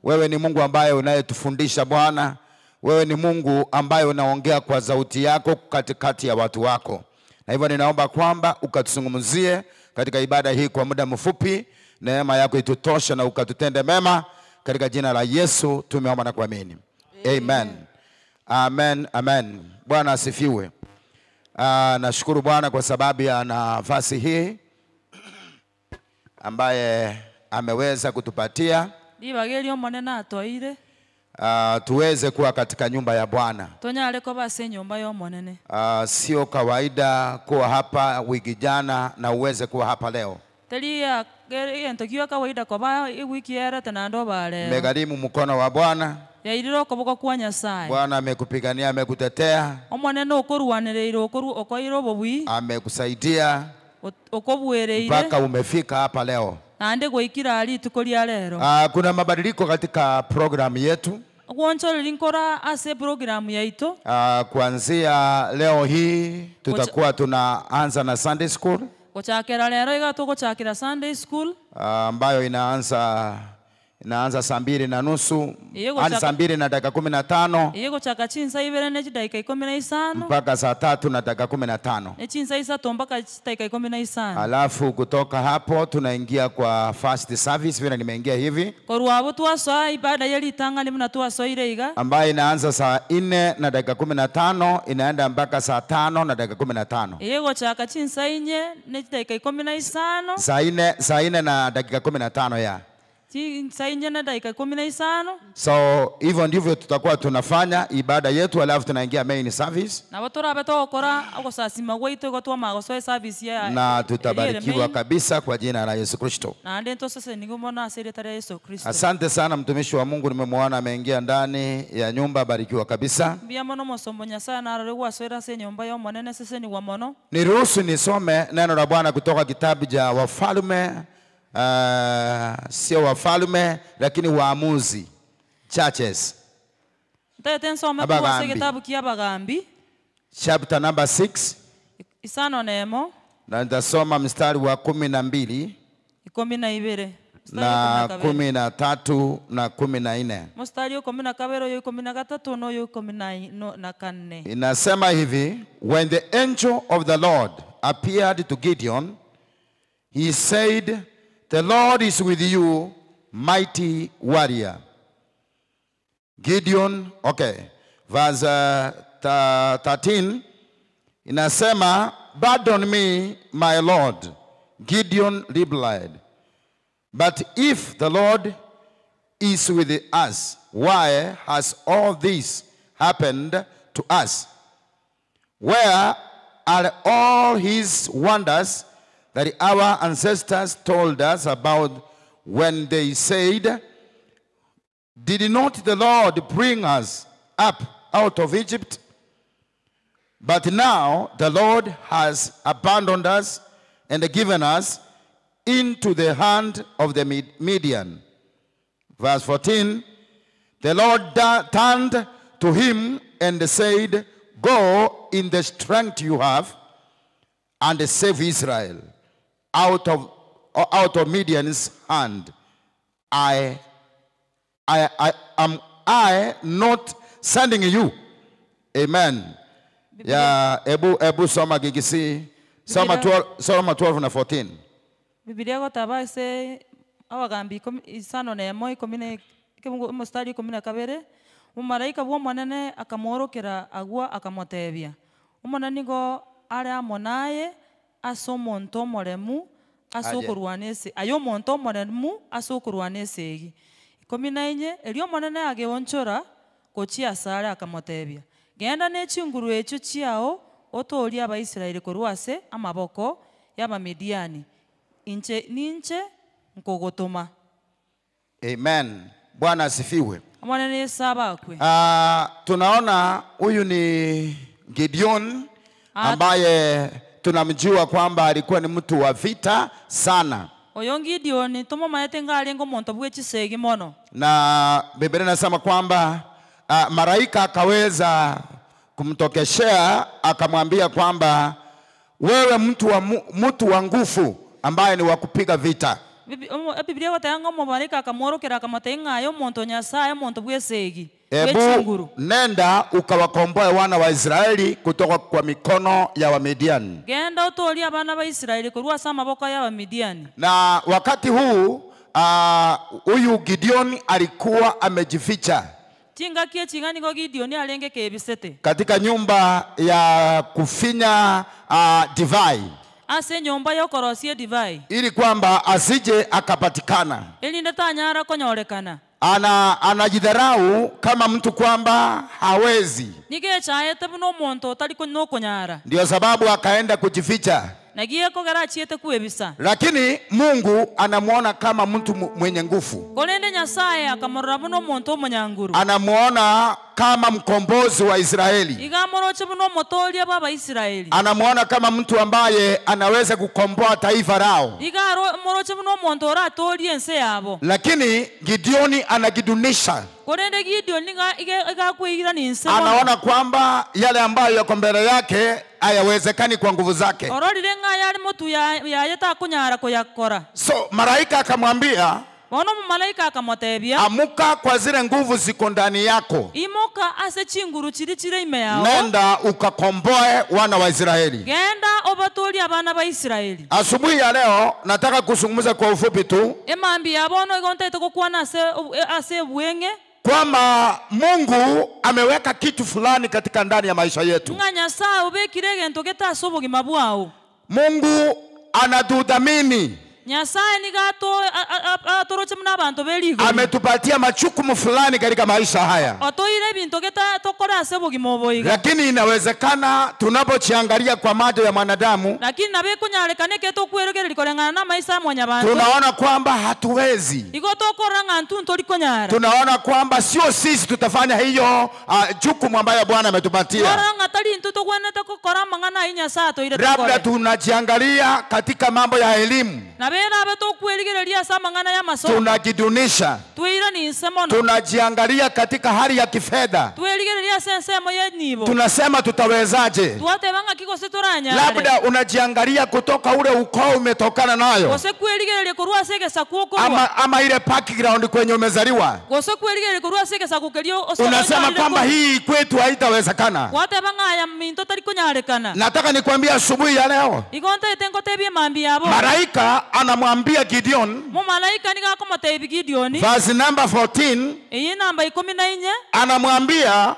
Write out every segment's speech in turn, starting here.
Wewe ni Mungu ambaye unayetufundisha Bwana. Wewe ni Mungu ambaye unaongea kwa sauti yako katikati ya watu wako, na hivyo ninaomba kwamba ukatuzungumzie katika ibada hii kwa muda mfupi. Neema yako itutoshe na ukatutende mema, katika jina la Yesu tumeomba na kuamini, amen. Amen, amen. Bwana asifiwe. Nashukuru Bwana kwa sababu ya nafasi hii ambaye ameweza kutupatia Ribaga eri Omonene atoeire. Tuweze kuwa katika nyumba ya Bwana. Tonyare koba ase enyomba ya Omonene. Sio kawaida kuwa hapa wiki jana na uweze kuwa hapa leo. Teri ya egento kia kawaida koba ewiki erete naende oba rero. Imegharimu mkono wa Bwana. Yairire okoboko kwa Nyasaye. Bwana amekupigania, amekutetea, Omonene okorwanereire okoru okoeire obobui. Amekusaidia Okobuereire. Mpaka umefika hapa leo. Naende gwaikire aa rituko ria rero. Kuna mabadiliko katika programu yetu. Ogwonchoreria nkora ase eprogramu yaito. Kuanzia leo hii tutakuwa tunaanza na Sunday school. Gochakera rero iga togochakera Sunday school. Ambayo inaanza saa 2:30 Iye hadi gochaka saa 2:15 Iye gochaka chinsa ibere ne chidaika ikumi na isano mpaka saa 3:15. Ne chinsa isato mpaka chidaika ikumi na isano. Alafu kutoka hapo tunaingia kwa first service vile nimeingia hivi, Korwa abo twasoa ibada ya ritang'ani buna twasoire iga, ambayo inaanza saa 4:15 inaenda mpaka saa 5:15. Iye gochaka chinsa inye ne chidaika ikumi na isano. Saa 4 saa 4:15 ya Saa inye na dakika ikumi na isano. So hivyo ndivyo tutakuwa tunafanya ibada yetu, alafu tunaingia main service Nabo torabe togokora ogosasima gwaito igo twamanya gosoa eservice ya na eri ere tutabarikiwa main. Kabisa kwa jina la Yesu Kristo. Naende ntoseseniwe mono ase erieta ria Yesu Kristo. Asante sana mtumishi wa Mungu, nimemwona ameingia ndani ya nyumba, barikiwa kabisa. Mbuya mono omosomba Nyasaye narore gwasoera ase enyomba ya Omonene seseniwa mono. Niruhusu nisome neno la Bwana kutoka kitabu cha Wafalme, sio Wafalme lakini Waamuzi, Judges, Ntete nsome korwa ase Abagambi. egetabu kia Abagambi. Chapter number 6 Isano na emo. Na nitasoma mstari wa 12 12. Mstari wa na ikumi na kabere. 13 na 14. Mstari wa 12 oyo 13 na oyo ikumi na na kane. Inasema hivi, when the angel of the Lord appeared to Gideon, he said, "The Lord is with you, mighty warrior." Gideon, okay, verse 13, inasema, "Pardon me, my Lord," Gideon replied, "but if the Lord is with us, why has all this happened to us? Where are all his wonders that our ancestors told us about when they said, 'Did not the Lord bring us up out of Egypt?' But now the Lord has abandoned us and given us into the hand of the Midian." Verse 14, the Lord turned to him and said, "Go in the strength you have and save Israel out of Midian's hand. Am I not sending you?" Amen. Ya, ebu soma Kikisii. Soma Biblia- 12, soma 12 na 14. Bibilia gotaba ase Abagambi ikumi isano na emo ikumi na ekebungo omostari 12 omomaraika bwa Omonene akamworokera agwo akamotebia Omonene nigo are amo naye ase omonto omoremu ase Aye. okorwana ase aye omonto omoremu ase okorwana esegi 14 erio Omonene ageonchora gochia asare akamotebia genda na echinguru echio chiao otorie Abaisraeli korwa ase amaboko y'Abamidiani inche ninche nkogotoma. Amen. Bwana asifiwe. Omonene Yesu abakwe. Tunaona huyu ni Gideon Ah. ambaye tunamjua kwamba alikuwa ni mtu wa vita sana. Oyo Gideon tomomaete ng'arenge omonto bwa echisegi mono. Na Biblia inasema kwamba malaika akaweza kumtokeshea akamwambia kwamba wewe mtu wa nguvu ambaye ni wa kupiga vita. Bibi- omo- Ebibilia egoteba ng'a omomalaika akamworokera akamotebia ng'a aye omonto o Nyasaye, omonto bw'esegi, Ebu bw'echinguru. nenda ukawakomboe wana wa Israeli kutoka kwa mikono ya Wamidiani. Genda otoorie abana ba Israeli korwa ase amaboko y'Abamidiani. Na wakati huu ah, huyu Gideon alikuwa amejificha Chingaki echi iga nigo Gideoni arenge kebisete. katika nyumba ya kufinya divai Ase enyomba y'okorosia edivai. ili kwamba asije akapatikana. Erinde tanyara konyorekana. Ana anajidharau kama mtu kwamba hawezi, Nigo echaete buna omonto otari ko- nokonyara. ndio sababu akaenda kujificha. Naki ekogera achiete kwebisa. Lakini Mungu anamwona kama mtu mu- mwenye nguvu, Korende Nyasaye akamorora buna omonto omonyanguru. anamwona kama mkombozi wa Israeli, Iga amoroche buna omotoria bw'Abaisraeli. anamwona kama mtu ambaye anaweza kukomboa taifa lao. Iga aro- amoroche buna omonto oratorie ense yabo. Lakini Gideoni anajidunisha, Korende Gideon iga iga igakweirania inse mono. anaona kwamba yale ambayo yako mbele yake hayawezekani kwa nguvu zake. Ororire ng'a yare motu ya- yaye takonyara koyakora. So malaika akamwambia, Bono omomalaika akamotebia, amuka kwa zile nguvu ziko ndani yako, imoka ase chinguru chiri chire ime yao, nenda ukakomboe wana wa Israeli. genda obatorie abana ba Israeli. Asubuhi ya leo nataka kuzungumza kwa ufupi tu Emambi ya bono igo ntaete gokwana ase ase obweng'e kwamba Mungu ameweka kitu fulani katika ndani ya maisha yetu. ng'a Nyasaye obekire egento gete ase obogima bwao. Mungu anatudhamini, Nyasaye nigo ato- a- a- a- atoroche buna abanto b'erigori. ametupatia majukumu fulani katika maisha haya, Otoire ebinto gete tokore ase obogima obo iga. lakini inawezekana tunapochiangalia kwa macho ya mwanadamu Lakini nabo ekonyarekana ekero tokwerogereria koreng'ana na amaiso a mwanyabanto, tunaona kwamba hatuwezi, igo tokorora ng'a intwe ntorikonyara. tunaona kwamba sio sisi tutafanya hiyo jukumu ambayo Bwana ametupatia. Twarora ng'a tari intwe togwenerete gokora amang'ana aywo Nyasaye atoire Labda tokore. tunajiangalia katika mambo ya elimu, Nabo erabe tokwerigereria ase amang'ana ya amasomo, tunajidunisha, tweiranie inse mono, tunajiangalia katika hali ya kifedha, twerigereria ase ensemo ya enibo, tunasema tutawezaje? twateba ng'aki gose toranyare. Labda unajiangalia kutoka ule ukoo umetokana nayo, Gose kwerigereria korwa ase egesaku okorwa, ama ile background kwenye umezaliwa, gose kwerigereria korwa ase egesaku keria ose unasema onyarire kwamba korwa. hii kwetu haitawezekana. Gwateba ng'a aya minto tari konyarekana. Nataka nikwambie asubuhi ya leo, Igo ntaete ngotebie mambi yabo. malaika anamwambia Gideon, Momalaika nigo akomotebia Gideoni, verse number 14, eye namba ikumi na inye, anamwambia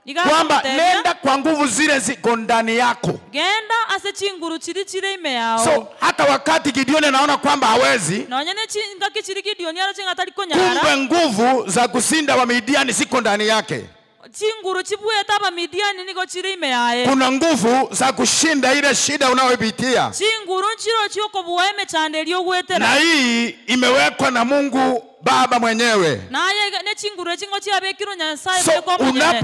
iga kwamba akomotebia, nenda kwa nguvu zile ziko ndani yako. genda ase chinguru chiri chire ime yao. So hata wakati Gideon anaona kwamba hawezi, Nonya ne chingaki chiri Gideoni aroche ng'a tari konyara, kumbe nguvu za kushinda Wamidiani ziko ndani yake. chinguru chibuete Abamidiani nigo chire ime yaye. Kuna nguvu za kushinda ile shida unayoipitia, Chinguru nchiro chiokobua emechando eria ogwetera. na hii imewekwa na Mungu Baba mwenyewe. Naye iga- ne chinguru echi ngo chiabekirwe Nyasaye So bweka omonyene.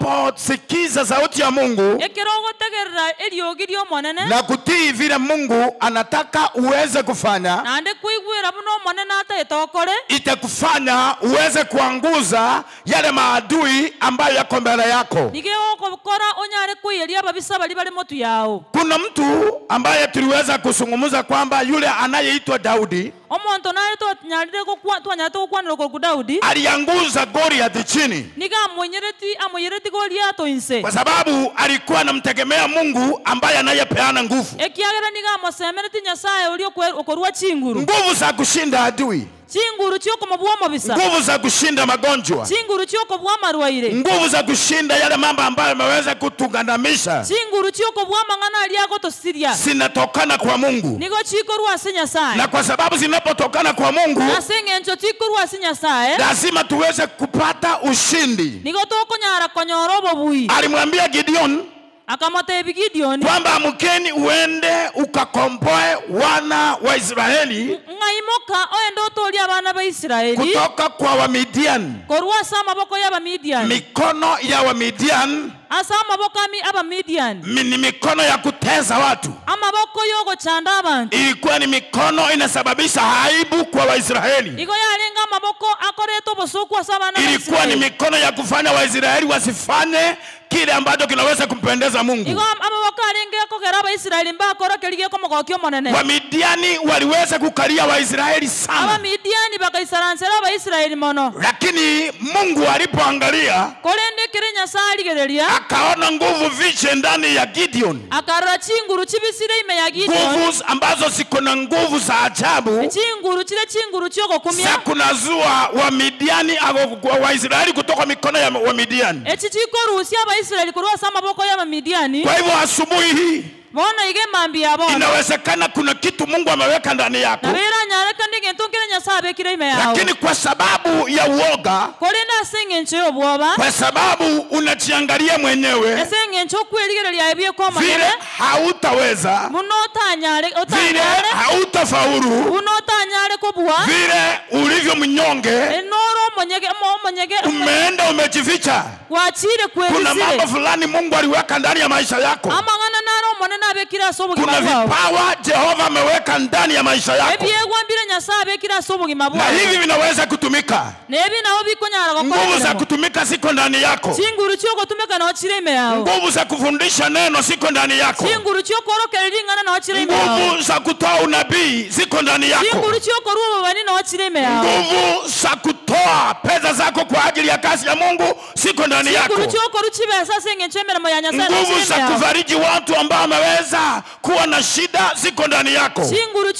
unaposikiza sauti ya Mungu Ekero ogotegerera eriogi ri'omonene, na kutii vile Mungu anataka uweze kufanya, naende koigwera buna omonene ataete okore, itakufanya uweze kuanguza yale maadui ambayo yako mbele yako. nigo egokokora onyare koiyeria ababisa baria bare motu yao. Kuna mtu ambaye tuliweza kuzungumza kwamba yule anayeitwa Daudi Omonto nare twanyarire gokwa twanyarete gokwanera okoku Daudi, alianguza Goliath chini nigo amonyereti amoyereti Goliato inse. kwa sababu alikuwa anamtegemea Mungu ambaye anayepeana nguvu, Ekiagera nigo amosemereti Nyasaye oria okwe- okorwa chinguru. nguvu za kushinda adui, Chinguru chiokobua omobisa. nguvu za kushinda magonjwa, Chinguru chiokobua amarwaire. nguvu za kushinda yale mambo ambayo yameweza kutugandamisha, Chinguru chiokobua amang'ana aria agotosiria. zinatokana kwa Mungu, Nigo chikorwa ase Nyasaye. na kwa sababu zinapotokana kwa Mungu Ase eng'encho chikorwa ase Nyasaye, lazima tuweze kupata ushindi. nigo tokonyara konyora obobui. Alimwambia Gideon Akamotebia Gideoni, kwamba amkeni uende ukakomboe wana wa Israeli ng'a imoka oende otorie abana ba Israeli kutoka kwa Wamidian, korwa ase amaboko y'Abamidiani. mikono ya Wamidian. Ase amaboko ami Abamidiani. Ni mikono ya kutesa watu. Amaboko y'ogochanda abanto. Ilikuwa ni mikono inasababisha aibu kwa Waisraeli. Igo yarenge amaboko akoreta obosooku ase abana ba Ilikuwa ni Israeli. mikono ya kufanya Waisraeli wasifanye kile ambacho kinaweza kumpendeza Mungu. Igo amaboko arenge akogera Abaisraeli mbakora keria gekomogokia Omonene. Wamidiani waliweza kukalia Waisraeli sana, Abamidiani bagaisaransera Abaisraeli mono. lakini Mungu alipoangalia Korende ekero Nyasae arigereria, akaona nguvu fiche ndani ya Gideon, akarora chinguru chibisire ime ya Gideon, nguvu ambazo ziko na nguvu za ajabu chinguru chire chinguru za chi'ogokumia, kunazua Wamidiani au Waisraeli kutoka mikono ya Wamidiani. echi chikorusia Abaisraeli korwa ase amaboko y'Abamidiani. Kwa hivyo asubuhi hii Bono iga emambia ya bono, inawezekana kuna kitu Mungu ameweka ndani yako, nabo eranyarekane egento nkere Nyasae abekire ime yao. lakini kwa sababu ya uoga, Korende ase eng'encho y'obwoba, kwa sababu unajiangalia mwenyewe ase eng'encho okwerigereria ebio vile kw'Omonene, hautaweza, buna otanyare vile otanyare hautafaulu, buna otanyare kobua, vile ulivyo mnyonge, enoro omonyege omonyege umeenda umejificha. gwachire Kuna mambo kwebisire fulani Mungu aliweka ndani ya maisha yako, amang'ana naro Omonene abekire ase obogima kuna bwao, vipawa Jehova ameweka ndani ya maisha yako, ebiegwa mbire Nyasaye abekire ase obogima na bwao, hivi vinaweza kutumika. na ebi nabo bikonyara gokora Nguvu za emeremo. kutumika ziko ndani yako, Chinguru chiogotumeka nao chire ime yao, nguvu za kufundisha neno ziko ndani yako, chinguru chiokorokereria ring'ana nao chire ime yao, nguvu za kutoa unabii ziko ndani yako, chinguru chiokorwa obobani nao chire ime yao, nguvu za kutoa pesa zako kwa ajili ya kazi ya Mungu ziko ndani yako, chinguru chiokorwa chibesa ase eng'encho emeremo ya Nyasaye nao nguvu chire za ime yao, kufariji watu ambao wameweza kuwa na shida ziko ndani yako, chinguru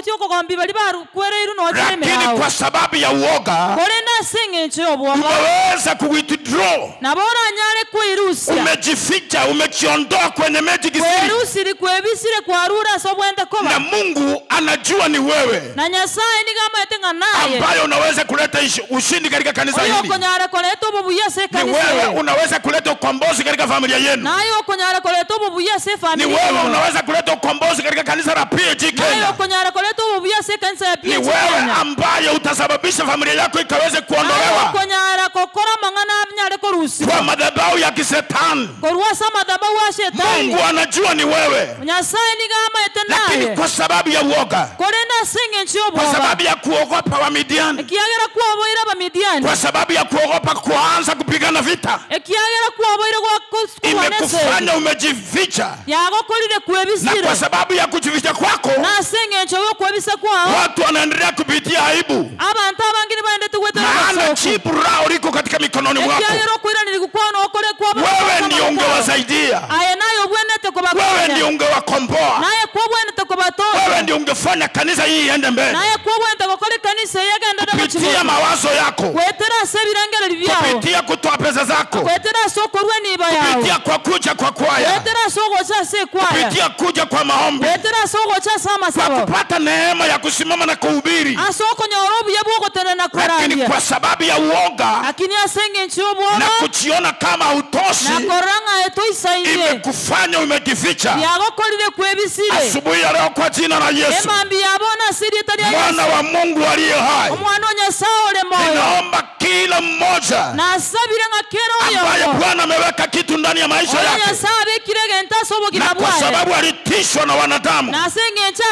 chiokogombi bari barukwereirwe nao chire ime lakini yao, kwa sababu ya uoga korende ase eng'encho y'obwoba umeweza kuwithdraw, nabo oranyare kweirusia umejificha, umejiondoa kwenye magic city, kwerusiri kwebisire kwarure ase obwente na koba Mungu anajua ni wewe na Nyasaye nigo amaete ng'a naye ambaye unaweza kuleta ushindi katika kanisa oyo hili. okonyara koreta obobuya ase Ni ekanisa wewe eye unaweza kuleta ukombozi katika familia yenu. naye okonyara koreta obobuya ase Ni efamili wewe yaino unaweza kuleta ukombozi katika kanisa la PAG naye Kenya. okonyara koreta obobuya ase ekanisa ya Ni PAG wewe Kenya ambaye utasababisha familia yako ikaweze naye kuondolewa okonyara kokora amang'ana anyare kwa korusiwa madhabahu ya kisetani. korwa ase amadhabahu a shetani. Mungu anajua ni wewe, Nyasaye nigo amaete lakini naye kwa sababu ya uoga, korende ase eng'encho kwa y'obwoba sababu ya kuogopa Wamidiani, ekiagera kwoboire abamidiani kwa sababu ya kuogopa kuanza kupigana vita, ekiagera kwoboire kurwana esegi imekufanya umejificha, yagokorire na kwebisire kwa sababu ya kujificha kwako na ase eng'encho y'okwebisa kwao watu wanaendelea kupitia aibu, abantu abange nibaendete gwetera maana obosoku jibu lao liko katika mikononi mwako. ekiagera okoiraneri kwao nokore Wewe ndio ungewasaidia, aye naye obwenete wewe kobakonya ndio ungewakomboa, naye kwobwenete wewe kobatoka ndio ungefanya kanisa hii iende mbele naye kwobwenete gokora ekanisa eyegendere kupitia gochiboka mawazo yako, gwetera ase ebirengereri biao kupitia kutoa pesa zako, gwetera ase okorwa enibo yao kupitia kwa kuja kwa kwaya, gwetera ase ogocha ase ekwaya kupitia kuja kwa maombi, gwetera ase ogocha ase kwa amasabo kupata neema ya kusimama na kuhubiri. ase okonyora obuya bwogotenena Lakini korandia kwa sababu ya uoga lakini ase eng'encho na y'obwoba kujiona kama hutoshi, na korora ng'a etoisaine imekufanya umejificha. byagokorire kwebisire Asubuhi ya leo, kwa jina la Yesu, emambi yabona ase erieta ria mwana Yesu wa Mungu aliye hai, omwana o Nyasaye ore moyo ninaomba kila mmoja nasabire ng'a kera ambaye oyomo Bwana ameweka kitu ndani ya maisha oyo yake, Nyasaye abekire egento ase obogima na kwa bwaye sababu alitishwa na wanadamu, na ase eng'encho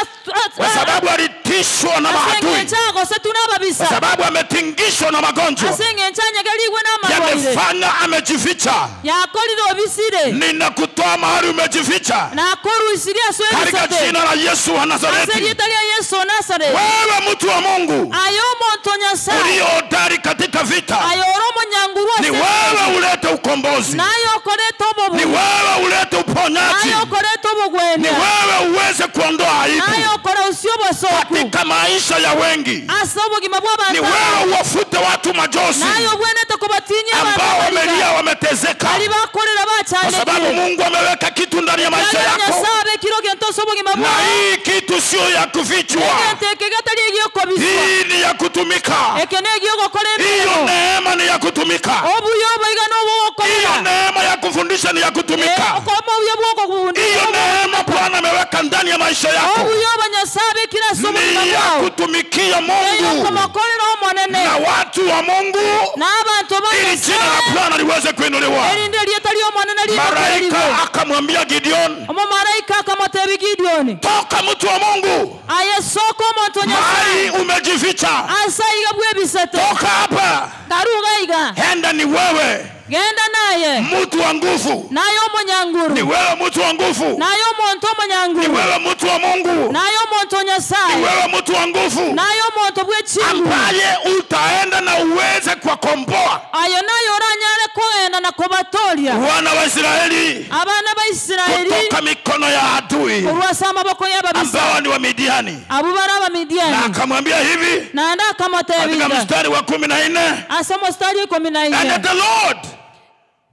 kwa sababu alitishwa na ase maadui, eng'encho agosetwe kwa n'ababisa sababu ametingishwa na magonjwa ase eng'encho anyegerigwe n'amarwaire yamefanya amejificha. yakorire obisire Ninakutoa mahali umejificha nakorusirie ase katika ebisate jina la Yesu wa ase Nazareti. erieta ria Yesu o Nazareti Wewe mtu wa Mungu aye omonto o Nyasaye ulio hodari katika vita, aye ore omonyanguru ni ase wewe ulete ukombozi, naye okorete ni obobuya wewe ulete uponyaji, naye okorete ni obogwenia wewe uweze kuondoa aibu naye okorausia obosoku katika maisha ya wengi, ase obogima ni bw'abantu wewe uwafute watu majozi naye obwenete kobatinyia ambao abantu wamelia, wametezeka, bari bakorera kwa sababu bachandekire Mungu ameweka kitu ndani ya maisha Kiagera yako, Nyasaye abekire egento ase obogima na bwao hii kitu sio ya kufichwa, egento eke getari egiokobiswa hii ni ya kutumika. eke negiogokora Hiyo emiremo neema ni ya kutumika, obuya oboiga hiyo nobogokorera neema ya kufundisha ni ya kutumika. Okomobuya bwokogundisa Hiyo neema Bwana ameweka ndani ya maisha yako obuya obanyasaye abekire ase obogima ni ya bwao kutumikia Mungu eyokomokorera omonene na watu wa Mungu, na abantu ba ili jina la Nyasaye Bwana liweze kuinuliwa. erinde erieta ria omonene ribakorerigwe. Malaika akamwambia Gideon, Omomaraika akamotebia Gideoni, toka mtu wa Mungu, aye soka omonto o mahali Nyasaye umejificha, ase aiga bwebisete toka hapa, karuga iga enda. Ni wewe genda naye mtu wa nguvu, naye ni omonyanguru wewe mtu wa nguvu, naye omonto ni omonyanguru wewe mtu wa Mungu, naye omonto o ni Nyasaye wewe mtu wa nguvu naye omonto bw'echinguru ambaye utaenda na uweze kuwakomboa ayo naye oranyare kogenda na kobatoria wana wa Israeli abana ba Isiraeli kutoka mikono ya adui korwa ase amaboko y'ababisa ambao ni wa Midiani. abo bare Na abamidiani akamwambia hivi naende katika akamotebia mstari wa 14, ase omostari wa ikumi na and ine the Lord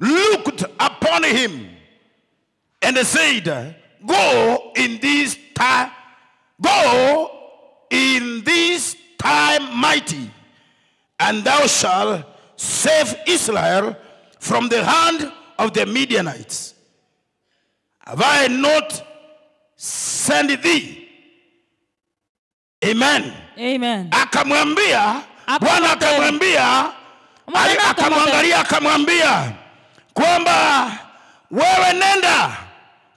looked upon him and said, Go in this time, go in this time mighty, and thou shalt save Israel from the hand of the Midianites. Have I not sent thee? Amen. Amen. Akamwambia Bwana, akamwambia Omwana akamwangalia, akamwambia kwamba wewe nenda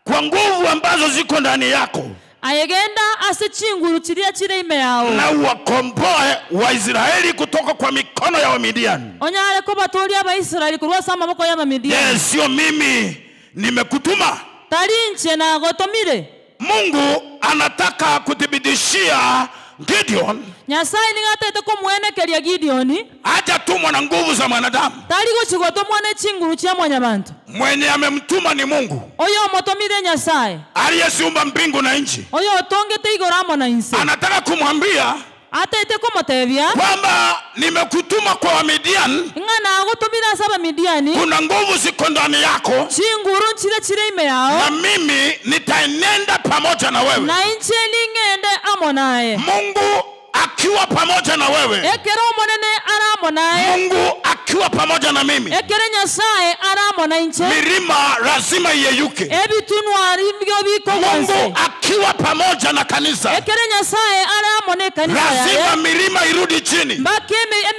kwa nguvu ambazo ziko ndani yako ayegenda ase chinguru chiria chire ime yao na uwakomboe Waisraeli kutoka kwa mikono ya Wamidiani. onyare kobatoria abaisraeli korwa ase amaboko y'abamidiani Je, sio mimi nimekutuma? tari inche nagotomire. Mungu anataka kuthibitishia Gideon Nyasaye nigatete komwenekeria Gideoni hajatumwa na nguvu za mwanadamu, tari gochigotomwa ne chinguru chia mwanyabanto. mwenye amemtuma ni Mungu Oyo omotomire Nyasaye aliyeziumba mbingu na nchi. oyo otongete igoro amo na inse Anataka kumwambia atete komotebia kwamba nimekutuma kwa Wamidiani, ng'a nagotomire ase abamidiani kuna nguvu ziko ndani yako, chinguru nchire chire ime yao na mimi nitaenenda pamoja na wewe. na inche ning'ende amo naye. Mungu akiwa pamoja na wewe, Ekero omonene ara amo naye Mungu akiwa pamoja na mimi, ekere Nyasaye ara amo na inche milima lazima iyeyuke. ebitunwa ribyo bikogwanse Mungu akiwa pamoja na kanisa, ekere Nyasaye ara amo na ekanisa lazima yaye milima irudi chini. mpaka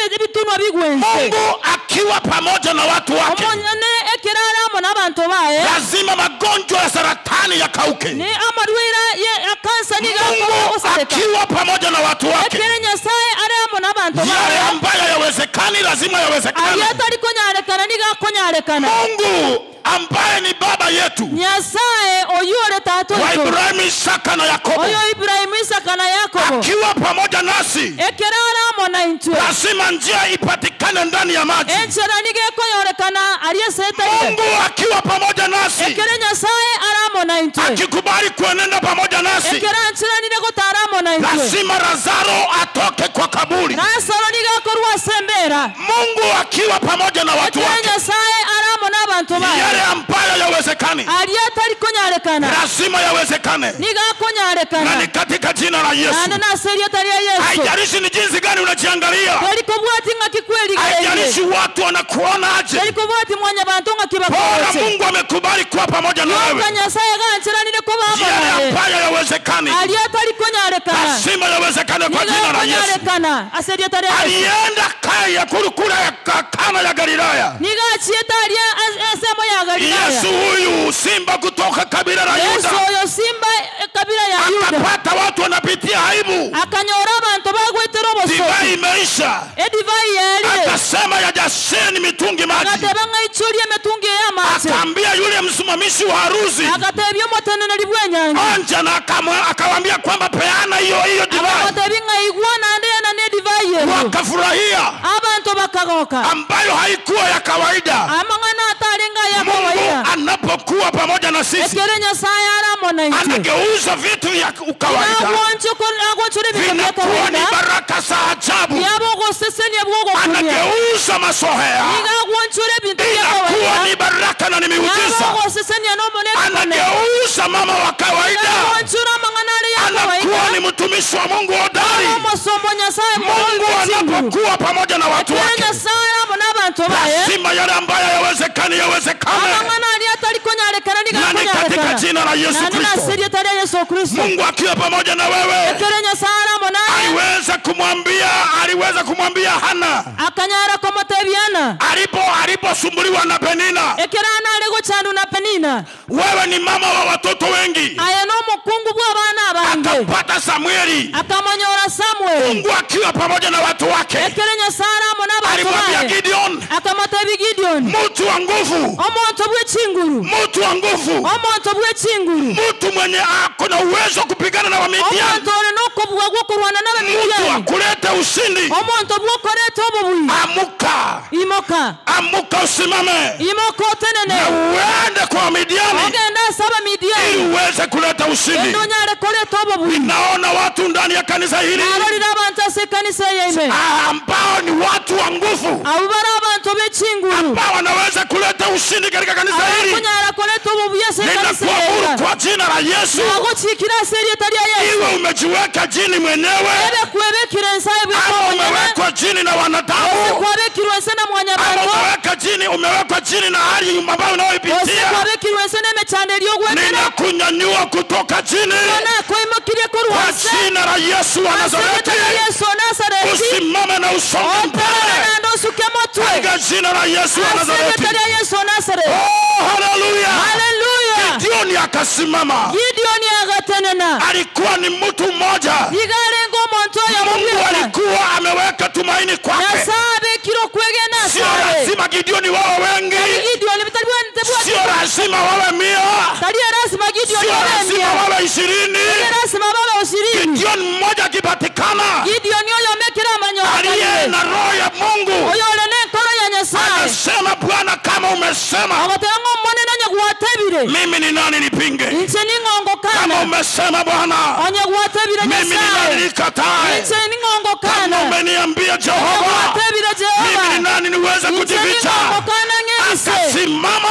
ebitunwa bigwense. Mungu akiwa pamoja na watu wake, Omonene ekere ara amo na abanto baye lazima magonjwa ya saratani yakauke. ni amarwaire ya kansa Mungu nigaakogosareka akiwa pamoja na watu wake, ekere Nyasaye ara amo na abanto yale baye ambayo yawezekani lazima yawezekane. aria atari konyarekana nigakonyarekana. Mungu ambaye ni baba yetu Nyasaye oyu ore tata wa oito Ibrahimu, Isaka na Yakobo, oyo Ibrahimu Isaka na Yakobo akiwa pamoja nasi, ekere ara amo na intwe lazima njia ipatikane ndani ya maji. enchera nigekonyorekana aria esetaire Mungu akiwa pamoja nasi, ekere Nyasaye ara amo na intwe akikubali kuenenda pamoja nasi, ekere anchiranire gotara amo na intwe lazima Lazaro atoke kwa kaburi. Lazaro nigakorwa ase embera Mungu akiwa pamoja na watu ekere wake, Nyasaye ara amo na abanto baye yale ambayo yawezekani aria atari konyarekana lazima yawezekane, na ni nigakonyarekana katika jina la Yesu. naende nase erieta ria Yesu. Haijalishi ni jinsi gani unajiangalia, terikobwati ng'aki kwerigereire haijalishi watu wanakuona aje, terikobwati mwanyabanto ng'aki bora bakoroche Mungu amekubali kuwa pamoja na yoka wewe. Nyasaye ganchiranire koba amo Yale naye ambayo yawezekani aria atari konyarekana lazima yawezekane kwa jina la Yesu. nigakonyarekana ase erieta ria Yesu. Alienda kaya kurukura ya Kana ya Galilaya. nigachiete aria esemo ya Galilaya. Yesu huyu simba kutoka kabila la Yesu Yuda oyo simba kabila ya Yuda akapata watu wanapitia aibu, akanyora abantu bagwetera divai obosoki imeisha, edivai yerire akasema yajaseni mitungi maji. agateba ng'aichurie emitungi ey'amache Akaambia yule msimamizi wa harusi agatebia omoteneneri bw'enyangi onja, na akawambia kwamba peana hiyo hiyo divai. akamotebia ng'aigwa naende ena na edivai eyo Wakafurahia, abantu bakagoka ambayo haikuwa ya kawaida. amang'ana atari ng'aya Mungu kawaida anapokuwa pamoja na sisi ekere Nyasaye ara amo na intwe anageuza vitu vya kawaida agwonchora ebinto bia vinakuwa ni kawaida baraka za ajabu. biaba ogosesenia bwogokumia Anageuza masohea niga agwonchora ebinto bia inakuwa kawaida ni baraka na ni biaba miujiza. ogosesenia nomonekone Anageuza mama wa kawaida agwonchora amang'ana are ya anakuwa kawaida ni mtumishi wa Mungu hodari. omosomo Nyasaye Mungu chinguru anapokuwa pamoja na watu ekere wake, Nyasaye amo na abantu abanto baye. Lazima yale ambayo hayawezekani yawezekane, Amang'ana aria atari konyarekana niga na ni katika akonyarekana. jina la Yesu Naende Kristo. nase erieta ria Yesu Kristo. Mungu akiwa pamoja na wewe, Ekero Nyasaye are amo naye, aliweza kumwambia aliweza kumwambia Hana akanyara komotebia Ana, alipo aliposumbuliwa na Penina, ekero Ana are gochandwa na Penina, wewe ni mama wa watoto wengi. aye nomokungu bwa abana abange. Akapata Samueli. Akamonyora Samueli. Mungu akiwa pamoja na watu wake Ekero Nyasaye are amo nabanto alimwambia baye, Gideon, akamotebia Gideon, mtu wa nguvu, omonto bw'echinguru, mtu wa nguvu, omonto bw'echinguru, mtu mwenye ako na uwezo wa kupigana na Wamidiani, omonto ore nokobua gwokorwana mtu wa n'Abamidiani, kuleta ushindi. omonto bwokoreta obobui. Amuka, Imoka, amuka, usimame imoka na otenene, uende kwa Wamidiani ogende ase ili Abamidiani, uweze kuleta ushindi. ende onyare koreta obobui. Naona watu ndani ya kanisa hili Narorire abanto ase ekanisa eye ime, ambao ni watu wa nguvu, abo bare abanto b'echinguru, ambao wanaweza kuleta ushindi katika kanisa hili. abakonyara koreta obobui ase ekanisa eye Ninakuamuru iga. kwa jina la Yesu, Nagochikire ase erieta ria Yesu, iwe umejiweka chini mwenyewe ebe kwebekire ensaye ama bweka omonyene, umewekwa chini na ase wanadamu kwabekirwe ense na ama mwanyabanto, umeweka chini umewekwa chini na hali ambayo ose unayoipitia, kwabekirwe ense n'emechando eria ogwetera, ninakunyanyua kutoka chini nakoimokirie korwa kwa nse, jina la Yesu wa ase Nazareti. erieta ria Yesu o Nazareti, Usimame na usonge oterere mbele naende osuke motwe, katika jina la Yesu wa ase Nazareti. erieta ria Yesu o Nazareti. Oh, haleluya! Haleluya! Gideoni akasimama, Gideoni agatenena, alikuwa ni mtu mmoja. iga arenge omonto oyomo Mungu bweka, alikuwa ameweka tumaini kwake. Nyasaye abekire okwegena Sio asare. lazima Gideoni wawe wengi, Gideoni bitari sio lazima wawe 100, tari erasima Gideoni sio babe lazima 100, wawe 20. erasima babe 20. Gideoni mmoja akipatikana, Gideoni oyo omekire aliye amanyokanire, na roho ya Mungu oyo ore n'enkoro ya Nyasaye, anasema, Bwana, kama umesema, ogoteba ng'a omonene onye gwatebire, mimi ni nani nipinge? inche ning'ongo Kama kana, umesema Bwana, onye gwatebire mimi ni nani Nyasaye, nikatae? inche ning'ongo Kama kana, umeniambia onye Jehova, gwatebire mimi ni Jehova, nani niweze inche kujificha? ning'ongo kana ng'ebise, Akasimama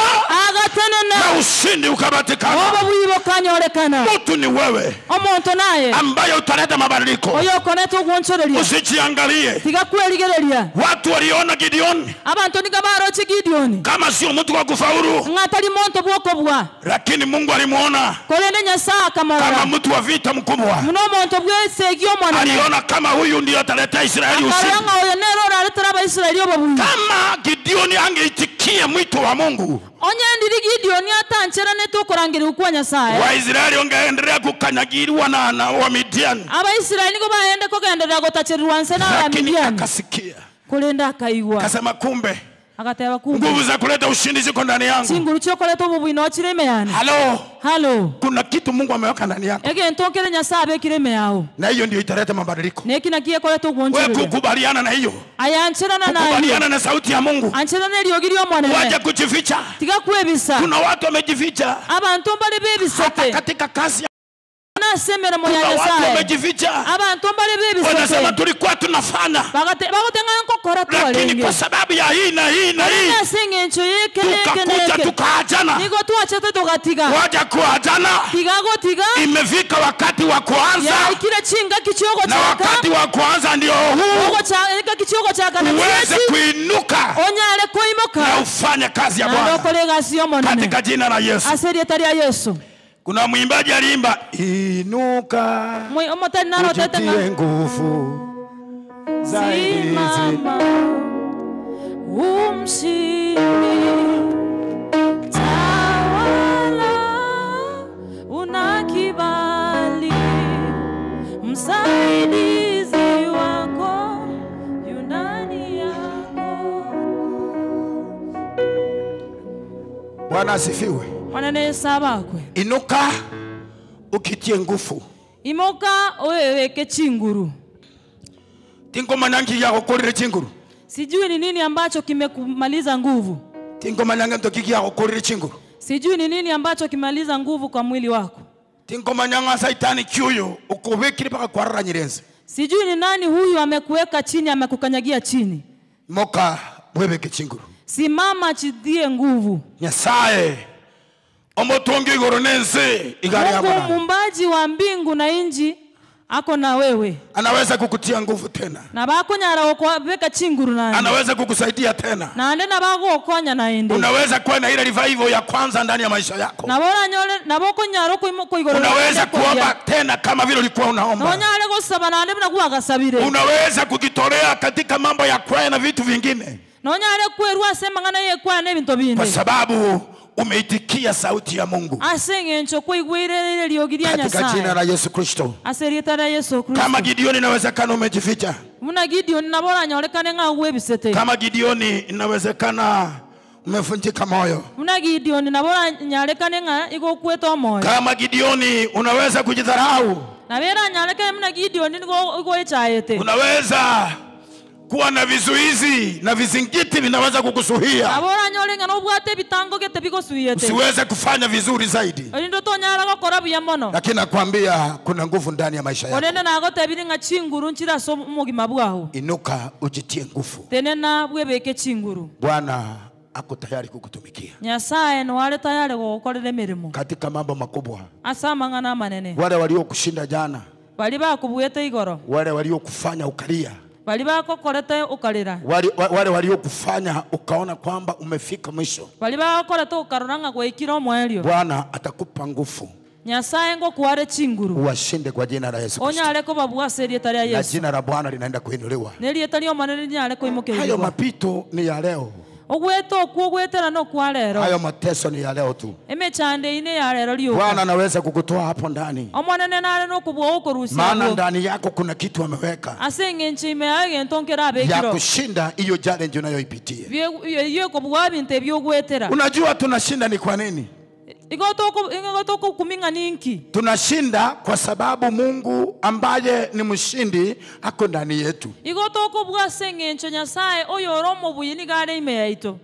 agatenena, na ushindi ukapatikana. obo bwibo kanyorekana, Mtu ni wewe omonto naye ambaye utaleta mabadiliko. oyo okonete ogwonchoreria, Usijiangalie. tiga kwerigereria. Watu waliona Gideon Abanto niga baroche Gideoni kama sio mtu wa kufaulu, ng'a tari monto bwokobua, lakini Mungu alimuona korende Nyasaye kama akamorora mtu wa vita mkubwa. muno omonto bwesegi omonene, Aliona kama huyu ndiyo ataletea Israeli akarora ushindi. ng'a oyo nere oraretera Abaisraeli obobui. Kama Gideoni angeitikia mwito wa Mungu, Onye ndiri Gideoni atancheranete okorangeria kwa Nyasaye, Waisraeli wangeendelea kukanyagiriwa na Wamidiani, Abaisraeli nigo baende kogenderera gotacherirwa nse na lakini Abamidiani, akasikia korende akaigwa, akasema, kumbe agateba kumbe nguvu za kuleta ushindi ziko ndani yangu. chinguru chiokoreta obobui nochire ime yane. Halo, Halo, kuna kitu Mungu ameweka ndani yako, egento nkere Nyasaye abekire ime yao, na hiyo ndio italeta mabadiliko. neki naki ekoreta Wewe ogwonchoreria, kukubaliana na hiyo, ayancherana nayo, kukubaliana na sauti ya Mungu, ancherana eriogi ria waje omonene, kujificha. tiga kwebisa. Kuna watu wamejificha Abanto mbare hata bebisete katika kazi, nase emeremo kuna ya watu Nyasaye, wamejificha, abanto mbare wanasema bebisete tulikuwa tunafanya, bagote ng'a nkokora lakini twarenge, kwa sababu ya hii na hii na hii ase eng'encho yeke neke tukakuja neke, tukaachana. nigo twachete togatiga, Waja kuachana, tiga gotiga, imefika wakati wa kuanza, yaikire chingaki na chiogochaka wakati wa kuanza ndio huu, engaki chiogochaka na uweze chiachi kuinuka onyare na koimoka ufanye kazi ya naende Bwana okore egasi ya omonene katika jina la Yesu. ase erieta ria Yesu. Kuna mwimbaji aliimba, inuka Omotari narotete ng'a ujitie nguvu zaidi. Simama umshindi, tawala, una kibali, msaidizi wako yu ndani yako. Bwana asifiwe. Mwana Yesu abakwe. Inuka ukitie nguvu. Imoka oweweke chinguru. Tingomanya nki yagokorire chinguru. Sijui ni nini ambacho kimekumaliza nguvu. Tingomanya ntoki yagokorire chinguru. Sijui ni nini ambacho kimaliza nguvu kwa mwili wako. Tingomanya ng'a saitani kyuyo ukubikire paka kwarora nyirenze. Sijui ni nani huyu amekuweka chini, amekukanyagia chini. Moka bwebeke chinguru. Simama chidie nguvu. Nyasaye omotongi igoro nense igari Mungu yabona. muumbaji wa mbingu na nchi Ako na wewe. Anaweza kukutia nguvu tena, Nabo akonyara gokobeka chinguru naende. anaweza kukusaidia tena. Naende nabo agokonya naende. Unaweza kuwa na ile revival ya kwanza ndani ya maisha yako. Nabo oranyore nabo okonyara okoimo koigorera Unaweza koria. kuomba tena kama vile ulikuwa unaomba. Nonyare gosaba naende buna gwagasabire. Unaweza kujitolea katika mambo ya kwaya na vitu vingine, Nonyare kwerwa ase amang'ana ya ekwaya na ebinto kwa binde. sababu umeitikia sauti ya Mungu Ase eng'encho kwaigwire eriogi ria katika jina Nyasaye. la Yesu Kristo. Ase erieta ria Yesu Kama Kristo. Gideoni, inawezekana umejificha. Buna Gideon nabo oranyorekane ng'a gwebisete. Kama Gideoni, inawezekana Umevunjika moyo. Buna Gideon nabo oranyarekane ng'a igo okwete omoyo. Kama Gideoni, unaweza kujidharau, Nabo eranyarekane buna Gideon nigo igo echaete. unaweza kuwa na vizuizi na vizingiti vinaweza kukuzuia Nabo oranyore ng'a nobwate ebitango gete bigosuyete. usiweze kufanya vizuri zaidi, Erinde tonyara gokora buya mono. Lakini nakwambia kuna nguvu ndani ya maisha yako. Onene nagotebire ng'a chinguru nchire ase omogima bwago. Inuka ujitie nguvu. Tenena bwebeke chinguru. Bwana ako tayari kukutumikia Nyasaye noare tayari gogokorera emirimo. katika mambo makubwa. Ase amang'ana amanene. Wale waliokushinda jana, Bari bakobwete igoro. wale waliokufanya ukalia, Bari bagokorete okarera. wale, wale waliokufanya ukaona kwamba umefika mwisho, Bari bagokorete okarora ng'a gwaikire omoerio. Bwana atakupa nguvu Nyasaye ngokware chinguru. uwashinde kwa jina la Yesu Kristo, Onyare kobabua ase erieta ria na Yesu. jina la Bwana linaenda kuinuliwa. Na erieta ria omonene rinyare Hayo koimokerigwa. mapito ni ya leo, Ogwete okwo ogwetera nokwa rero. hayo mateso ni ya leo tu. Emechando ine ya rero rioka. Bwana anaweza kukutoa hapo ndani, Omonene nare nokobua okorusia maana abwo. ndani yako kuna kitu ameweka Ase eng'encho ime yaye egento nkere ya abekiro. kushinda hiyo challenge unayoipitia. Eywo ekobua ebinto ebiogwetera. Unajua tunashinda ni kwa nini? Igo toko igo tokokuming'a ninki? Tunashinda kwa sababu Mungu ambaye ni mshindi ako ndani yetu. Igo tokobua ase eng'encho Nyasaye oyo ore omobuyi nigo are ime yaito.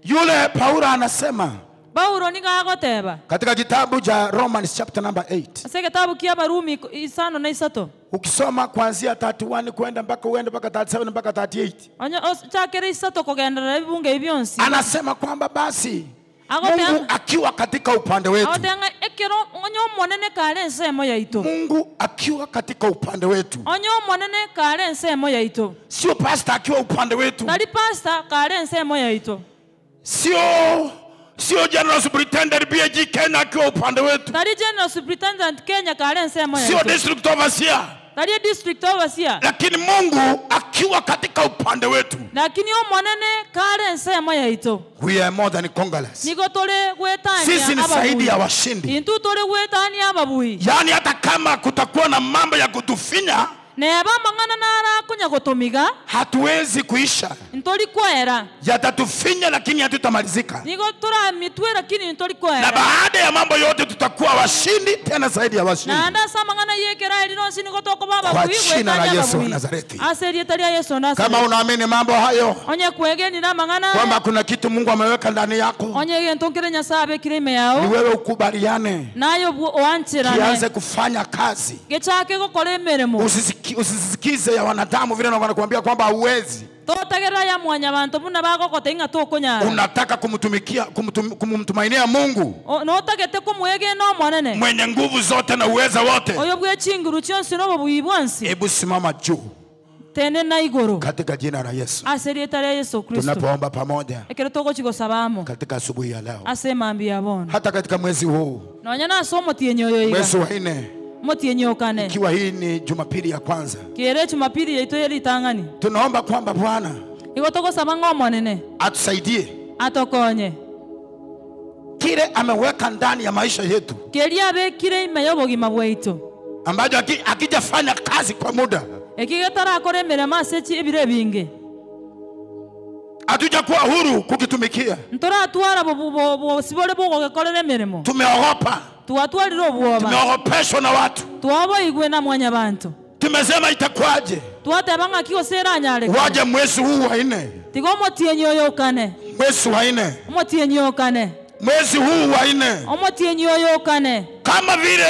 Yule Paulo anasema Paulo nigo agoteba katika kitabu cha Romans chapter number 8, ase egetabu kia Abarumi isano na isato ukisoma kuanzia 31 kwenda mpaka uende mpaka 37 mpaka 38, onye chakere isato kogenderera ebibunge ebi bionsi anasema kwamba basi Agote- Mungu akiwa katika upande wetu, agote ng'a ekero onye omonene kare ensemo yaito Mungu akiwa katika upande wetu, onye omonene kare ensemo yaito sio pasta akiwa upande wetu, tari pasta kare ensemo yaito sio sio general superintendent BAG Kenya akiwa upande wetu, tari general superintendent Kenya kare ensemo sio yaito district overseer, tari district overseer lakini Mungu akiwa katika upande wetu, lakini omonene kare ensemo yaito we are more than conquerors. nigo tore gwetania Sisi ni zaidi ya ababuhi washindi. intu tore gwetania ababuhi yaani hata kama kutakuwa na mambo ya kutufinya neba amang'ana narakonya gotomiga Hatuwezi kuisha, ntori kwera yatatufinya, lakini hatutamalizika. nigo toramitwe lakini ntori Na kwera baada ya mambo yote tutakuwa washindi tena zaidi ya washindi. naende ase amang'ana yekera nonsi nigo tokoba Kwa ababuhi jina la gwetania Yesu wa ababuhi Nazareti. ase erieta ria Yesu wa Kama Nazareti unaamini mambo hayo onye kwegenire amang'ana kwamba kuna kitu Mungu ameweka ndani yako, onye egento nkere Nyasaye abekire ime ni yao wewe ukubaliane, naye oancherane kianze kufanya kazi. gechake gokora emeremo Usisisikize ya wanadamu vile wanakuambia kwamba hauwezi. totegerera ya mwanya banto buna bagogota ng'a tokonyara Unataka kumtumikia kumtumainia Mungu notagete komwegena omonene mwenye nguvu zote na uweza wote. oyo bwe chinguru chionsi nobo buyi bwonsi Hebu simama juu tene na igoro katika jina la Yesu. ase erieta ria Yesu Kristo Tunapoomba pamoja ekero togochigosabamo katika asubuhi ya leo, ase emambi ya bono hata katika mwezi huu, nonya nase omotienyi oyo iga mwezi wa nne, omotienyi okane ikiwa hii ni Jumapili ya kwanza, kere echumapili yaito yeritang'ani tunaomba kwamba Bwana igo togosaba ng'a omonene atusaidie atokonye kile ameweka ndani ya maisha yetu keria abekire ime ya obogima bwaito ambacho akijafanya kazi kwa muda eki getarakora emeremo ase ebiro ebinge Hatujakuwa huru kukitumikia, ntoratwara bosibore bogogekorera emeremo tumeogopa, twatwarire obwoba tumeogopeshwa na watu, twaboigwe na mwanya bantu tumesema itakuwaje, twateba ng'aki gose eranyareka waje mwezi huu wa nne, tiga omotienyi oyo okane mwezi wa nne, omotienyi okane mwezi huu wa nne, omotienyi oyo okane kama vile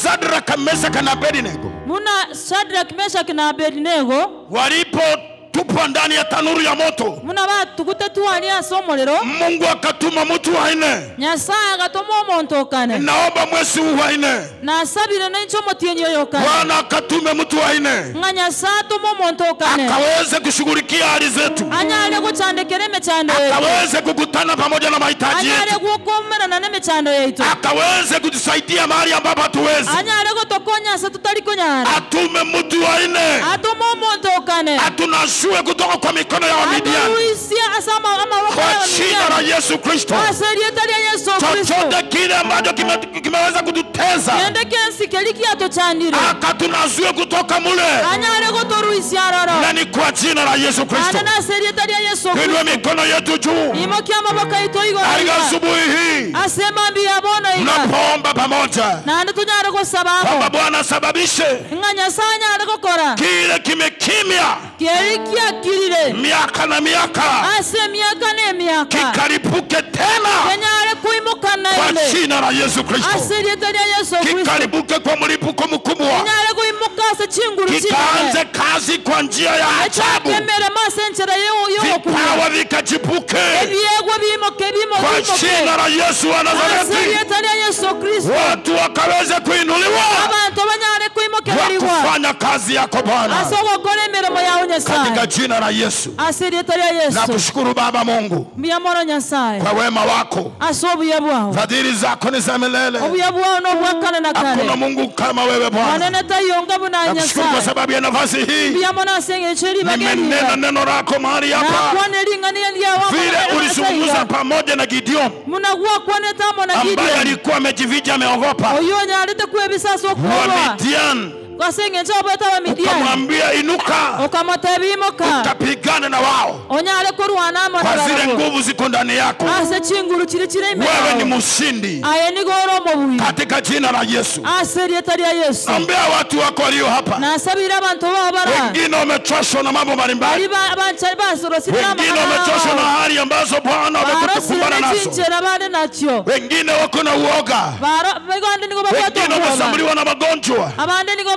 Shadraka, Meshaki na Abednego muna Shadrach, Meshach na Abednego walipotupa waliotupwa ndani ya tanuru ya moto, Buna batugutetwe aria ase omorero, Mungu akatuma mtu wa nne. Nyasae agatoma omonto o kane. Naomba mwezi huu wa nne Nasabire nainche omotienyi oyo o kane. Bwana akatume mtu wa nne Ng'a Nyasae atome omonto o kane. akaweze kushughulikia hali zetu, Anyare gochandekera emechando yaito. akaweze kukutana pamoja na mahitaji Anyare yetu, gokoumerana nemechando yaito. akaweze kutusaidia mahali ambapo hatuwezi. Anyare gotokonya ase totari konyara. Atume mtu wa nne Atome omonto o kane. atunasue kutoka kwa mikono ya Wamidiani Atoruisie ase amaboko kwa jina la y'Abamidiani. Yesu Kristo. Ase erieta ria Yeso Kristo. Chochote kile ambacho kimeweza kututesa Kende kensi keria kiatochandire. akatunasue kutoka mule, Anyare gotoruisia aroro. na ni kwa jina la Yesu Kristo. Naende nase erieta ria Yeso Tuinue Kristo. mikono yetu juu Imokia amaboko aito igoro katika iga. asubuhi hii, Ase mambia bono iga. mnapoomba pamoja Naende tonyare gosaba amo. kwamba Bwana asababishe Ng'a Nyasaye anyare gokora kile kimekimya keri kiakirire miaka na miaka ase emiaka na emiaka kikaripuke tena kenyare koimoka kwa naende jina la Yesu Kristo, ase erieta ria Yeso Kristo kikaripuke kwa mlipuko mkubwa, kenyare koimoka ase chinguru kikaanze chinene kazi kwa njia ya ajabu, echakemeremo ase enchera yogokumia vipawa vikachipuke ebiegwa biimoke kwa jina la Yesu wa ase Nazareti, erieta ria Yeso Kristo watu wakaweze kuinuliwa abanto banyare wa koimokererigwa kufanya kazi yako Bwana, ase ogokora emeremo yao katika Nyasaye jina la Yesu. ase erieta ria Na Yeso kushukuru Baba Mungu mbuya mono Nyasaye kwa wema wako, ase obuya bwao fadhili zako ni za milele. obuya bwao nobwakane na Hakuna kare Mungu kama wewe Bwana. manene taiyonga buna Nakushukuru kwa Nyasaye sababu ya nafasi hii, mbuya mono ase eng'encho eribaga nimenena eriga neno lako mahali hapa, nakwana ering'ana riao vile ulizungumza pamoja na Gideon muna gwakwanete amo na ambaye Gideon alikuwa amejificha ameogopa oyo onyarete kwebisa ase okorwa Wamidian, ase eng'encho obwete Abamidiani ukamwambia inuka, okamotebia imoka ukapigane na wao onyare korwana amo na kwa zile barabwo nguvu ziko ndani yako. ase chinguru chiri chire ime Wewe ni yao mshindi aye nigo ore omobui katika jina la Yesu. ase erieta ria Yesu Ombea watu wako walio hapa, nasabire abanto bao bara wengine wamechoshwa na mambo mbalimbali, bari bancha basorosire wengine amang'ana wamechoshwa na ao hali ambazo Bwana barosire wamekukumbana nazo, nechinchera bare nachio wengine wako na uoga, bande nigo babwate wengine obwoba wameshambuliwa na magonjwa, abande nigo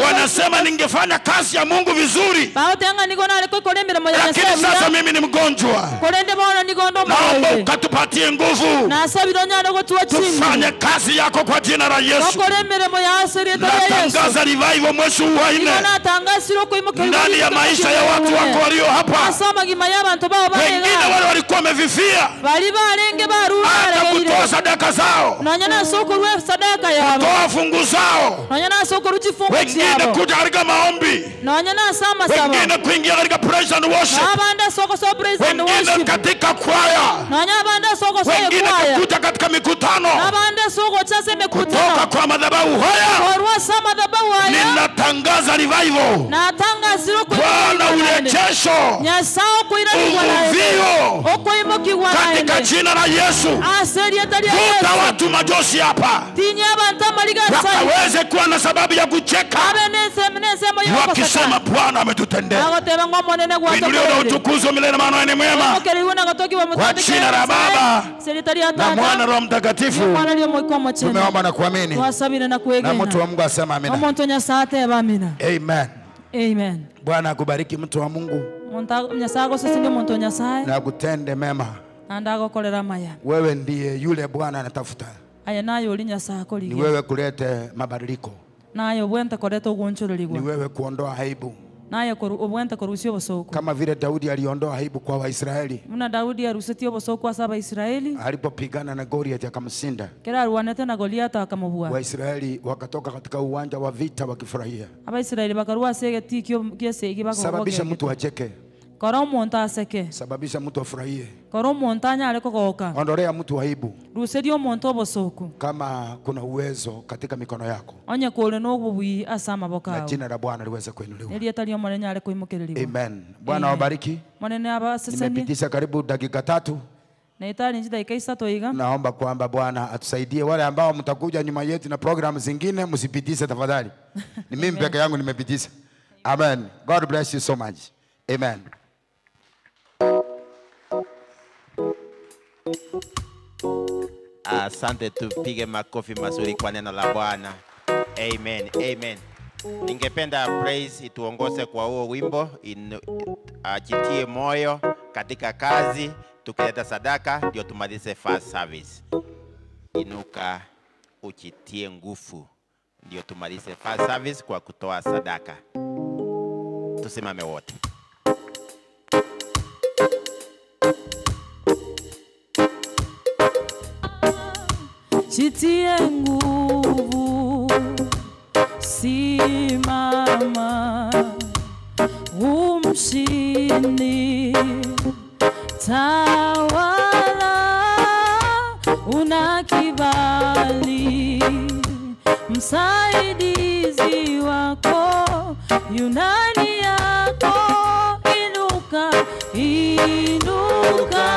wanasema ningefanya kazi ya Mungu vizuri, bagotenga nigo nare kokora emirimo ya lakini Nyasaye sasa buya mimi ni mgonjwa. korende bono nigo ndo Naomba omorwaire ukatupatie nguvu nasabire onyare gotua chinguru tufanye kazi yako kwa jina la Yesu. tokore emirimo ya ase erieta ria Yesu Natangaza revival mwezi huu wa nigo nne natangasire okoimokerwa ndani ya maisha ya watu wako walio hapa. ase amagima y'abanto bao Wengine barega wale walikuwa wamevifia bari barenge hata barunaregeire kutoa sadaka zao, nonya nase okorwa esadaka yabo toa fungu zao, nonya nase okorwa chifungu wengine chiabo kuja katika maombi, nonya nase amasabo wengine kuingia katika praise and worship, abande ase ogosoa praise and wengine worship katika kwaya, nonya abande ase ogosoa wengine ekwaya kukuja katika mikutano abande ase ogocha ase kutoka emekutano kwa madhabahu haya. korwa ase amadhabahu aya Ninatangaza revival, natangasire Bwana okoimokerwa naende urejesho, nyasaye okoiranigwa naende uvuvio okoimokigwa katika naende jina la Yesu. ase erieta ria Vuta Yesu watu majosi hapa tinya abantu amariga asai wakaweze kuwa na sababu ya kucheka abe nensemo nensemo wakisema yokoseka Bwana ametutendea. agoteba ng'o omonene Kuinuliwa na gwatokorire utukuzwa milele, maana wewe ni mwema. omokerigwe na gotokiwa Kwa jina la Baba serita ria na Tata Mwana Roho Mtakatifu mwana rio moiko omochenu tumeomba na kuamini, twasabire na na mtu kwegena wa Mungu asema amina. omonto Nyasaye ateba amina. Amen. Amen. Bwana akubariki mtu wa Mungu Nyasaye agosesenie omonto o Nyasaye na akutende mema. naende agokorera amaya Wewe ndiye yule Bwana anatafuta, aya naye ori Nyasaye ni akorigia wewe kulete mabadiliko, naye obwente koreta ni ogonchorerigwa wewe kuondoa aibu, naye obwente korusia obosoku kama vile Daudi aliondoa aibu kwa Waisraeli buna Daudi arusetie obosoku ase Abaisraeli alipopigana na Goliath akamshinda. kera arwanete na Goliath akamobua Waisraeli wakatoka katika uwanja wa vita wakifurahia. Abaisraeli bakarwa ase egetii kiesegi Sababisha bakogokegete mtu acheke, kora omonto aseke sababisha mtu afurahie, kora omonto anyare kogoka ondolea mtu aibu ruseria omonto obosoku kama kuna uwezo katika mikono yako, onye kore na obobui ase amaboko na ao jina la Bwana liweze kuinuliwa. erieta ria omonene nyare koimokererigwa Amen. Bwana Amen. wabariki. Monene abasesenie Nimepitisha karibu dakika 3. na etari nchi dakika 3 iga. Naomba kwamba Bwana atusaidie. Wale ambao mtakuja nyuma yetu na programu zingine msipitishe tafadhali. Ni mimi peke yangu nimepitisha. Amen. God bless you so much. Amen. Asante, tupige makofi mazuri kwa neno la Bwana. Amen, amen. Ningependa Praise ituongoze kwa huo wimbo ajitie moyo katika kazi, tukileta sadaka ndio tumalize first service. Inuka ujitie nguvu ndio tumalize first service kwa kutoa sadaka. Tusimame wote. Jitie nguvu, simama, umshindi, tawala, una kibali, msaidizi wako yunani yako, inuka, inuka,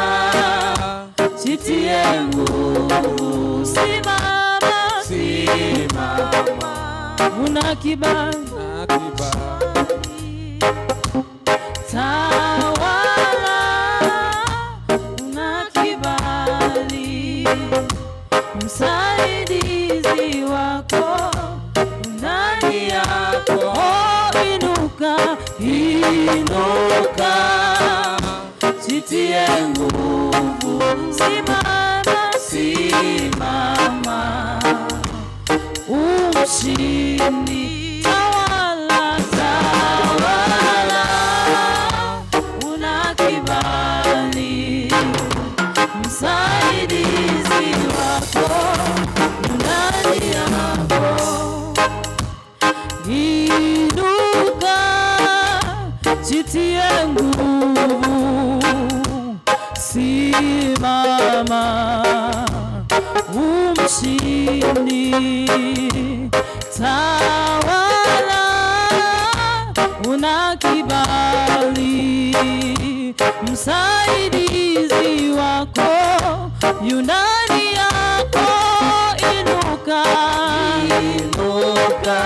jitie nguvu, simama, simama, una kibali, tawala, una kibali, msaidizi wako ndani yako, oh, inuka, inuka, jitie nguvu, simama, simama, umshindi, tawala, tawala, una kibali, msaidizi wako ndani yako, inuka, jitie nguvu, simama, umshindi, tawala, una kibali, msaidizi wako yunani yako, inuka, inuka,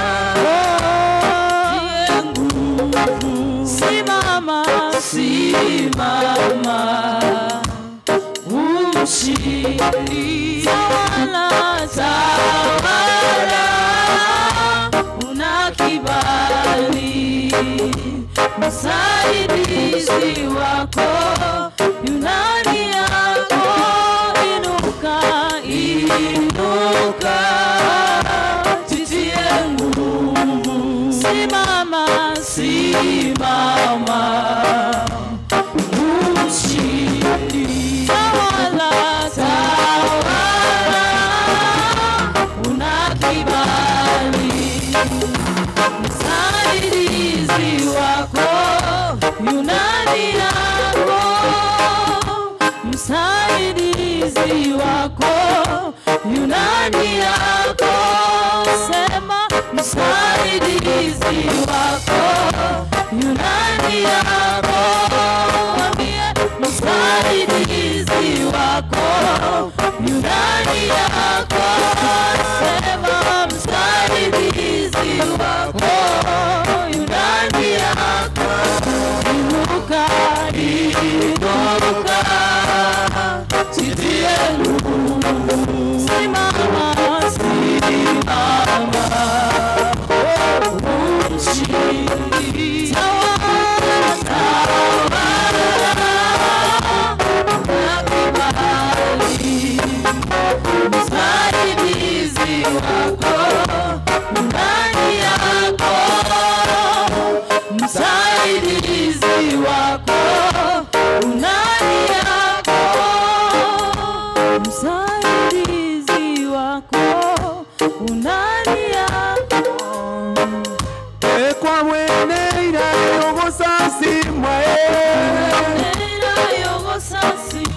oh, nguvu, simama, simama, umshindi, tawala, tawala, una kibali, msaidizi wako yunani yako, inuka, inuka, jitie nguvu, simama, simama, umshindi, tawala, tawala, una kibali, msaidizi wako yunani yako, msaidizi wako yunani yako, sema msaidizi wako yunani yako, mwambie msaidizi wako yunani yako, sema msaidizi wako yunani yako, inuka, inuka, jitie nguvu, simama, simama, umshindi, tawala, tawala, na kibali, msaidizi wako ndani yako, msaidizi wako ndani yako, msaidizi wako ndani yako. Ekwa mweneira yogosasimwa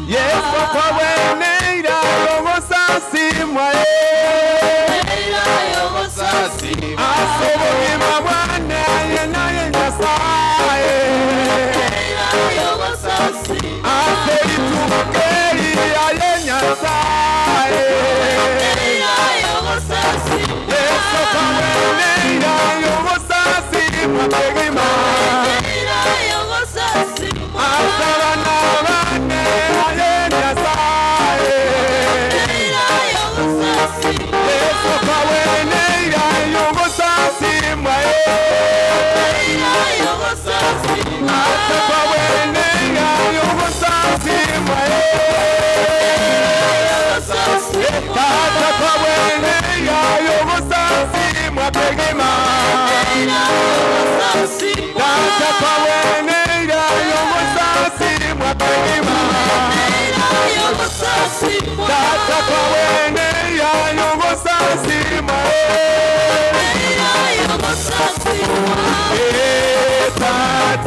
Yesu kwa mweneira yogosasimwa Asobogima bwana ye naye Nyasaye Aseyitukeli aye Nyasaye Yesu kwa mweneira yogosasimwa tegima Asabana bane aye Nyasaye Yesu kwa mweneira yogosasimwa.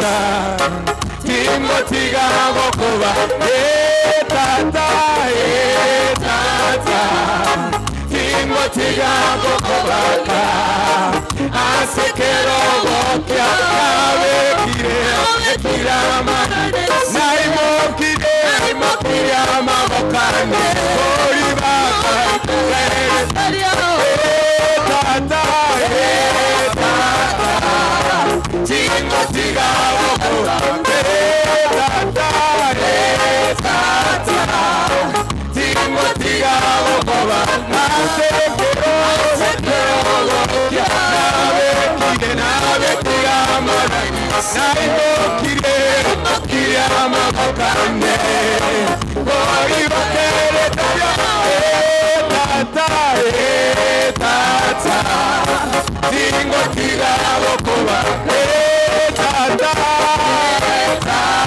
tata, tingotiga gokoba. Eh, tata, eh, tata, tingotiga gokobaka. Asekero gokia nabekire, ekirama, naimokire, naimokire amabokane, oribaka, eh, tata, eh, tata, tingotiga gokoba. Eh, tata, eh, tata, tingotiga gokoba. Asekero, asekero gokia nabekire, nabekire amara, naimokire, naimokire amabokane, oribakere taya. Eh, tata, eh, tata, tingotiga gokoba. Eh, tata, tata, tata,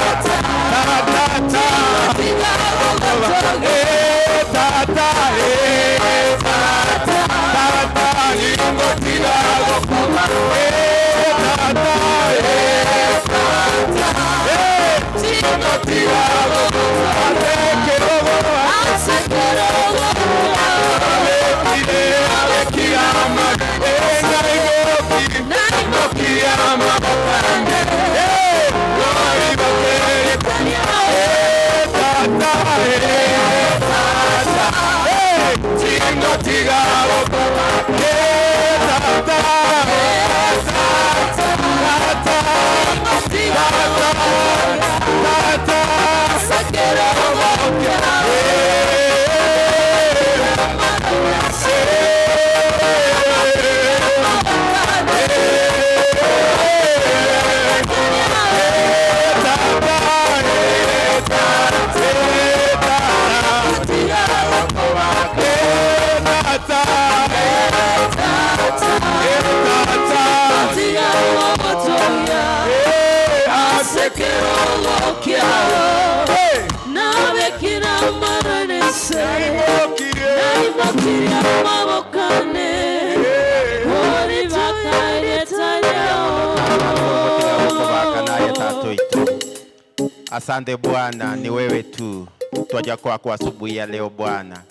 eh, tata, eh, tata, tata, tingotiga gokoba. Eh, tata, eh, tata, eh, tingotiga gokoba. Asekero, asekero, abekire, abekire ama, eh, naimoki, naimoki amabokane, eh, noribakere, eh, tata, eh, tata, eh, tingotiga gokoba. Eh, tata, eh, tata, tata, tata, tata, asekero gokia, Gokobaka naye tatu itu. Asante Bwana, ni wewe tu twaja kwako asubuhi ya leo Bwana,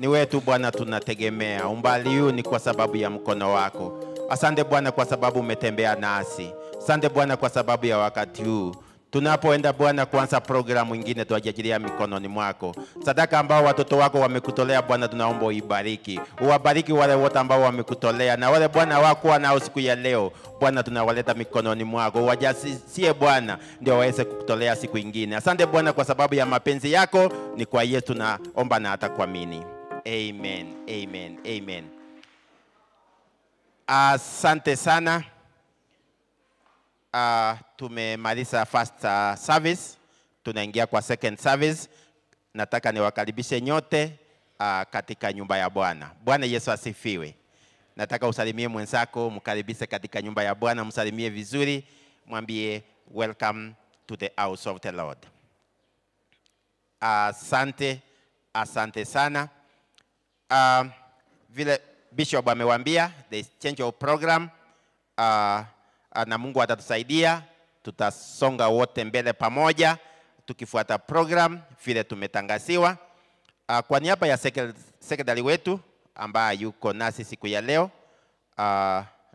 ni wewe tu Bwana tunategemea. Umbali huu ni kwa sababu ya mkono wako. Asante Bwana kwa sababu umetembea nasi. Asante Bwana kwa sababu ya wakati huu tunapoenda Bwana kuanza programu ingine, twajiachilia mikononi mwako. Sadaka ambao watoto wako wamekutolea Bwana, tunaomba uibariki, uwabariki wale wote ambao wamekutolea na wale Bwana wakuwa nao siku ya leo Bwana, tunawaleta mikononi mwako, uwajazie Bwana ndio waweze kukutolea siku ingine. Asante Bwana kwa sababu ya mapenzi yako, ni kwa Yesu tunaomba na hata kuamini. Amen, amen, amen. Asante sana. Tumemaliza first service, tunaingia kwa second service. Nataka niwakaribishe nyote katika nyumba ya Bwana. Bwana Yesu asifiwe. Nataka usalimie mwenzako, mkaribishe katika nyumba ya Bwana, msalimie vizuri, mwambie welcome to the house of the Lord. Asante, asante sana. Vile Bishop amewaambia there is change of program. Na Mungu atatusaidia, tutasonga wote mbele pamoja tukifuata program vile tumetangaziwa. Kwa niaba ya secretary wetu ambaye yuko nasi siku ya leo,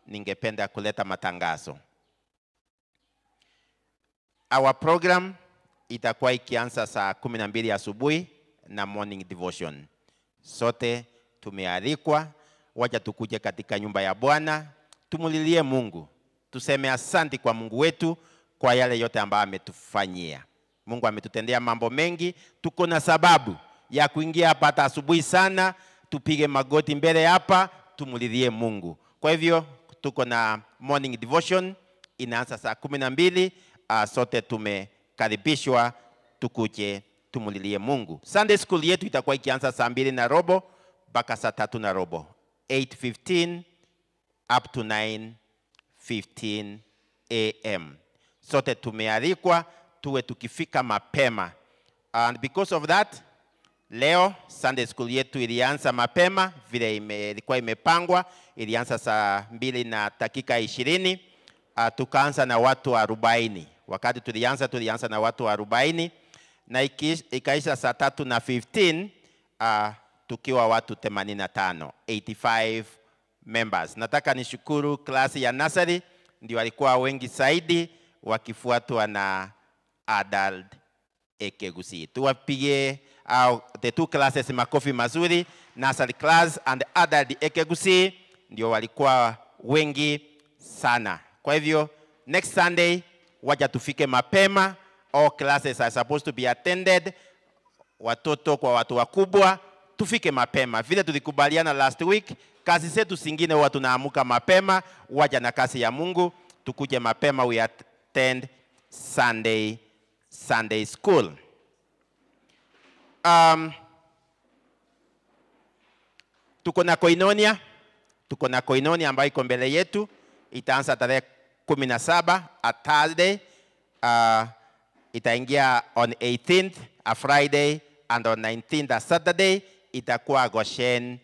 ningependa kuleta matangazo. Our program itakuwa ikianza saa 12 asubuhi na morning devotion. Sote tumealikwa, wacha tukuje katika nyumba ya Bwana, tumulilie Mungu, tuseme asanti kwa Mungu wetu kwa yale yote ambayo ametufanyia. Mungu ametutendea mambo mengi, tuko na sababu ya kuingia hapa hata asubuhi sana, tupige magoti mbele hapa, tumulilie Mungu. Kwa hivyo tuko na morning devotion inaanza saa 12. Sote tumekaribishwa tukuje tumulilie Mungu. Sunday school yetu itakuwa ikianza saa 2:15 mpaka saa 3:15, 8:15 up to 9:15 AM. Sote tumealikwa tuwe tukifika mapema. And because of that, leo Sunday school yetu ilianza mapema vile ilikuwa imepangwa. Ilianza saa 2:20. Tukaanza na watu 40. Wakati tulianza tulianza na watu 40 na ikaisha saa tatu na 15 tukiwa watu 85, 85 members. Nataka nishukuru klasi ya nursery, ndio walikuwa wengi zaidi wakifuatwa na adult Ekegusii. Tuwapige au the two classes makofi mazuri, nursery class and adult Ekegusii ndio walikuwa wengi sana. Kwa hivyo next Sunday wacha tufike mapema. All classes are supposed to be attended, watoto kwa watu wakubwa tufike mapema vile tulikubaliana last week. Kazi zetu zingine huwa tunaamuka mapema, waja na kazi ya Mungu tukuje mapema, we attend Sunday school. Tuko na koinonia, tuko na koinonia ambayo iko mbele yetu, itaanza tarehe 17 a Thursday. Itaingia on 18th a Friday and on 19th a Saturday itakuwa Goshen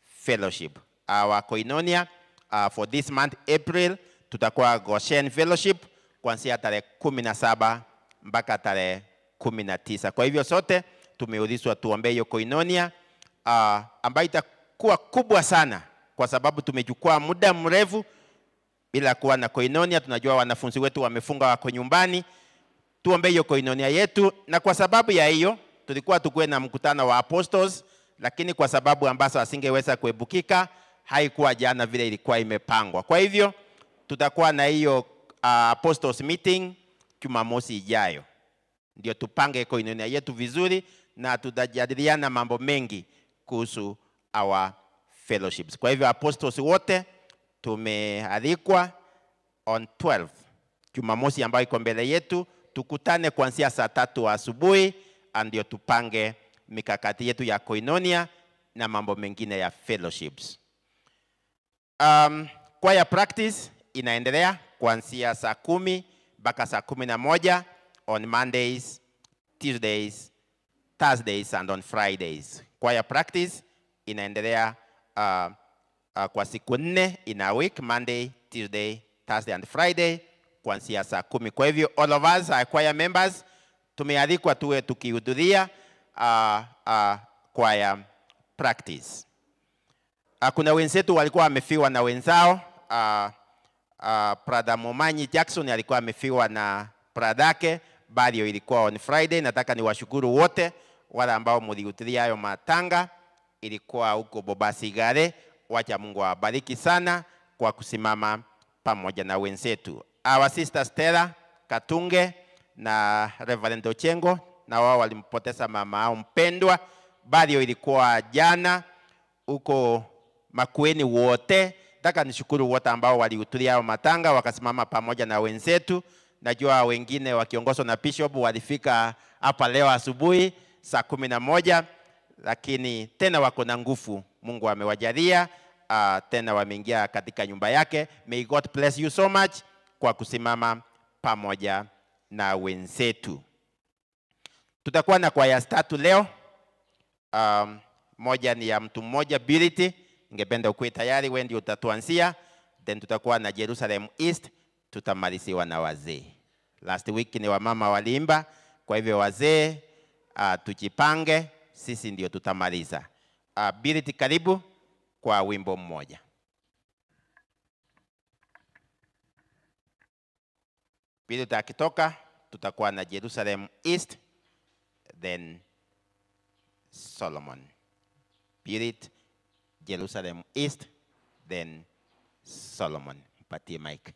Fellowship. Our koinonia for this month April tutakuwa Goshen Fellowship kuanzia tarehe 17 mpaka tarehe 19. Kwa hivyo sote tumeulizwa tuombe hiyo koinonia ambayo itakuwa kubwa sana kwa sababu tumechukua muda mrefu bila kuwa na koinonia. Tunajua wanafunzi wetu wamefunga wako nyumbani. Tuombe hiyo koinonia yetu, na kwa sababu ya hiyo tulikuwa tukuwe na mkutano wa apostles, lakini kwa sababu ambazo asingeweza kuebukika haikuwa jana vile ilikuwa imepangwa. Kwa hivyo tutakuwa na hiyo apostles meeting Jumamosi ijayo, ndio tupange koinonia yetu vizuri, na tutajadiliana mambo mengi kuhusu our fellowships. Kwa hivyo apostles wote tumealikwa on 12 Jumamosi ambayo iko mbele yetu, tukutane kuanzia saa 3 asubuhi, ndio tupange mikakati yetu ya koinonia na mambo mengine ya fellowships. Choir practice inaendelea kuanzia saa 10 mpaka saa 11 on Mondays, Tuesdays, Thursdays and on Fridays. Choir practice inaendelea kwa siku 4 in a week, Monday, Tuesday, Thursday and Friday kuanzia saa 10. Kwa hivyo all of us are choir members, tumealikwa tuwe tukihudhuria choir practice. Kuna wenzetu walikuwa wamefiwa na wenzao. Brother Momanyi Jackson alikuwa amefiwa na bradake, bado ilikuwa on Friday. Nataka niwashukuru wote wale ambao mlihudhuria hayo matanga, ilikuwa huko Bobasi Gare. Wacha Mungu awabariki sana kwa kusimama pamoja na wenzetu. Our sister Stella Katunge na Reverend Ochengo, na wao walimpoteza mama yao mpendwa, bado ilikuwa jana huko Makueni wote. Nataka nishukuru wote ambao walihudhuria hayo matanga wakasimama pamoja na wenzetu. Najua wengine wakiongozwa na bishop walifika hapa leo asubuhi saa 11, lakini tena wako na nguvu. Mungu amewajalia, tena wameingia katika nyumba yake. May God bless you so much kwa kusimama pamoja na wenzetu. Tutakuwa na kwaya 3 leo. Moja ni ya mtu mmoja Beauty, ningependa ukuwe tayari, wewe ndio utatuanzia. Then tutakuwa na Jerusalem East, tutamaliziwa na wazee. Last week ni wamama waliimba, kwa hivyo wazee, tujipange, sisi ndio tutamaliza. Beauty, karibu kwa wimbo mmoja. Beauty akitoka, tutakuwa na Jerusalem East, then Solomon. Beauty, Jerusalem East, then Solomon. Mpatie mic.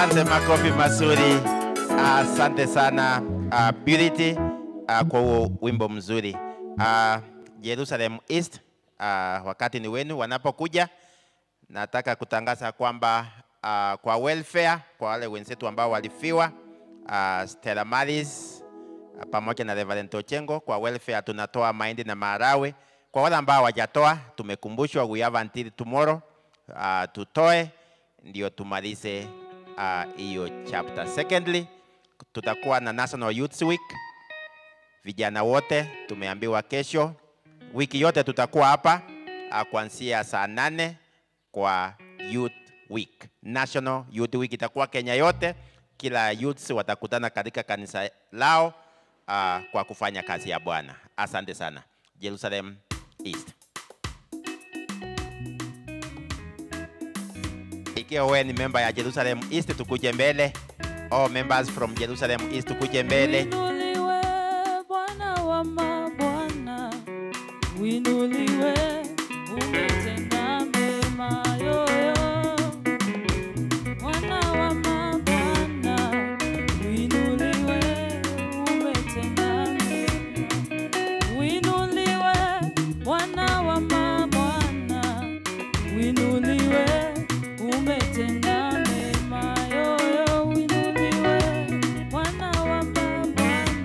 Asante, makofi mazuri. Asante sana Beauty kwa huo wimbo mzuri. Jerusalem East, wakati ni wenu wanapokuja. Nataka kutangaza kwamba kwa welfare kwa wale wenzetu ambao walifiwa, Stella Maris pamoja na Reverend Ochengo, kwa welfare tunatoa mahindi na maharagwe. Kwa wale ambao hawajatoa, tumekumbushwa we have until tomorrow tutoe ndio tumalize hiyo chapter. Secondly, tutakuwa na National Youth Week. Vijana wote tumeambiwa kesho, wiki yote tutakuwa hapa kuanzia saa 8 kwa Youth Week. National Youth Week itakuwa Kenya yote, kila youths watakutana katika kanisa lao kwa kufanya kazi ya Bwana. Asante sana. Jerusalem East. Ikiwa wewe ni member ya Jerusalem East, tukuje mbele. All members from Jerusalem East tukuje mbele. Uinuliwe Bwana wa mabwana, uinuliwe, umetenda mema yoyo. Bwana wa mabwana, uinuliwe, umetenda mema. Uinuliwe Bwana wa mabwana, uinuliwe, umetenda mema yoyo. Uinuliwe Bwana wa mabwana.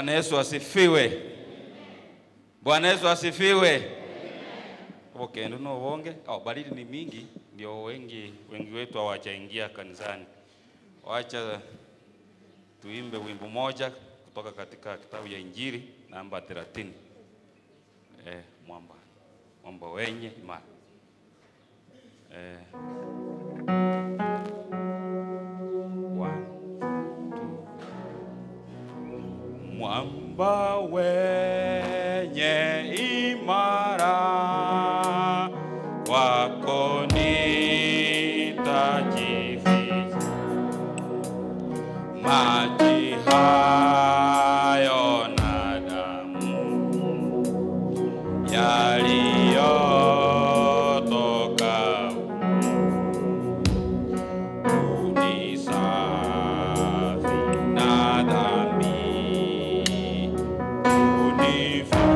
Bwana Yesu asifiwe. Bwana Yesu asifiwe. Obokendo na obonge. Oh, baridi ni mingi, ndio wengi wengi wetu hawajaingia kanisani. Wacha tuimbe wimbo moja kutoka katika kitabu ya Injili namba 30. Eh, mwamba mwamba wenye imani. Eh, one, two. Mwamba wenye imara wako nitajificha, maji hayo na damu yaliyotoka unisafi na dhambi,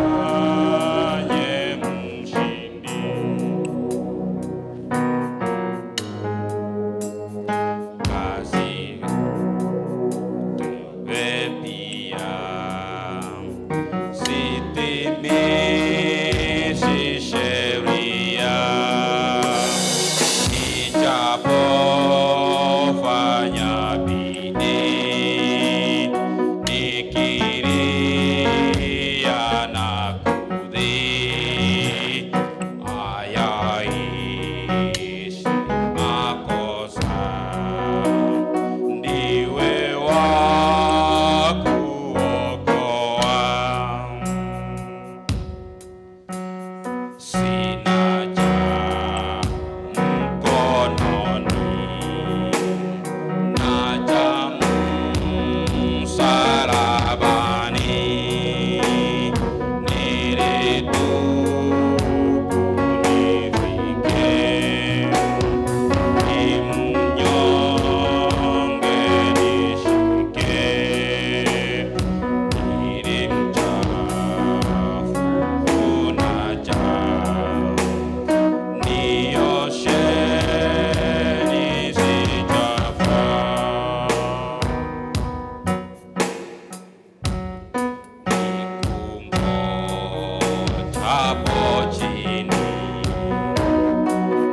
unifanye mshindi. Kazi tupe pia, sitimishi sheria, nijapofanya bidii, nikilia na kudhii, hayaishi makosa, ndiwe wa kuokoa. Sina cha mkononi na cha msalabani, nilitubu nifike, ni mnyonge nishike, nili mchafu unaja Nioshe nisichafa. Nikungojapo chini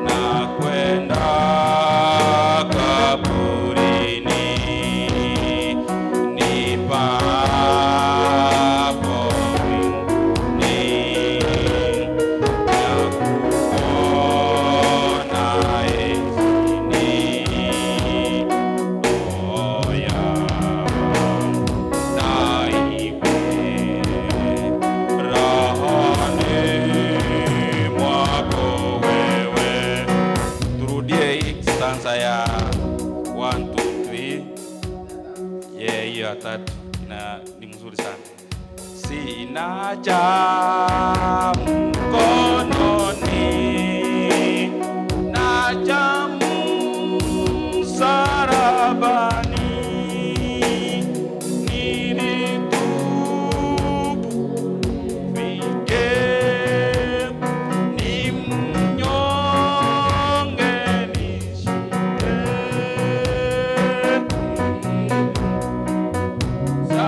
na kwenda kaburini, nipapo mbinguni nakuona ezini, oya naiwe rahani mwako wewe. Turudie hii stanza ya 1 2 3. Yeah, hiyo ya tatu ina ni mzuri sana. Sina cha mkononi na cha msalabani, nilitubu fike, ni mnyonge nishike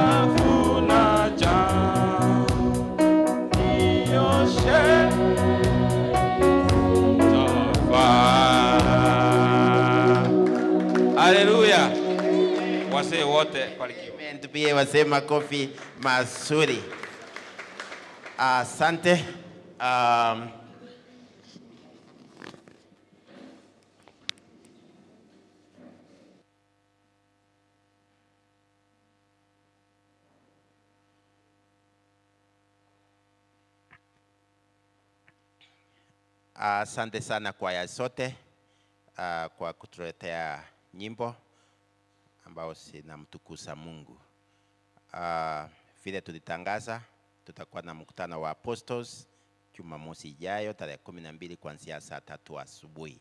Safuna cha nioshe tofa. Haleluya. Wasee wote barikiwe. Amen. Tupige wasee makofi mazuri. Asante. Asante sana kwaya zote kwa kutuletea nyimbo ambao zinamtukuza Mungu. Vile tulitangaza tutakuwa na mkutano wa apostles Jumamosi ijayo tarehe 12 kuanzia saa tatu asubuhi.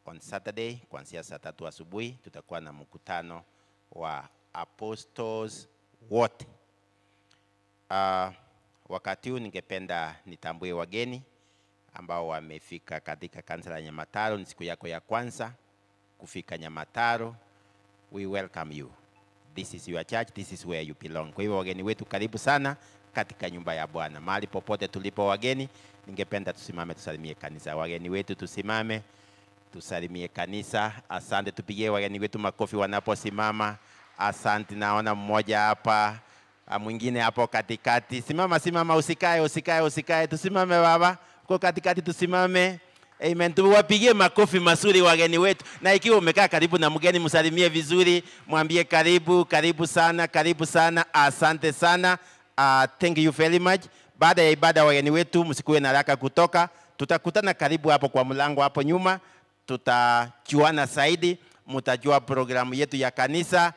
On Saturday kuanzia saa tatu asubuhi tutakuwa na mkutano wa apostles wote. Wakati huu ningependa nitambue wageni ambao wamefika katika kanisa la Nyamataro. Ni siku yako ya kwanza kufika Nyamataro, we welcome you. This is your church, this is where you belong. Kwa hivyo wageni wetu, karibu sana katika nyumba ya Bwana. Mahali popote tulipo wageni, ningependa tusimame tusalimie kanisa. Wageni wetu tusimame tusalimie kanisa. Asante, tupigie wageni wetu makofi wanaposimama. Asante, naona mmoja hapa, mwingine hapo katikati. Simama, simama, usikae, usikae, usikae. Tusimame baba, uko katikati, tusimame. Amen. Tuwapigie makofi mazuri wageni wetu, na ikiwa umekaa karibu na mgeni, msalimie vizuri, mwambie karibu, karibu sana, karibu sana, asante sana. Thank you very much. Baada ya ibada, wageni wetu, msikuwe na haraka kutoka. Tutakutana karibu hapo kwa mlango hapo nyuma, tutajuana zaidi, mtajua programu yetu ya kanisa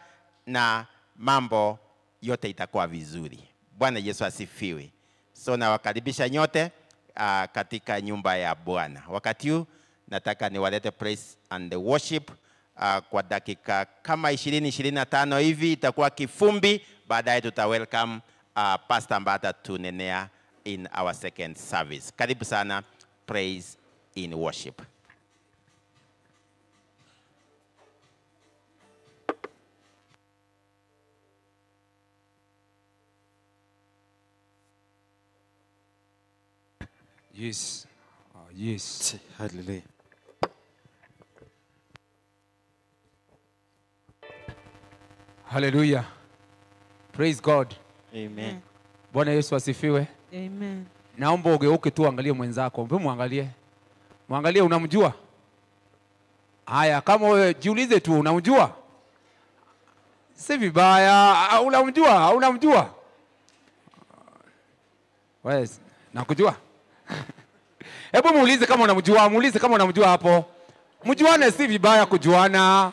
na mambo yote itakuwa vizuri. Bwana Yesu asifiwe. So nawakaribisha nyote katika nyumba ya Bwana. Wakati huu nataka niwalete praise and the worship kwa dakika kama 20 25 hivi, itakuwa kifumbi. Baadaye tuta welcome Pastor ambaye atatunenea in our second service. Karibu sana praise in worship. Yes. Yes. Hallelujah. Hallelujah. Praise God. Amen. Bwana Yesu asifiwe. Amen. Naomba ugeuke tu angalie mwenzako. Mpe muangalie. Muangalie, unamjua? Haya, kama wewe jiulize tu unamjua? Si vibaya, unamjua, unamjua? Wewe nakujua? Hebu muulize kama unamjua, muulize kama unamjua hapo. Mjuane, si vibaya kujuana.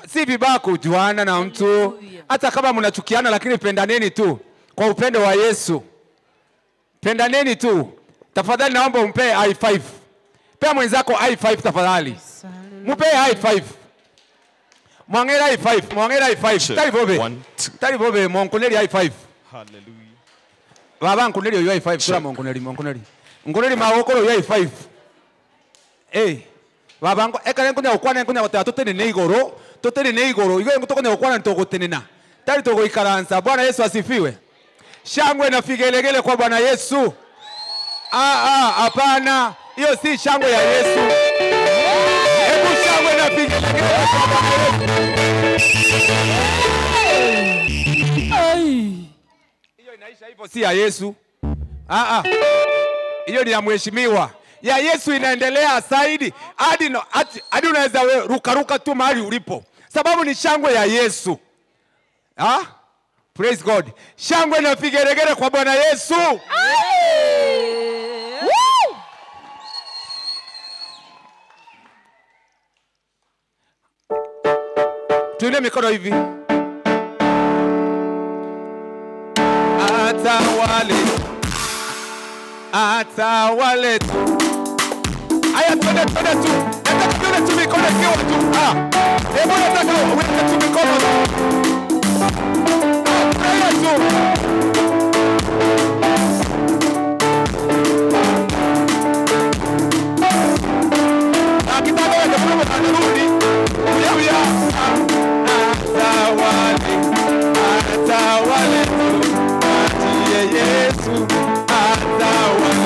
Si vibaya kujuana na mtu. Hata kama mnachukiana, lakini pendaneni tu kwa upendo wa Yesu. Pendaneni tu. Tafadhali naomba umpe I5. Pea mwenzako I5 tafadhali. Mpe I5. Mwangera I5, mwangera I5. Tari bobe. Tari bobe monkoneri I5. Hallelujah. Baba nkoneri oyo I5 kura monkoneri monkoneri. Nkoneri mawokoro oyo I5. Eh. Baba ngo ekare nkonya gokwana nkonya goteba totenene igoro, totenene igoro. Igo tokonya gokwana ntogotenena. Tari togoikaransa. Bwana Yesu asifiwe. Shangwe na figelegele kwa Bwana Yesu. Hapana. Hiyo si shangwe ya Yesu. Hebu shangwe na figelegele kwa Bwana Yesu. Hiyo inaisha hivyo, si ya Yesu. Hiyo ni ya mheshimiwa. Ya Yesu inaendelea zaidi hadi no, hadi unaweza ruka ruka tu mahali ulipo. Sababu ni shangwe ya Yesu. Praise God. Shangwe na figeregere kwa Bwana Yesu. Tuinue mikono hivi. Atawale. Atawale tu. Aya, twende twende tu. Nataka tuone tu mikono ikiwa tu. Hebu nataka uweke tu mikono. Twende tu. Akitaka weke mkono anarudi. Uya uya. Atawale. Atawale tu. Achie Yesu. Atawale.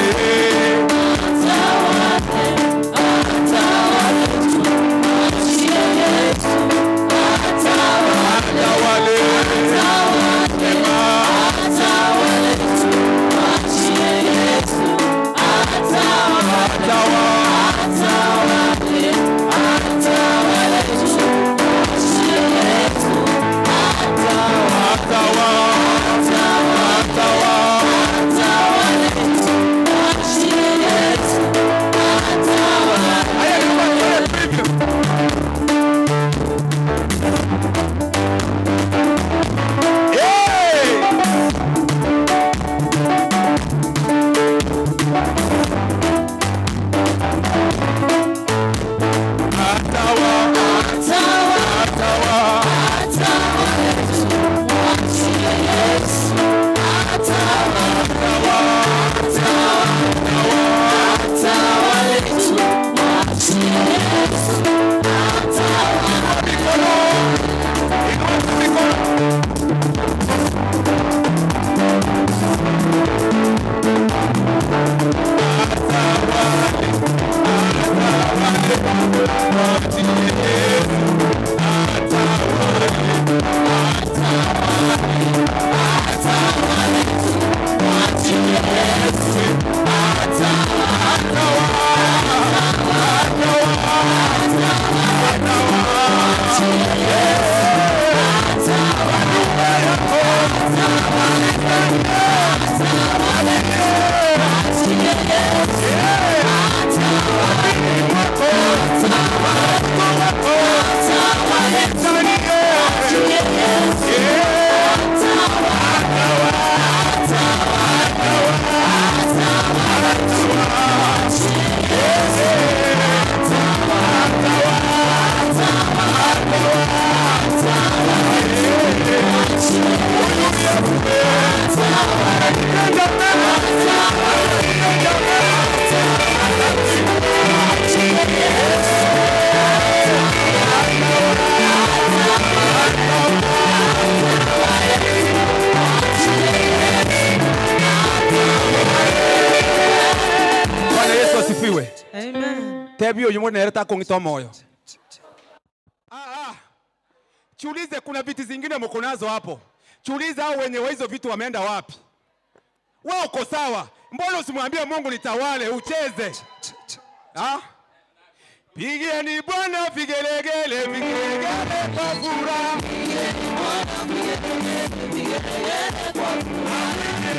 Bwana Yesu asifiwe. Amen. Tebi oyu mwenere takong'ita moyo. Ah, ah. Chulize kuna viti zingine mko nazo hapo. Chuliza hao wenye wa hizo vitu wameenda wapi? Wewe uko sawa. Mbona usimwambie Mungu nitawale ucheze? Ah? Pigieni Bwana vigelegele, vigelegele kwa furaha. Pigieni Bwana vigelegele, vigelegele kwa furaha.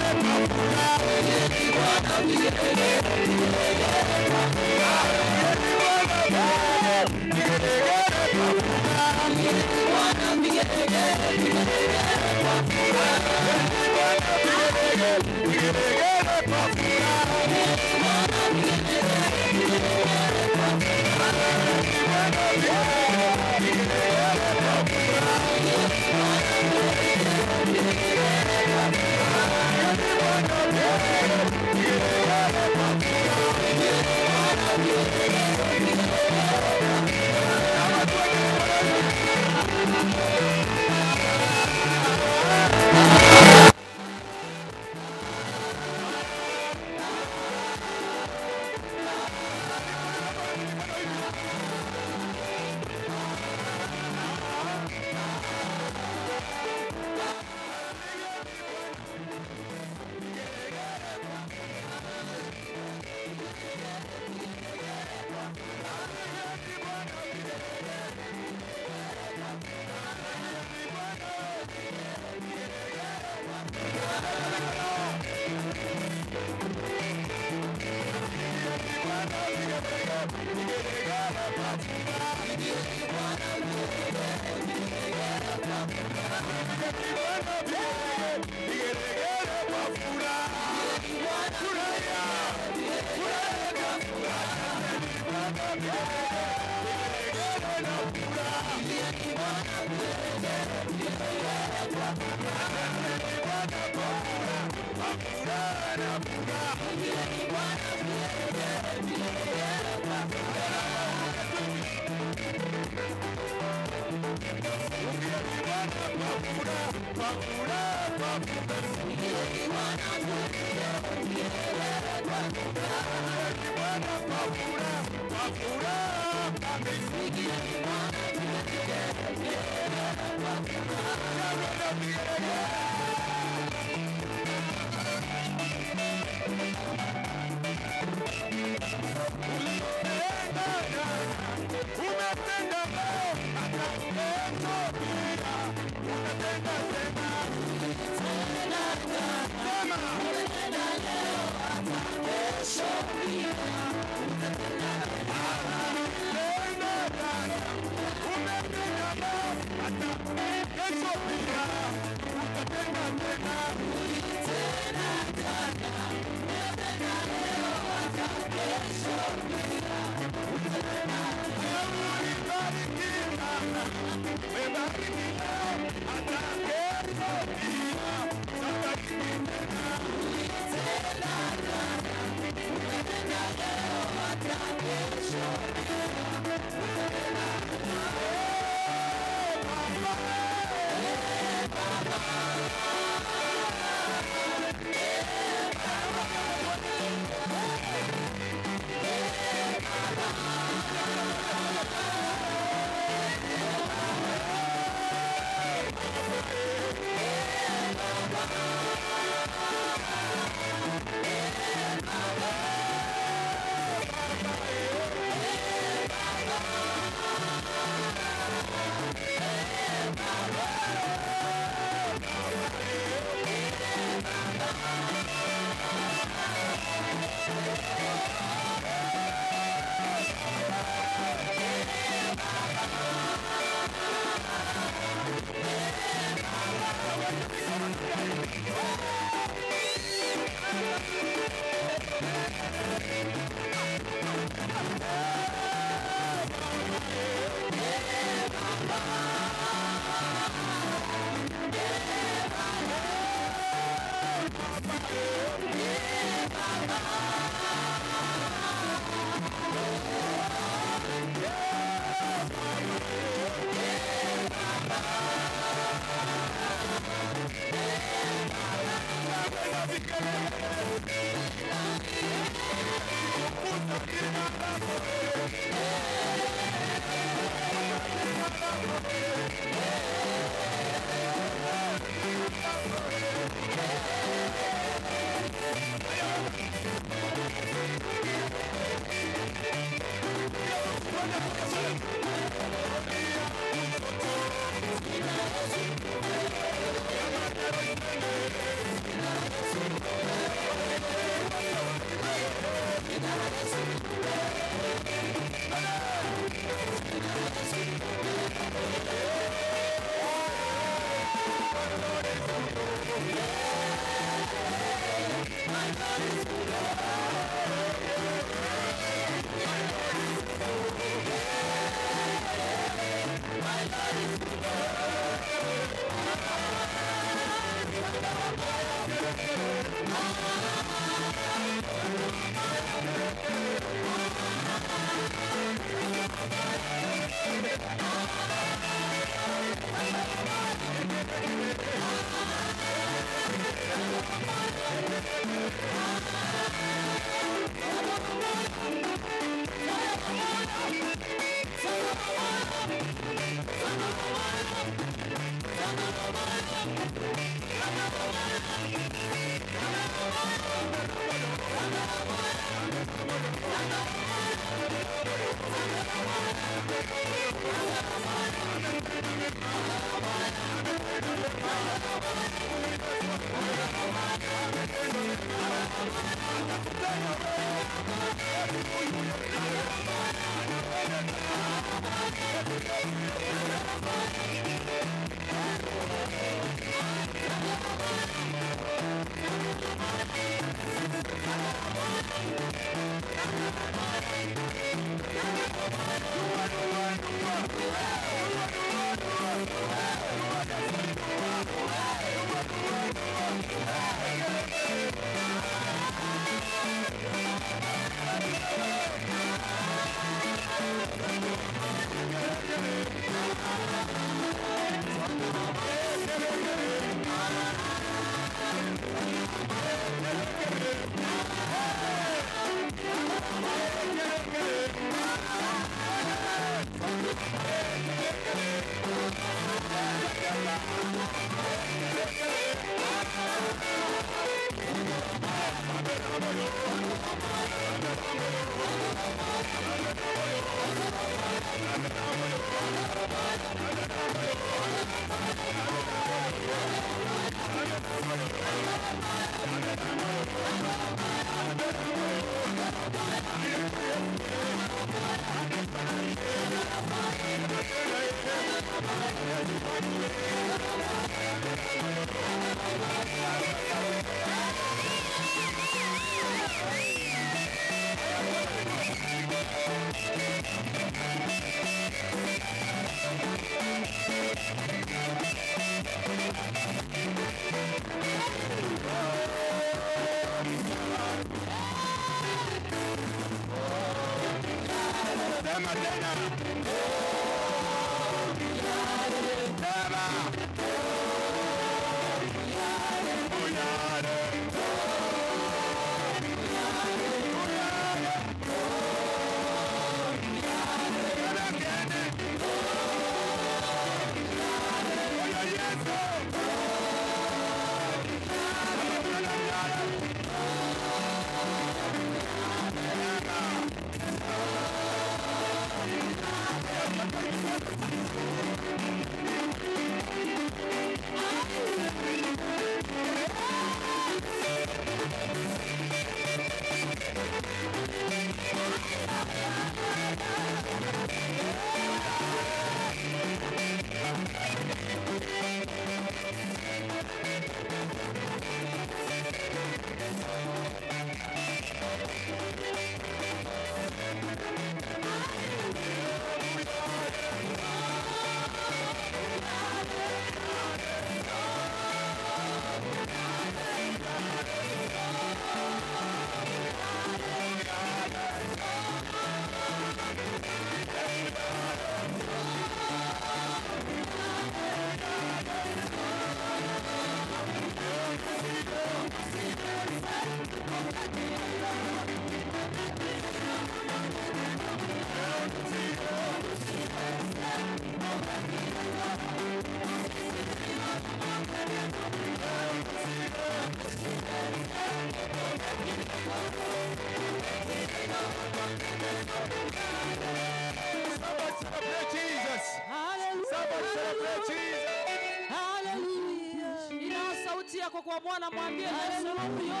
yako kwa Bwana, mwambie Yesu Haleluya.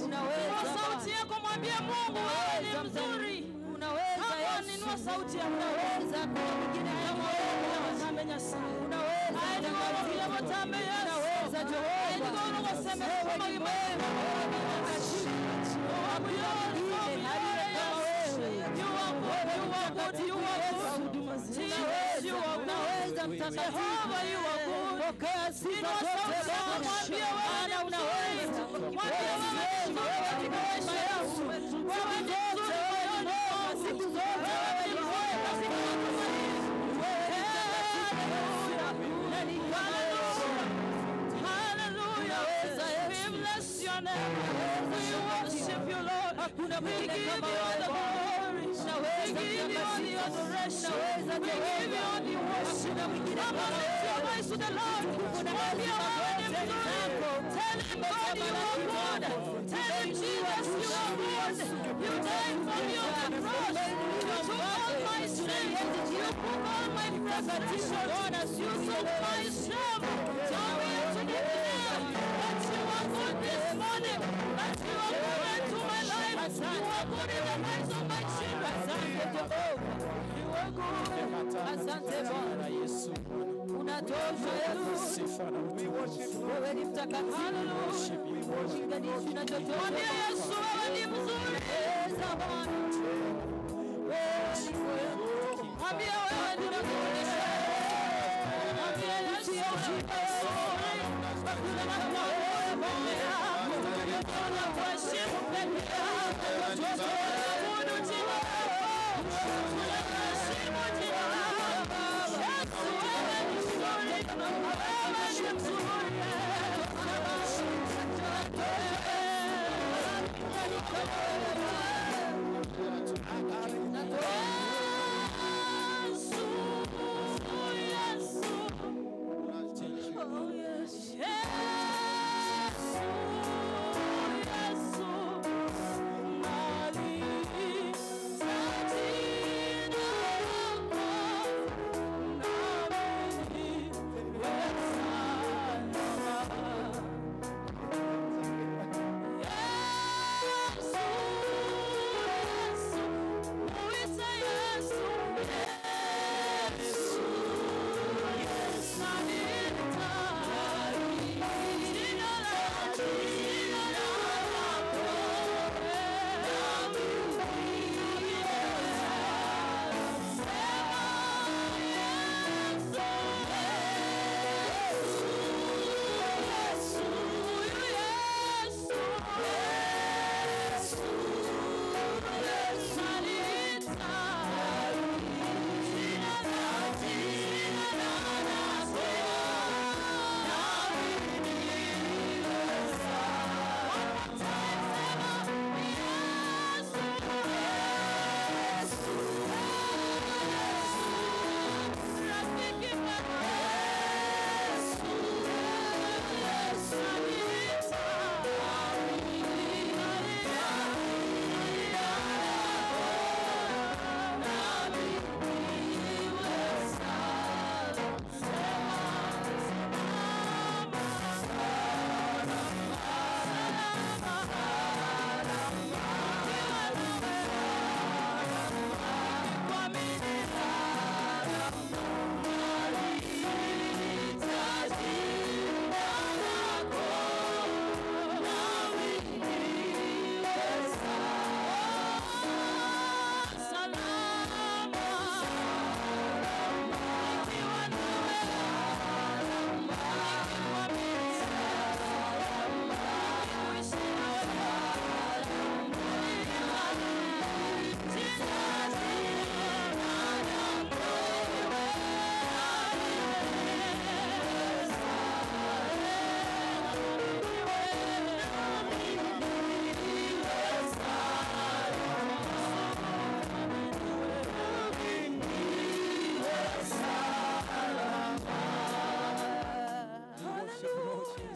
Unaweza Inua sauti Bwana. yako, mwambie Mungu wewe ni mzuri. Unaweza Come on, Yesu. inua sauti yako. Unaweza, hakuna mwingine kama wewe. Unaweza mtakatifu. Unaweza Jehova. Wewe ni mwema, wewe ni mtakatifu. Hakuna mwingine aliye kama wewe. Wewe ni mtakatifu Yesu. Unaweza, unaweza mtakatifu. Pokea sifa zote Bwana. Maana unaweza. Wewe ni mwema, wewe ni mwema Yesu. Siku zote wewe ni mwema, siku zote wewe ni mwema. Wewe ni mtakatifu Yesu. Nani kama wewe? Unaweza Yesu. We bless your name. We worship you, Lord. Hakuna We mwingine give kama you all wewe the Bwana. glory. Unaweza We give you all the mtakatifu. adoration. Unaweza We give you all the worship. Hakuna mwingine Come on, kama lift your wewe. voice to the Lord. Utukufu na Mwambie heshima wewe ni zote ni mzuri. zako. Tell him God you are good. Tell him Jesus you are good. You died for me on the cross. You took all my sins. You took all my frustrations. You took my shame. Tell me to declare that you are good this morning. That you are good into my life. You are good in the lives of my children. Asante Jehova. You are good. Asante Bwana. Unatosha Yesu. Wewe ni mtakatifu. Hulinganishwi na chochote. Mwambie Yesu wewe ni mzuri. Unaweza Bwana. Wewe ni mwema. Mwambie wewe ni mzuri. Mwambie Yesu wewe ni mzuri. Tunakuabudu peke yako. Tunakuheshimu peke yako. Tunaabudu jina lako. Tunaheshimu jina lako. Yesu wewe ni mzuri. Wewe ni mzuri. Yesu, Yesu. Oh, yes. Yesu, Yesu, naliita jina lako, nami niwe salama. Yesu, Yesu, muite Yesu, Yesu.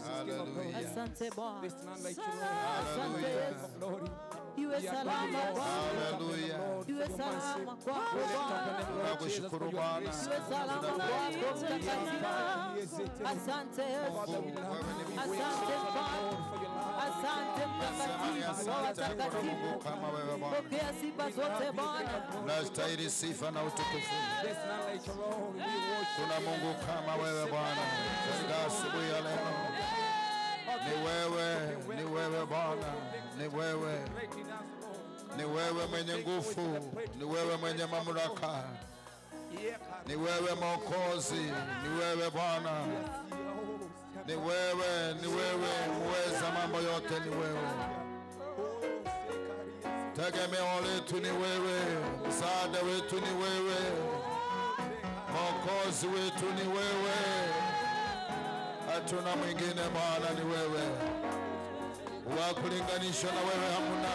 Hallelujah. Asante Bwana. There's none like you, Lord. Asante Hallelujah. Yesu. Glory. You Iwe salama kwako. Haleluya. Iwe salama kwako Bwana. Tunakushukuru Bwana. Iwe salama kwako mtakatifu. Asante Yesu. Mungu, wewe ni Mungu. Asante Bwana. Asante Nasema ni mtakatifu wa asante, hakuna Mungu watakatifu. kama wewe Bwana. Pokea sifa zote Bwana. Unastahili sifa na utukufu. Kuna Mungu kama wewe Bwana. Katika asubuhi ya leo ni wewe, ni wewe Bwana, ni wewe, ni wewe mwenye nguvu, ni wewe mwenye mamlaka, ni wewe Mwokozi, ni wewe Bwana, ni wewe, ni wewe muweza mambo yote, ni wewe tegemeo letu, ni wewe msaada wetu, ni wewe Mwokozi wetu, ni wewe hatuna mwingine Bwana, ni wewe wa kulinganishwa na wewe hamna,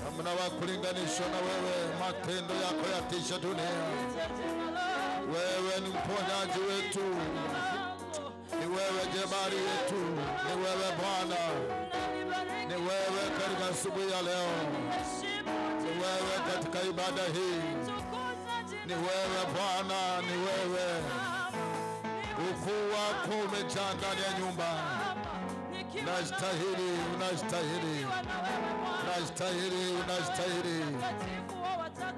hamna wa kulinganishwa na wewe. Matendo yako yatisha dunia. Wewe ni mponyaji wetu, ni wewe jebari yetu, ni wewe Bwana, ni wewe katika asubuhi ya leo, ni wewe katika ibada hii, ni wewe Bwana, ni wewe. Ukuu wako umejaa ndani ya nyumba. Unastahili, unastahili, unastahili, unastahili,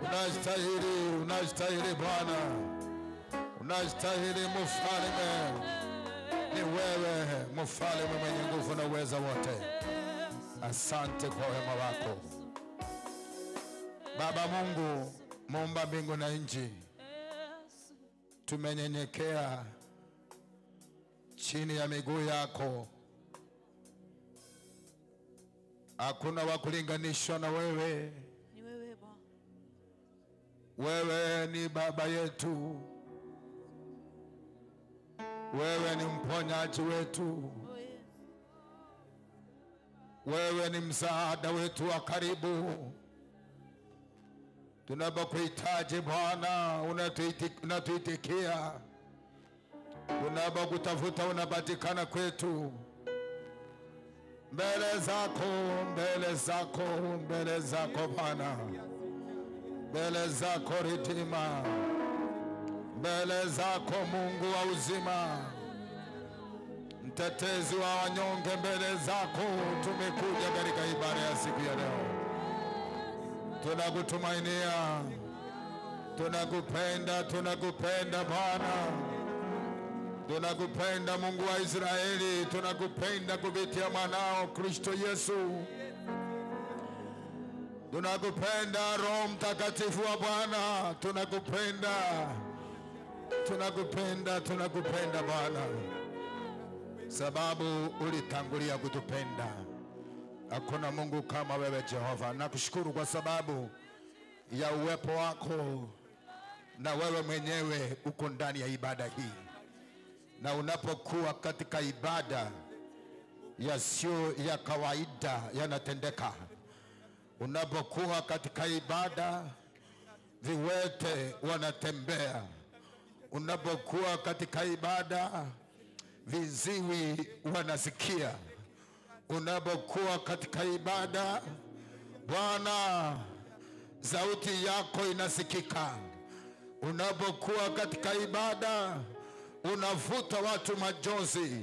unastahili, unastahili Bwana, unastahili mfalme. Ni wewe mfalme mwenye nguvu na uweza wote. Asante kwa wema wako Baba Mungu, muumba mbingu na nchi. Tumenyenyekea chini ya miguu yako. Hakuna wa kulinganishwa na wewe. Ni wewe Bwana. Wewe ni baba yetu, wewe ni mponyaji wetu, Oh, Yesu. wewe ni msaada wetu wa karibu. Tunapokuhitaji Bwana, unatuitikia. Tunapokutafuta unapatikana kwetu. Mbele zako, mbele zako, mbele zako Bwana, mbele zako Redeemer, mbele zako Mungu wa uzima, mtetezi wa wanyonge, mbele zako tumekuja katika ibada ya siku ya leo. Tunakutumainia, tunakupenda, tunakupenda Bwana, tunakupenda Mungu wa Israeli, tunakupenda kupitia mwanao Kristo Yesu. Tunakupenda Roho Mtakatifu wa Bwana, tunakupenda, tunakupenda, tunakupenda Bwana, sababu ulitangulia kutupenda. Hakuna Mungu kama wewe Jehova. Nakushukuru kwa sababu ya uwepo wako, na wewe mwenyewe uko ndani ya ibada hii, na unapokuwa katika ibada, yasiyo ya kawaida yanatendeka. Unapokuwa katika ibada, viwete wanatembea. Unapokuwa katika ibada, viziwi wanasikia. Unapokuwa katika ibada, Bwana, sauti yako inasikika. Unapokuwa katika ibada, unavuta watu majonzi.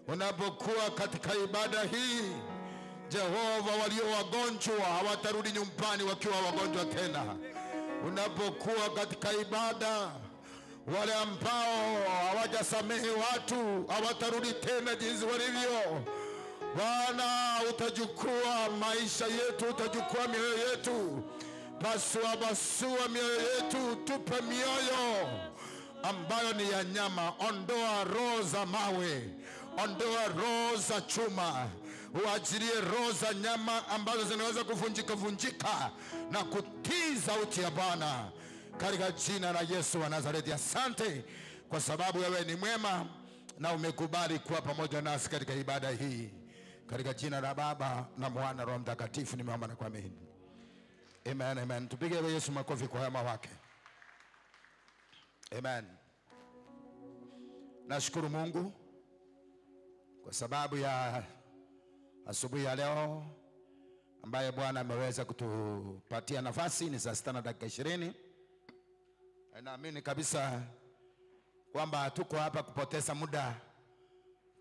Unapokuwa katika ibada hii, Jehova, walio wagonjwa hawatarudi nyumbani wakiwa wagonjwa tena. Unapokuwa katika ibada, wale ambao hawajasamehe watu hawatarudi tena jinsi walivyo. Bwana, utachukua maisha yetu, utachukua mioyo yetu, pasua pasua mioyo yetu, tupe mioyo ambayo ni ya nyama. Ondoa roho za mawe, ondoa roho za chuma, uachilie roho za nyama ambazo zinaweza kuvunjika vunjika na kutii sauti ya Bwana, katika jina la Yesu wa Nazareti. Asante kwa sababu wewe ni mwema na umekubali kuwa pamoja nasi katika ibada hii, katika jina la Baba na Mwana Roho Mtakatifu nimeomba na kuamini, amen, amen. Tupige Yesu makofi kwa wema wake. Amen. Nashukuru Mungu kwa sababu ya asubuhi ya leo. ambaye Bwana ameweza kutupatia nafasi. Ni saa sita na dakika 20. Naamini kabisa kwamba hatuko hapa kupoteza muda.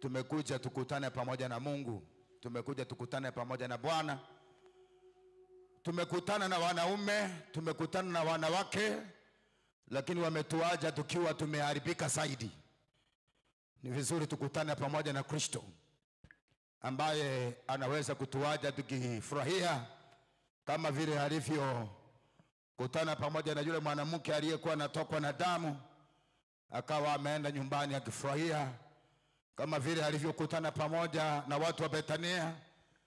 Tumekuja tukutane pamoja na Mungu, tumekuja tukutane pamoja na Bwana. Tumekutana na wanaume, tumekutana na wanawake, lakini wametuacha tukiwa tumeharibika zaidi. Ni vizuri tukutane pamoja na Kristo ambaye anaweza kutuacha tukifurahia kama vile alivyokutana pamoja na yule mwanamke aliyekuwa anatokwa na damu, akawa ameenda nyumbani akifurahia, kama vile alivyokutana pamoja na watu wa Betania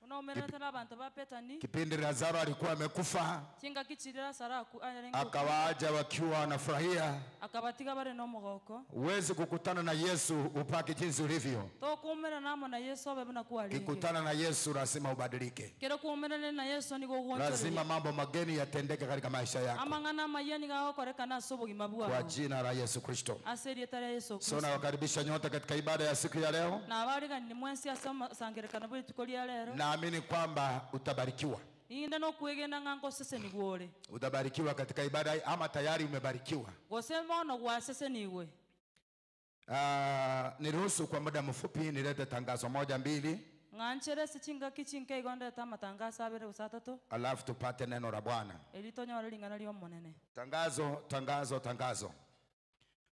Unaumerete n'abantu ba Betani kipindi Lazaro alikuwa amekufa, chingaki chirira saraku arenge akawaaja wakiwa wanafurahia. akabatiga bare n'omugoko Huwezi kukutana na Yesu upaki jinsi ulivyo. tokuumera namo na Yesu abe buna kwarenge Kikutana na Yesu lazima ubadilike, kero kuumerane na Yesu nigo lazima gwonchoreria mambo mageni yatendeke katika maisha yako amang'ana amaya nigo agokorekana ase obogima kwa bwao jina la Yesu Kristo. ase erieta ria Yesu So Kristo nawakaribisha nyote katika ibada ya siku ya leo. nabarigani mwensi ase amasangerekano bwa rituko ria rero Naamini kwamba utabarikiwa, inde nokwegena ng'a ngosesenigwe ore utabarikiwa katika ibada hii, ama tayari umebarikiwa. gose bono gwasesenigwe. Niruhusu kwa muda mfupi nilete tangazo moja mbili, Ng'anchere ase chingaki chinke igo ndete amatangaso abere gose atato alafu tupate neno la Bwana. eri tonyore ring'ana ria omonene. Tangazo, tangazo, tangazo.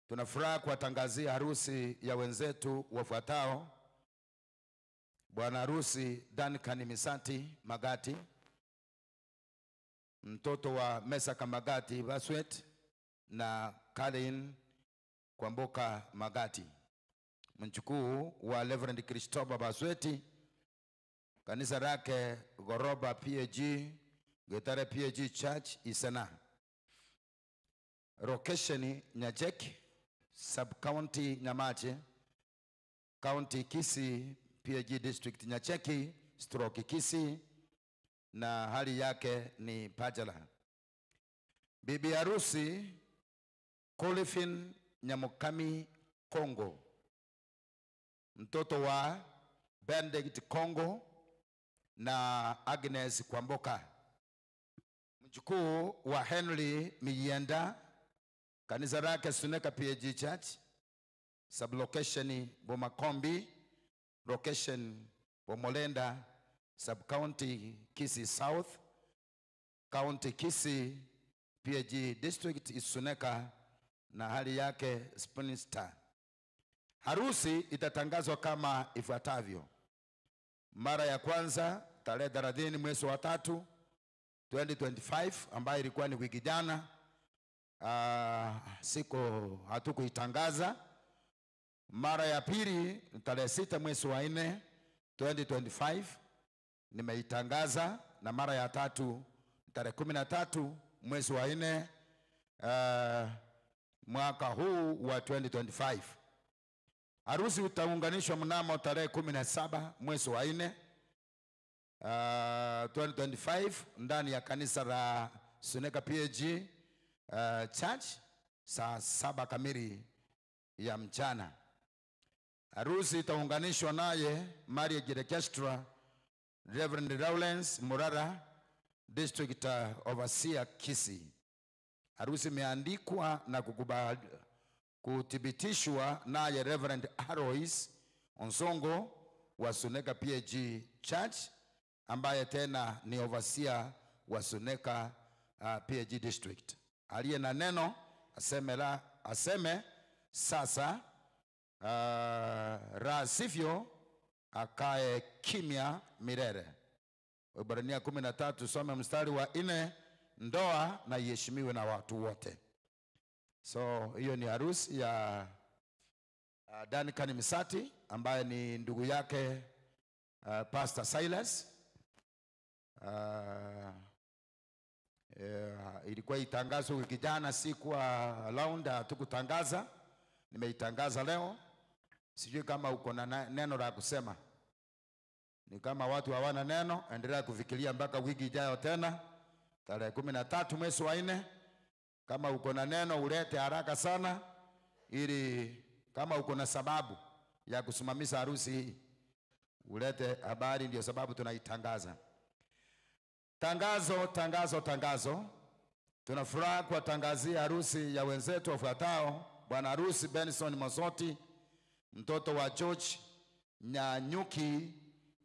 Tuna furaha kuwatangazia harusi ya wenzetu wafuatao: bwana harusi Duncan Misati Magati, mtoto wa Mesaka Magati Baswet na Kalin Kwamboka Magati, mjukuu wa Reverend Christopher Basweti, kanisa lake Goroba PAG, Getare PAG Church Isena, location Nyajek, sub county Nyamache, county Kisii, PAG district Nyacheki, stroke Kisii, na hali yake ni Pajala. Bibi harusi Colifin Nyamukami Kongo, mtoto wa Benedict Kongo na Agnes Kwamboka, mjukuu wa Henry Miyienda, kanisa lake Suneka PAG Church, sublocation Bomakombi, location Bomolenda, subcounty Kisii South, county Kisii, PAG district Isuneka, na hali yake Spinster. Harusi itatangazwa kama ifuatavyo: mara ya kwanza tarehe 30 mwezi wa tatu 2025, ambayo ilikuwa ni wiki jana. Siku hatukuitangaza. Mara ya pili tarehe 6 mwezi wa 4 2025 nimeitangaza, na mara ya tatu tarehe 13 mwezi wa 4 mwaka huu wa 2025. Harusi utaunganishwa mnamo tarehe 17 mwezi wa 4 2025 ndani ya kanisa la Suneka PAG Church saa 7 kamili ya mchana. Harusi itaunganishwa naye Marriage Orchestra Reverend Lawrence Murara, District Overseer Kisii. Harusi imeandikwa na kuthibitishwa naye Reverend Alois Onsongo wa Suneka PAG Church ambaye tena ni overseer wa Suneka PAG District. Aliye na neno aseme, la, aseme sasa, la sivyo akae kimya milele. Waebrania 13 some mstari wa 4, ndoa na iheshimiwe na watu wote. So hiyo ni harusi ya Duncan Misati ambaye ni ndugu yake Pastor Silas. Ilikuwa itangazwe wiki jana, sikuwa around, hatukutangaza. Nimeitangaza leo. Sijui kama uko na neno la kusema. Ni kama watu hawana neno, endelea kufikiria mpaka wiki ijayo tena tarehe 13 mwezi wa 4. Kama uko na neno ulete haraka sana, ili kama uko na sababu ya kusimamisha harusi hii ulete habari, ndio sababu tunaitangaza. Tangazo, tangazo, tangazo. Tuna furaha kuwatangazia harusi ya wenzetu wafuatao: bwana harusi Benson Mosoti, mtoto wa George Nyanyuki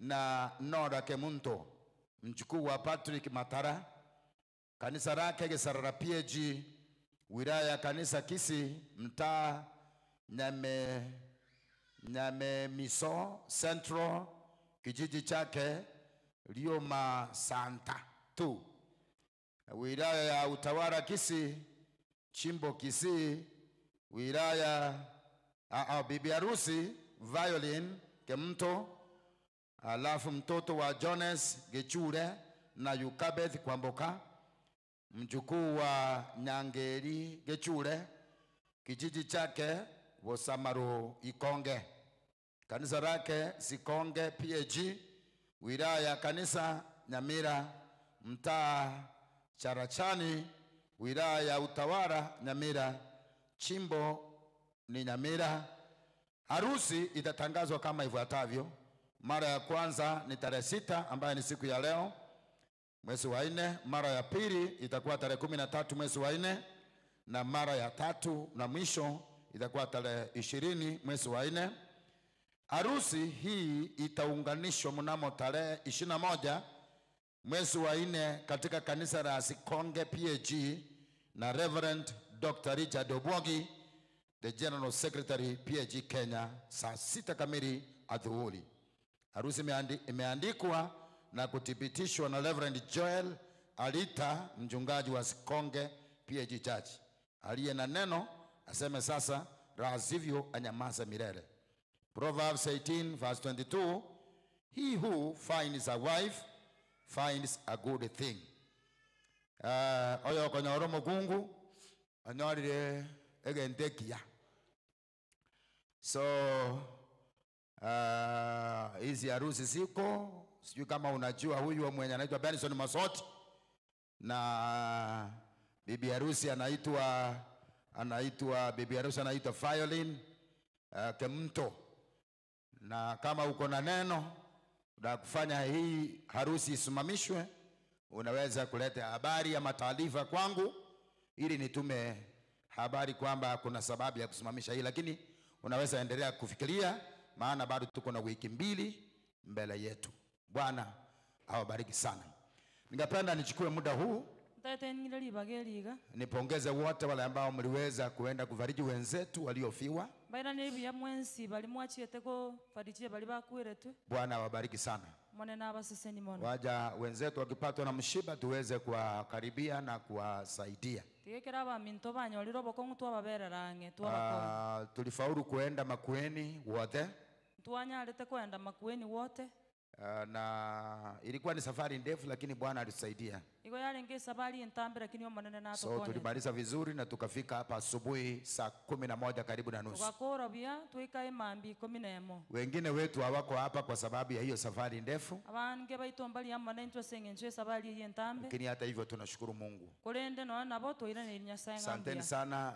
na Nora Kemunto, mjukuu wa Patrick Matara, kanisa lake Kisarara PAG, wilaya ya kanisa Kisii, mtaa Nyame Nyamemiso Central, kijiji chake Lioma Santa tu, wilaya ya Utawala Kisii, chimbo Kisii, wilaya bibi harusi Violin Kemto, alafu mtoto wa Jones Gechure na Yukabeth Kwamboka, mjukuu wa Nyangeri Gechure, kijiji chake Bosamaru Ikonge, kanisa lake Sikonge PAG, wilaya ya kanisa Nyamira, mtaa Charachani, wilaya ya Utawala Nyamira, chimbo ni Nyamira. Harusi itatangazwa kama ifuatavyo. Mara ya kwanza ni tarehe 6 ambayo ni siku ya leo mwezi wa 4. Mara ya pili itakuwa tarehe 13 mwezi wa 4, na mara ya tatu na mwisho itakuwa tarehe 20 mwezi wa 4. Harusi hii itaunganishwa mnamo tarehe 21 mwezi wa 4 katika kanisa la Sikonge PAG na Reverend Dr. Richard Obwogi, the General Secretary PAG Kenya, saa 6 kamili adhuhuri. Harusi imeandikwa na kuthibitishwa na Reverend Joel Alita, mchungaji wa Sikonge PAG Church. Aliye na neno aseme sasa, la sivyo anyamaze milele. Proverbs 18 verse 22, he who finds a wife finds a good thing. Oyo konyoro mukungu onyorire egentekia. So hizi harusi ziko, sijui kama unajua huyu mwenye anaitwa Benson Masoti na bibi harusi anaitwa bibi harusi anaitwa Violin Kemto. Na kama uko na neno la kufanya hii harusi isimamishwe, unaweza kuleta habari ama taarifa kwangu ili nitume habari kwamba kuna sababu ya kusimamisha hii, lakini unaweza endelea kufikiria, maana bado tuko na wiki 2 mbele yetu. Bwana awabariki sana. Ningependa nichukue muda huu nipongeze wote wale ambao mliweza kuenda kufariji wenzetu waliofiwa. Bwana awabariki sana. Waja wenzetu wakipatwa na mshiba tuweze kuwakaribia na kuwasaidia. Tulifaulu kuenda Makueni wote. Na ilikuwa ni safari ndefu, lakini Bwana alitusaidia. So tulimaliza vizuri na tukafika hapa asubuhi saa 11 karibu na nusu. Wengine wetu hawako hapa kwa sababu ya hiyo safari ndefu. Lakini hata hivyo tunashukuru Mungu. Asanteni sana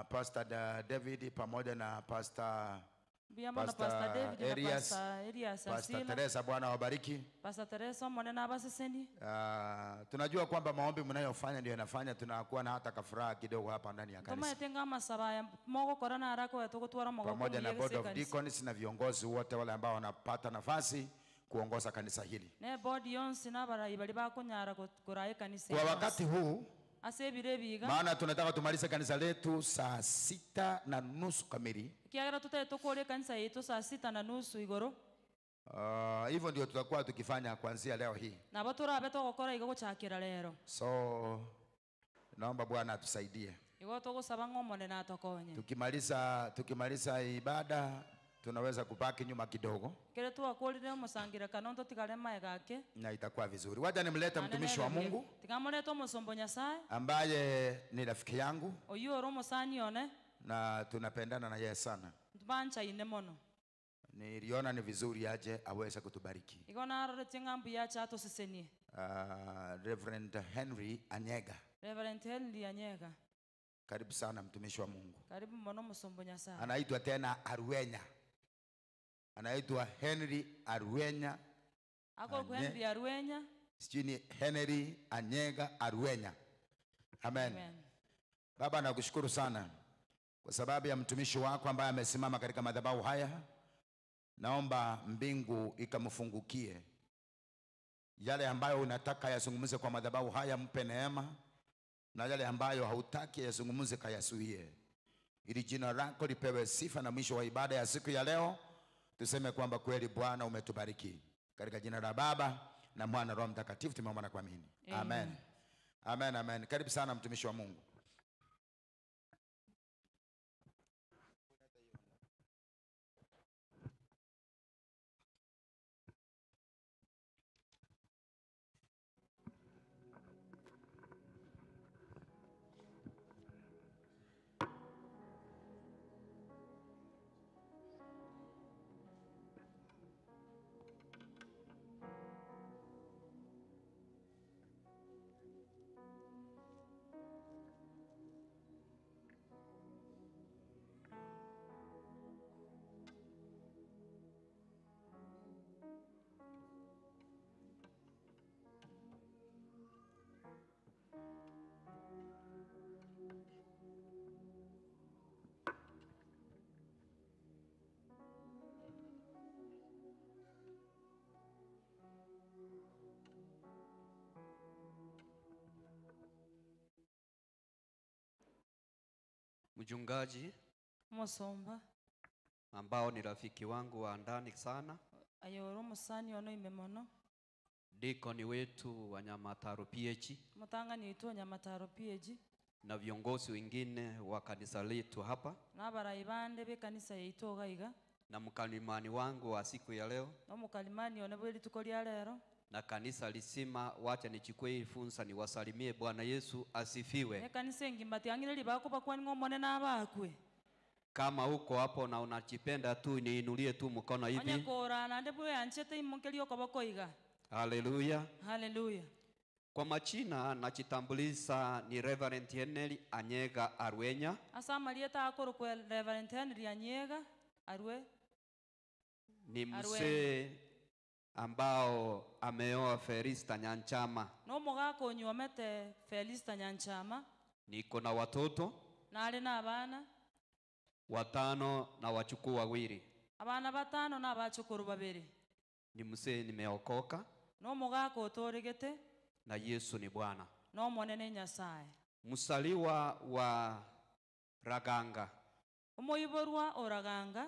Pastor David pamoja na Pastor Pastor Elias, Pastor Teresa, Bwana wabariki. Pastor Teresa mwanena abaseseni. Tunajua kwamba maombi mnayofanya ndio yanafanya tunakuwa na hata kafuraha kidogo hapa ndani ya kanisa. Pamoja na board of deacons na viongozi wote wale ambao wanapata nafasi kuongoza kanisa hili. Kwa wakati huu, maana tunataka tumalize kanisa letu saa 6:30 kamili. Hivyo ndio tutakuwa tukifanya kuanzia leo hii. So naomba Bwana atusaidie. Tukimaliza ibada tunaweza kubaki nyuma kidogo na itakuwa vizuri. Wacha nimlete mtumishi wa Mungu ambaye ni rafiki yangu na tunapendana na yeye sana. Niliona ni vizuri aje aweze kutubariki. Reverend Henry Anyega. Reverend Henry Anyega. Karibu sana mtumishi wa Mungu. Karibu mno msombo Nyasaye. Anaitwa tena Arwenya. Anaitwa Henry Arwenya. Ako Henry Arwenya. Sijui ni Henry Anyega Arwenya. Amen. Amen. Baba, nakushukuru sana kwa sababu ya mtumishi wako ambaye amesimama katika madhabahu haya. Naomba mbingu ikamfungukie yale ambayo unataka yazungumze kwa madhabahu haya, mpe neema, na yale ambayo hautaki yazungumze kayasuie, ili jina lako lipewe sifa. Na mwisho wa ibada ya siku ya leo tuseme kwamba kweli Bwana umetubariki, katika jina la Baba na Mwana Roho Mtakatifu tumeomba na kuamini, amen. Amen, amen. Karibu sana mtumishi wa Mungu. Mchungaji Omusomba ambao ni rafiki wangu wa ndani sana, ayora omusani ono ime mono dikoni wetu wa Nyamataro PH omotang'ani oito o Nyamataro PH na viongozi wengine wa kanisa letu hapa na abarai bande b'ekanisa yaito iga iga na mkalimani wangu wa siku ya leo na omokalimani one bwa rituko ria rero na kanisa lisima, wacha nichukue hii fursa niwasalimie. Bwana Yesu asifiwe. Ekanisa engima tiang'ire ribako bakwani ng'a omone nabakwe. Kama uko hapo na unachipenda tu, niinulie tu mkono Onye hivi. kora nande bweanchete imokeria okoboko iga. Haleluya. Haleluya. Kwa machina nachitambulisha ni Reverend Henry Anyega Arwenya. Ase amarieta akorokwa Reverend Henry Anyega Arwe. Ni Arwenya. mzee ambao ameoa Felista Nyanchama. No omogaka onywomete Felista Nyanchama. Niko na watoto Nare na abana watano na wachukuu wawili. Abana batano na abachukuru babere. Ni mzee nimeokoka No omogaka otoregete na Yesu ni Bwana. no omonene Nyasaye. Msaliwa wa Raganga. Omoiborwa Oraganga.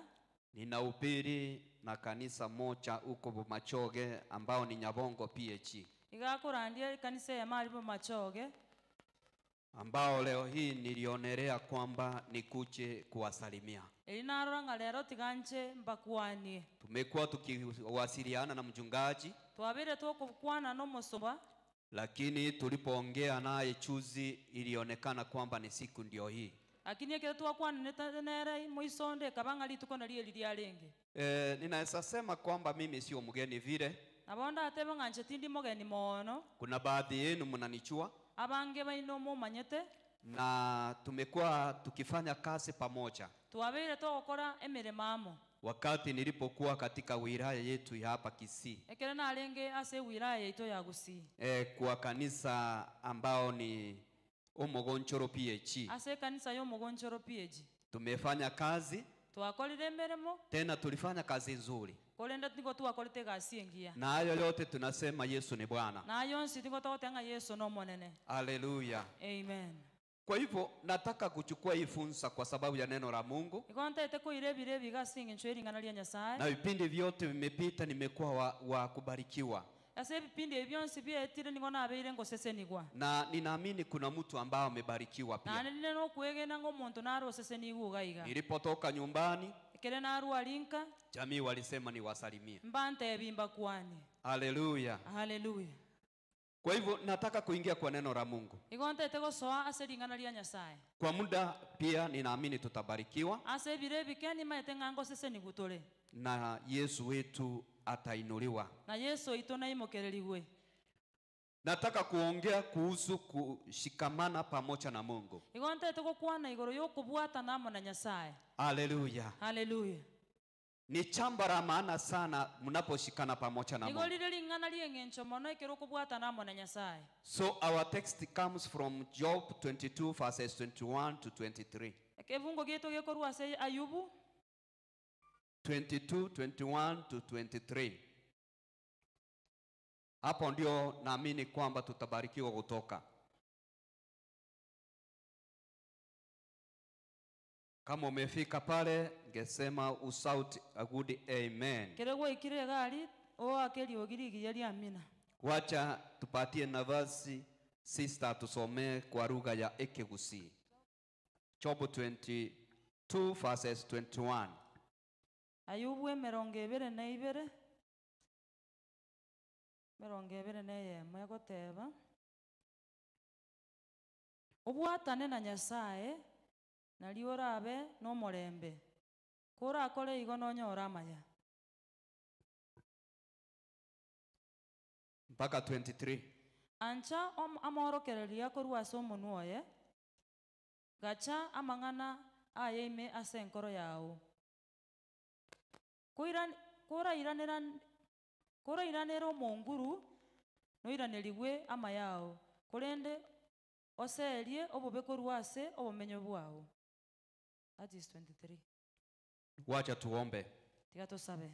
Ninahubiri na kanisa moja huko Bomachoge ambao ni Nyabongo PH, Igakorandia ekanisa eyemo aria Bomachoge, ambao leo hii nilionelea kwamba nikuje kuwasalimia. Eri narora ng'a rero tiga nche mbakwanie. Tumekuwa tukiwasiliana na mchungaji, Twabire tokokwana nomosoba, lakini tulipoongea naye chuzi ilionekana kwamba ni siku ndio hii. Lakini ekero twakwananete nere moisonde ekaba ng'a rituko nario eri riarenge. Ninaweza sema kwamba mimi sio mgeni vile. Nabo ndatebe ng'a nche tindi mogeni mono. Kuna baadhi yenu mnanichua Abange baino momanyete. na tumekuwa tukifanya kazi pamoja. Twabire togokora emiremo amo. Wakati nilipokuwa katika wilaya yetu ya hapa Kisii, Ekero narenge ase ewilaya yaito ya Gusii. Kwa kanisa ambao ni Omogonchoro PH. Ase ekanisa ya Omogonchoro PH. Tumefanya kazi Twakorire emiremo. tena, tulifanya kazi nzuri. Korende nigo twakorete egasi engiya. Na hayo yote tunasema Yesu ni Bwana. Na yonsi nigo togoteba ng'a Yesu no omonene. Haleluya. Amen. Kwa hivyo nataka kuchukua hii fursa kwa sababu ya neno la Mungu. Igo ntaete koira ebiro ebiga ase eng'encho y'ering'ana ria Nyasaye. Na vipindi vyote vimepita nimekuwa wa kubarikiwa. Ase ebipindi ebi bionsi bietire nigo nabeire ngosesenigwa. Na ninaamini kuna mtu ambaye amebarikiwa pia. Naende ninde nokwegena ng'a omonto nare osesenigwa iga iga. Nilipotoka nyumbani, Ekere narwa rinka, jamii walisema niwasalimie. mbantebi mbakwane. Haleluya. Haleluya. Kwa hivyo nataka kuingia kwa neno la Mungu. Igo ntaete gosoa ase ring'ana ria Nyasaye. Kwa muda pia ninaamini tutabarikiwa Ase ebiro ebike nimaete ng'a ngosesenigwa tore. na Yesu wetu atainuliwa. Na Yesu oito naimokererigwe. Nataka kuongea kuhusu kushikamana pamoja na Mungu. Igo ntaete gokwana igoro yokobwatana amo na Nyasaye. Haleluya. Haleluya. Ni jambo la maana sana mnaposhikana pamoja na Nigo Mungu. rire ring'ana rieng'encho mono ekero okobwatana amo na Nyasaye. So our text comes from Job 22 verses 21 to 23. Ekebungo gieto gekorwa ase Ayubu 22, 21 to 23. Hapo ndio naamini kwamba tutabarikiwa kutoka. Kama umefika pale, ngesema usauti a good amen. kere gwaikire egari oake eriogi rigiya ria amina. Wacha tupatie nafasi sister tusomee kwa lugha ya Ekegusii. Job 22 verses 21. Ayubu emerongo ebere na ibere emerongo ebere na eyemo egoteba obwatane na Nyasaye nari orabe na omorembe korakore igo nonyore amaya. Mpaka 23. Ancha om- amorokereria korwa ase omonwa oye gacha amang'ana aye ime ase enkoro yago Koiran- korairanera korairanera omonguru noiraneriwe amaya ao korende oserie obobe korwa ase obomenyo bwao. That is 23. Wacha tuombe. Tiga tosabe.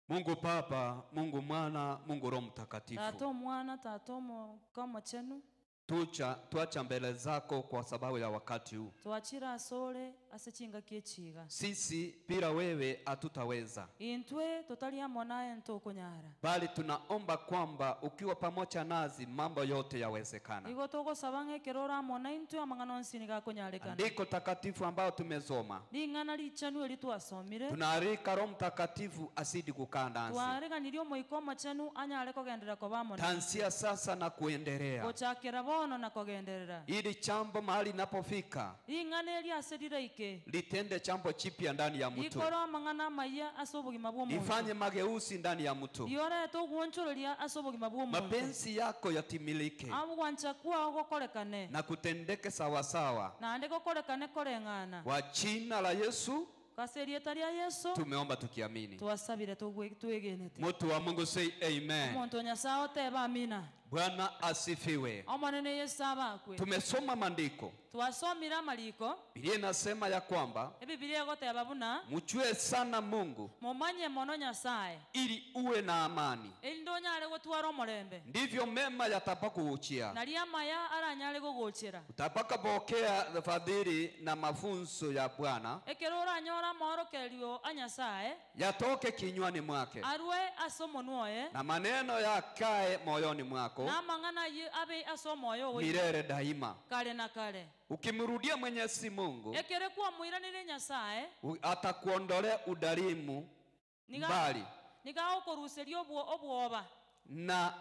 Mungu Baba, Mungu Mwana, Mungu Roho Tata Mtakatifu, omwana tata omoka omochenu tucha tuacha mbele zako kwa sababu ya wakati huu. twachire asore ase chingaki echiga Sisi bila wewe hatutaweza, intwe totari amo naye ntokonyara bali tunaomba kwamba ukiwa pamoja nasi mambo yote yawezekana. igo togosaba ng'ekero ore amo na intwe amang'ana onsi nigakonyarekana Andiko takatifu ambayo tumesoma, ring'ana richanu eri twasomire tunaalika Roho Mtakatifu azidi kukaa nasi twareganirie omoika omochenu anyare kogenderera koba amo na tansia sasa na kuendelea, gochakera bono na kogenderera ili chambo mahali inapofika ring'ana eri ase riraike litende chambo chipya ndani ya mtu, rikore amang'ana amaya ase obogima bwa omonto lifanye mageuzi ndani ya mtu, riorete ogwonchoreria ase obogima bwa omonto mapenzi yako yatimilike abogwancha kwao gokorekane na kutendeke sawasawa. naende gokorekane koreng'ana Kwa jina la Yesu kase erieta ria Yesu tumeomba tukiamini. twasabire togwe- twegenete Mtu wa Mungu say amen. omonto Nyasaye oteba amina Bwana asifiwe. omonene Yesu abakwe Tumesoma maandiko, twasomire amariko Biblia inasema ya kwamba ebibilia egoteba buna mjue sana Mungu momanye mono Nyasaye ili uwe na amani, erinde onyare gotwara omorembe ndivyo mema yatakapokuujia nari amaya aranyare gogochera utakapopokea fadhili na mafunzo ya Bwana ekero oranyora amorokererio a Nyasaye yatoke kinywani mwake arwe ase omonwa oye na maneno yakae moyoni mwako na amang'ana aye abe ase omoyo oye milele daima. kare na kare Ukimrudia Mwenyezi Mungu ekere kwamwiranire Nyasaye u- atakuondolea udhalimu niga mbali niga okoruseria obwo obwoba na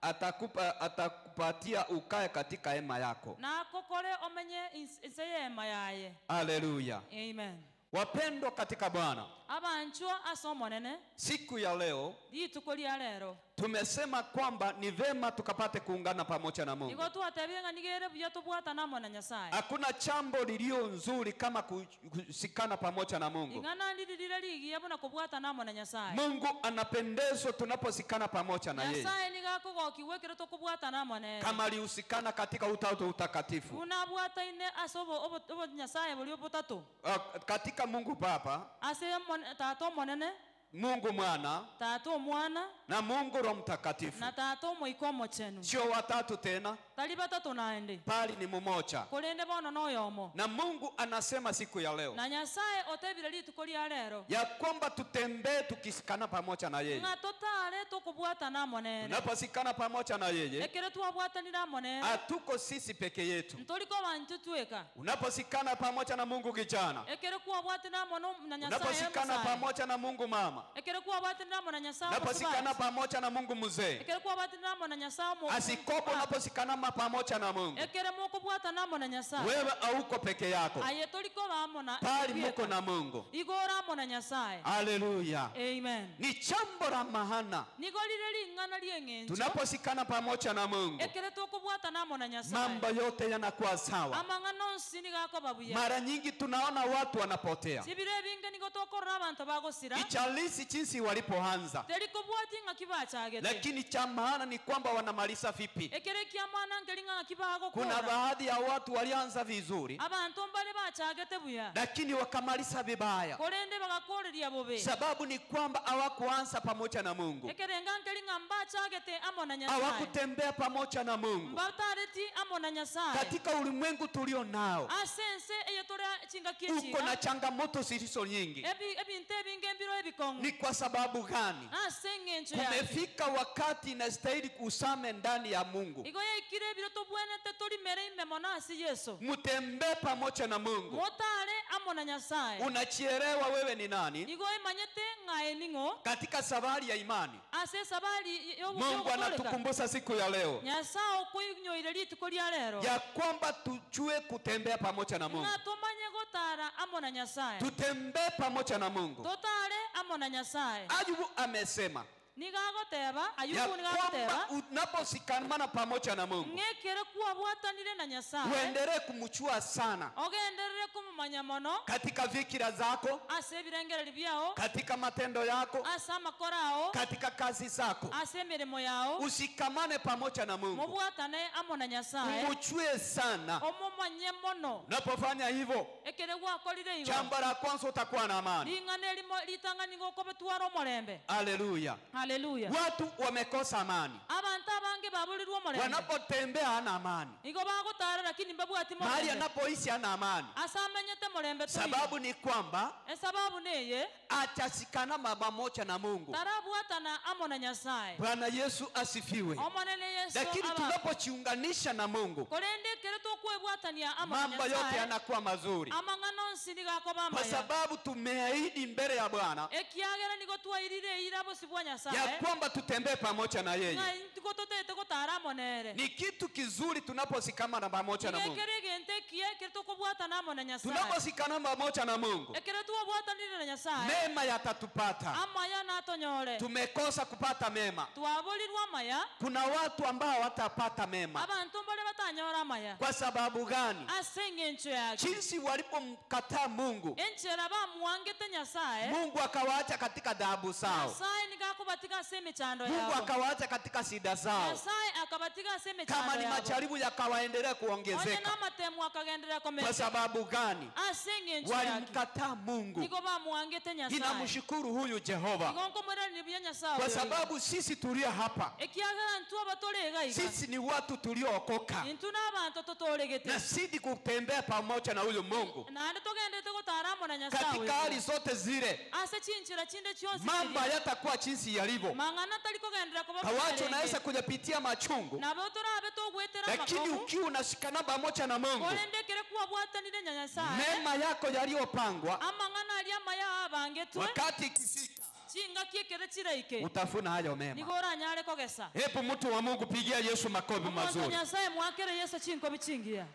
atakupa, atakupatia ukae katika hema yako. na akokore omenye ins- inse yema yaye. Haleluya! Amen. Wapendwa katika Bwana, Abanchwa ase omonene siku ya leo rituko ria rero tumesema kwamba ni vema tukapate kuungana pamoja na Mungu. igo twatebire ng'a nigere buya tobwatana amo na Nyasaye Hakuna chambo lilio nzuri kama kushikana pamoja na Mungu. ing'ana ndirire rigiya buna kobwatana amo na Nyasaye. Mungu anapendezwa tunaposhikana pamoja na yeye, Nyasaye niga akogokigwa ekero tokobwatana amo nere kama alihusikana katika utatu utakatifu, buna abwataine ase obo- obo- obo Nyasaye boria obotatu Ah, katika Mungu Baba, ase omone- tata omonene Mungu Mwana tata omwana na Mungu Roho Mtakatifu, na tata omoika omochenu sio watatu tena, tari batatu naende bali ni mmoja. korende bono noyomo Na Mungu anasema siku ya leo na Nyasaye otebire rituko ria rero ya kwamba tutembee tukishikana pamoja na yeye. ng'a totare tokobwatana amo nere Tunaposhikana pamoja na yeye, ekero twabwatanire amo nere hatuko sisi peke yetu. ntoriko bantu tweka Unaposhikana pamoja na Mungu kijana, ekero kwabwatanire amo no- na Nyasaye unaposhikana omosae pamoja na Mungu mama, ekero kwabwatanire amo na Nyasaye unaposhikana omosubati pamoja na Mungu mzee, ekero kwabwatanire amo na Nyasaye omo asikopo unaposhikana Unaposikama pamoja na Mungu, Ekere mokobwatana amo na Nyasaye. wewe hauko peke yako, Aye torikoba amo na bali muko na Mungu. Igoro amo na Nyasaye. Haleluya! Amen. Ni jambo la maana Nigo rire ring'ana rieng'encho. tunaposikana pamoja na Mungu, Ekere tokobwatana amo na Nyasaye. mambo yote yanakuwa sawa. Amang'ana onsi nigo akoba buya. Mara nyingi tunaona watu wanapotea, Chibiro ebinge nigo tokorora abanto bagosira. ichalisi jinsi walipoanza, Terikobwati ng'aki bachagete. lakini cha maana ni kwamba wanamaliza vipi. Ekere kia mwana nkeri ng'aki Kuna bagokora. baadhi ya watu walianza vizuri, Abanto mbare bachagete buya. lakini wakamaliza vibaya. Korende bagakoreria bobe. Sababu ni kwamba hawakuanza pamoja na Mungu, Ekerenga nkeri ng'a mbachagete amo na Nyasaye. hawakutembea pamoja na Mungu. Mbatareti amo na Nyasaye. Katika ulimwengu tulio nao, Ase ense eye tore chingaki uko na echiga. changamoto zilizo nyingi. Ebinto ebinge mbiro ebikong'u. Ni kwa sababu gani? Ase eng'encho yake. Kumefika wakati inastahili kusame ndani ya Mungu, Igo yaikire ebiro tobwenete torimere ime mono ase Yeso. mtembee pamoja na Mungu. Motare amo na Nyasaye. Unachielewa wewe ni nani Igo emanyete ng'ae ning'o katika safari ya imani. ase esabari Mungu yogotoreka. anatukumbusha siku ya leo Nyasaye okoinyoire rituko ria rero. ya kwamba tujue kutembea pamoja na Mungu, Ng'a tomanye gotara amo na Nyasaye. tutembee pamoja na Mungu. Totare amo na Nyasaye. Ayubu amesema Nigo agoteba, ya Ayubu nigo agoteba, kwamba unaposikamana pamoja na Mungu ng'ekere kwabwatanire na Nyasaye, uendelee kumchua sana ogenderere komomanya mono katika fikira zako, ase ebirengereri biao, katika matendo yako, ase amakoro ao, katika kazi zako. ase emirimo yao, Ushikamane pamoja na Mungu, mobwatane amo na Nyasaye, umuchue sana. omomanye mono. Unapofanya hivyo, Ekere gwakorire igo, jambo la kwanza utakuwa na amani. ring'ana erimo ritang'ani gokobetwara omorembe. Haleluya! Haleluya. Watu wamekosa amani, Abantu abange baburirwe omorembe. wanapotembea hana amani, Igo bagotara lakini mbabwati mahali morembe. anapoishi hana amani. Ase amenyete morembe toigo. Sababu ni kwamba Esababu neye achashikana pamoja na Mungu. tarabwatana amo na Nyasaye. Bwana Yesu asifiwe. Omonene Yesu Lakini aba tunapojiunganisha na Mungu, korende ekere tokwebwatania amo na mambo yote Nyasaye yanakuwa mazuri, amang'ana onsi nigo akoba kwa amaya sababu tumeahidi mbele ya Bwana ekiagera nigo twairire eira bosi bwa ya Nyasaye kwamba tutembee pamoja na yeye. ng'a ntigo totete gotara amo nere. Ni kitu kizuri tunaposikamana pamoja na Nigo Mungu. ekere egento ekiya ekere tokobwatana amo na Nyasaye Tunaposhikana pamoja na Mungu, ekere twabwatanire na Nyasaye mema yatatupata. amaya natonyore. Tumekosa kupata mema. Twaburirwe amaya. Kuna watu ambao hawatapata mema. Abanto mbare batanyora amaya. Kwa sababu gani? Ase eng'encho yake. Jinsi walipomkataa Mungu, Enchera bamuangete Nyasaye. Mungu akawaacha katika dhahabu zao, Nyasaye nigo akobatiga ase emechando Mungu yabo. akawaacha katika shida zao. Nyasaye akabatiga ase Kama emechando ni yabo. majaribu yakawaendelea Onye kuongezeka. n'amatemu akagenderera Kwa komesa. sababu gani? Ase eng'encho yake. Walimkataa Mungu. Nigo bamuangete Nyasaye. Ninamshukuru huyu Jehova Nigo nkomwerani buya Nyasaye kwa oyo. sababu sisi tulio hapa, Ekiagera ntwe abatore iga iga. sisi ni watu tuliookoka Intwe n'abanto totoregete. na sidi kutembea pamoja na huyu Mungu Naende togendete gotara amo na Nyasaye katika oyo. hali zote zile. Ase chinchera chinde chionsi Mambo chiria. hayatakuwa jinsi yalivyo. Mang'ana tari kogenderera koba Kawacho butarenge. unaweza kuyapitia machungu, Nabo torabe togwetera lakini amakong'u. ukiwa unashikana pamoja na Mungu, Korende ekere kwabwatanire na Nyasaye. mema yako yaliyopangwa, Amang'ana aria amaya abangetwe. wakati ikifika Chingaki ekere chiraike. utafuna hayo mema. Nigo oranyare kogesa. Hebu mtu wa Mungu, pigia Yesu makofi Omonto mazuri. Nyasaye mwakere Yesu chinkobi chingiya.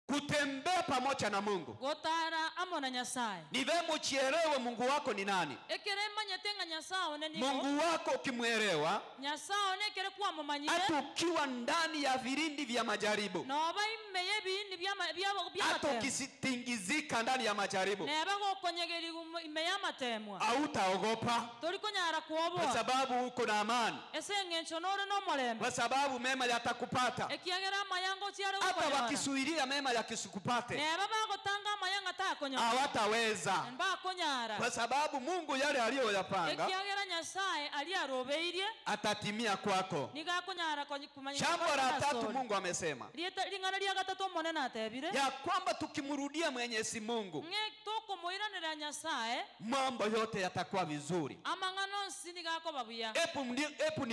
Kutembea pamoja na Mungu Gotara amo na Nyasaye. ni vema uchielewe Mungu wako ni nani. Ekere manyete ng'a Nyasaye one nigo. Mungu wako ukimwelewa, Nyasaye one ekere kwamomanyire. hata ukiwa ndani ya vilindi vya majaribu, Noba ime y'ebiyindi hata by'amatemo. ukisitingizika ndani ya majaribu, Neba gokonyegeri ime y'amatemwa. hautaogopa Tori konyara kwa kuoboa. sababu uko na amani, Ase eng'encho nore n'omorembe. kwa sababu mema yatakupata. Ekiagera amayango chiare Hata gokonyora. wakisuilia mema yakisikupate, Neba bagotanga amayanga takonyora. hawataweza, Mbakonyara. kwa sababu Mungu yale aliyoyapanga Ekiagera Nyasaye aria arobeirie atatimia kwako. nigo akonyara kumanya. Jambo la tatu, Mungu amesema Ring'ana ria gatatu omonene atebire ya kwamba tukimrudia Mwenyezi Mungu ng'e tokomoiranera Nyasaye mambo yote yatakuwa vizuri. amang'ana onsi nigo akoba buya. Epu, epu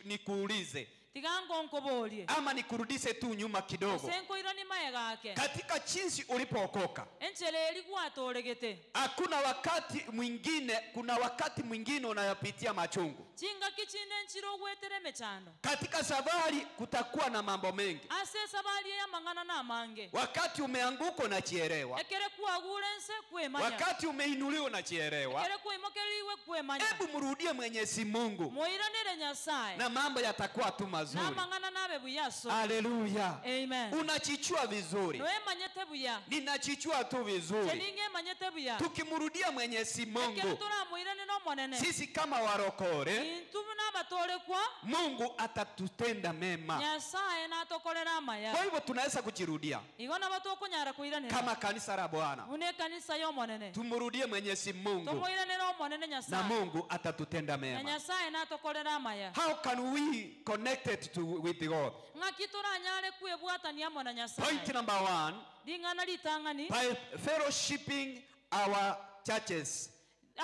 nikuulize, Tiga ngonkoborie. ama nikurudishe tu nyuma kidogo. Gose nkoiranie magega ake. Katika jinsi ulipookoka, Enchera eria gwatoregete. hakuna wakati mwingine, kuna wakati mwingine unayapitia machungu. Chingaki chinde nchire ogwetere emechando. Katika safari kutakuwa na mambo mengi. Ase esabari eye amang'ana na amange. Wakati umeanguka unajielewa, Ekere kwagure nse kwemanya. wakati umeinuliwa unajielewa. Ekere kwaimokereriwe kwemanya. Hebu mrudie Mwenyezi Mungu Moiranere Nyasaye. na mambo yatakuwa tu mazuri. N'amang'ana nabe buya so. Haleluya! Amen. Unachichua vizuri, Noemanyete buya. ninachichua tu vizuri. Chening'emanyete buya. Tukimrudia Mwenyezi Ekere Mungu, toramoirane n'omonene. sisi kama warokore, Intwe n'abatorekwa. Mungu atatutenda mema. Nyasaye natokorera amaya. Kwa hivyo tunaweza kujirudia Igo nabo tokonyara koiranera. kama kanisa la Bwana, Buna ekanisa y'omonene. tumrudie Mwenyezi Mungu Tomoiranere omonene na Nyasaye. Mungu atatutenda Na mema. Nyasaye natokorera amaya. How can we connect it to with God? Ng'aki toranyare kwebwatania amo na Point Nyasaye. number one, Ring'ana ritang'ani. by fellowshipping our churches.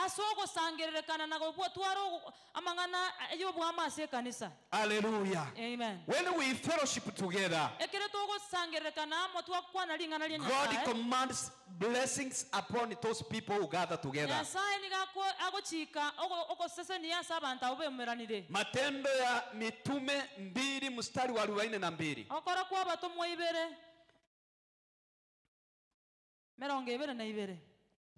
Ase ogosangererekana na gobwatwara amang'ana y'obwama ase ekanisa. Hallelujah. Amen. When we fellowship together, Ekere togosangererekana amo twakwana ring'ana ria God Nyasaye. commands blessings upon those people who gather together. Nyasaye nigo agochika ogosesenia ase abanto abo bemeranire. Matendo ya Mitume 2 mstari wa 42. Okora kwa abatomwa ibere 22.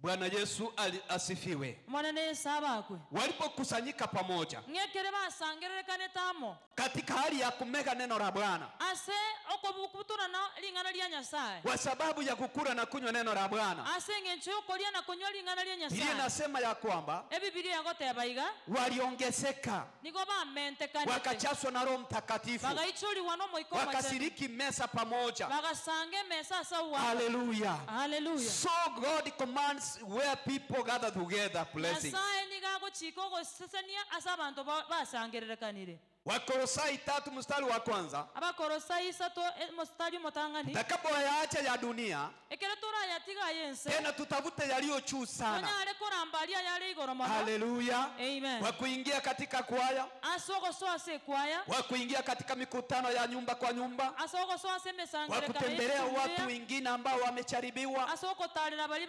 Bwana Yesu asifiwe. Omonene Yesu abakwe. Walipokusanyika pamoja Ng'ekere basangererekanete amo katika hali ya kumega neno la Bwana, ase okobuturana ring'ana ria Nyasaye, kwa sababu ya kukula na kunywa neno la Bwana, ase eng'encho yokoria na kunywa ring'ana ria Biblia Nyasaye. inasema ya kwamba Ebibilia egoteba iga waliongezeka, nigo bamentekanete, wakajazwa na Roho Mtakatifu, bagaichoriwa n'omoika omochenu, wakashiriki mesa pamoja. bagasanga emesa ase obwabo. Haleluya. Haleluya. So God commands where people gather together blessings. Nyasaye nigo agochika ogosesenia ase abanto basangererekanire. Wakolosai 3 mstari wa kwanza, Abakorosai 3 mstari omotang'ani, tutakapoyaacha ya dunia ekere torayatiga yense tena tutafute yaliyo juu sana. tonyare koramba aria yare igoro mono. Haleluya. Amen. Wa kuingia katika kwaya, Ase ogosoa ase ekwaya, wa kuingia katika mikutano ya nyumba kwa nyumba, ase ogosoa ase wa emesangerekano kutembelea watu y'echibuya, wengine ambao wamecharibiwa. ase ogotarera baria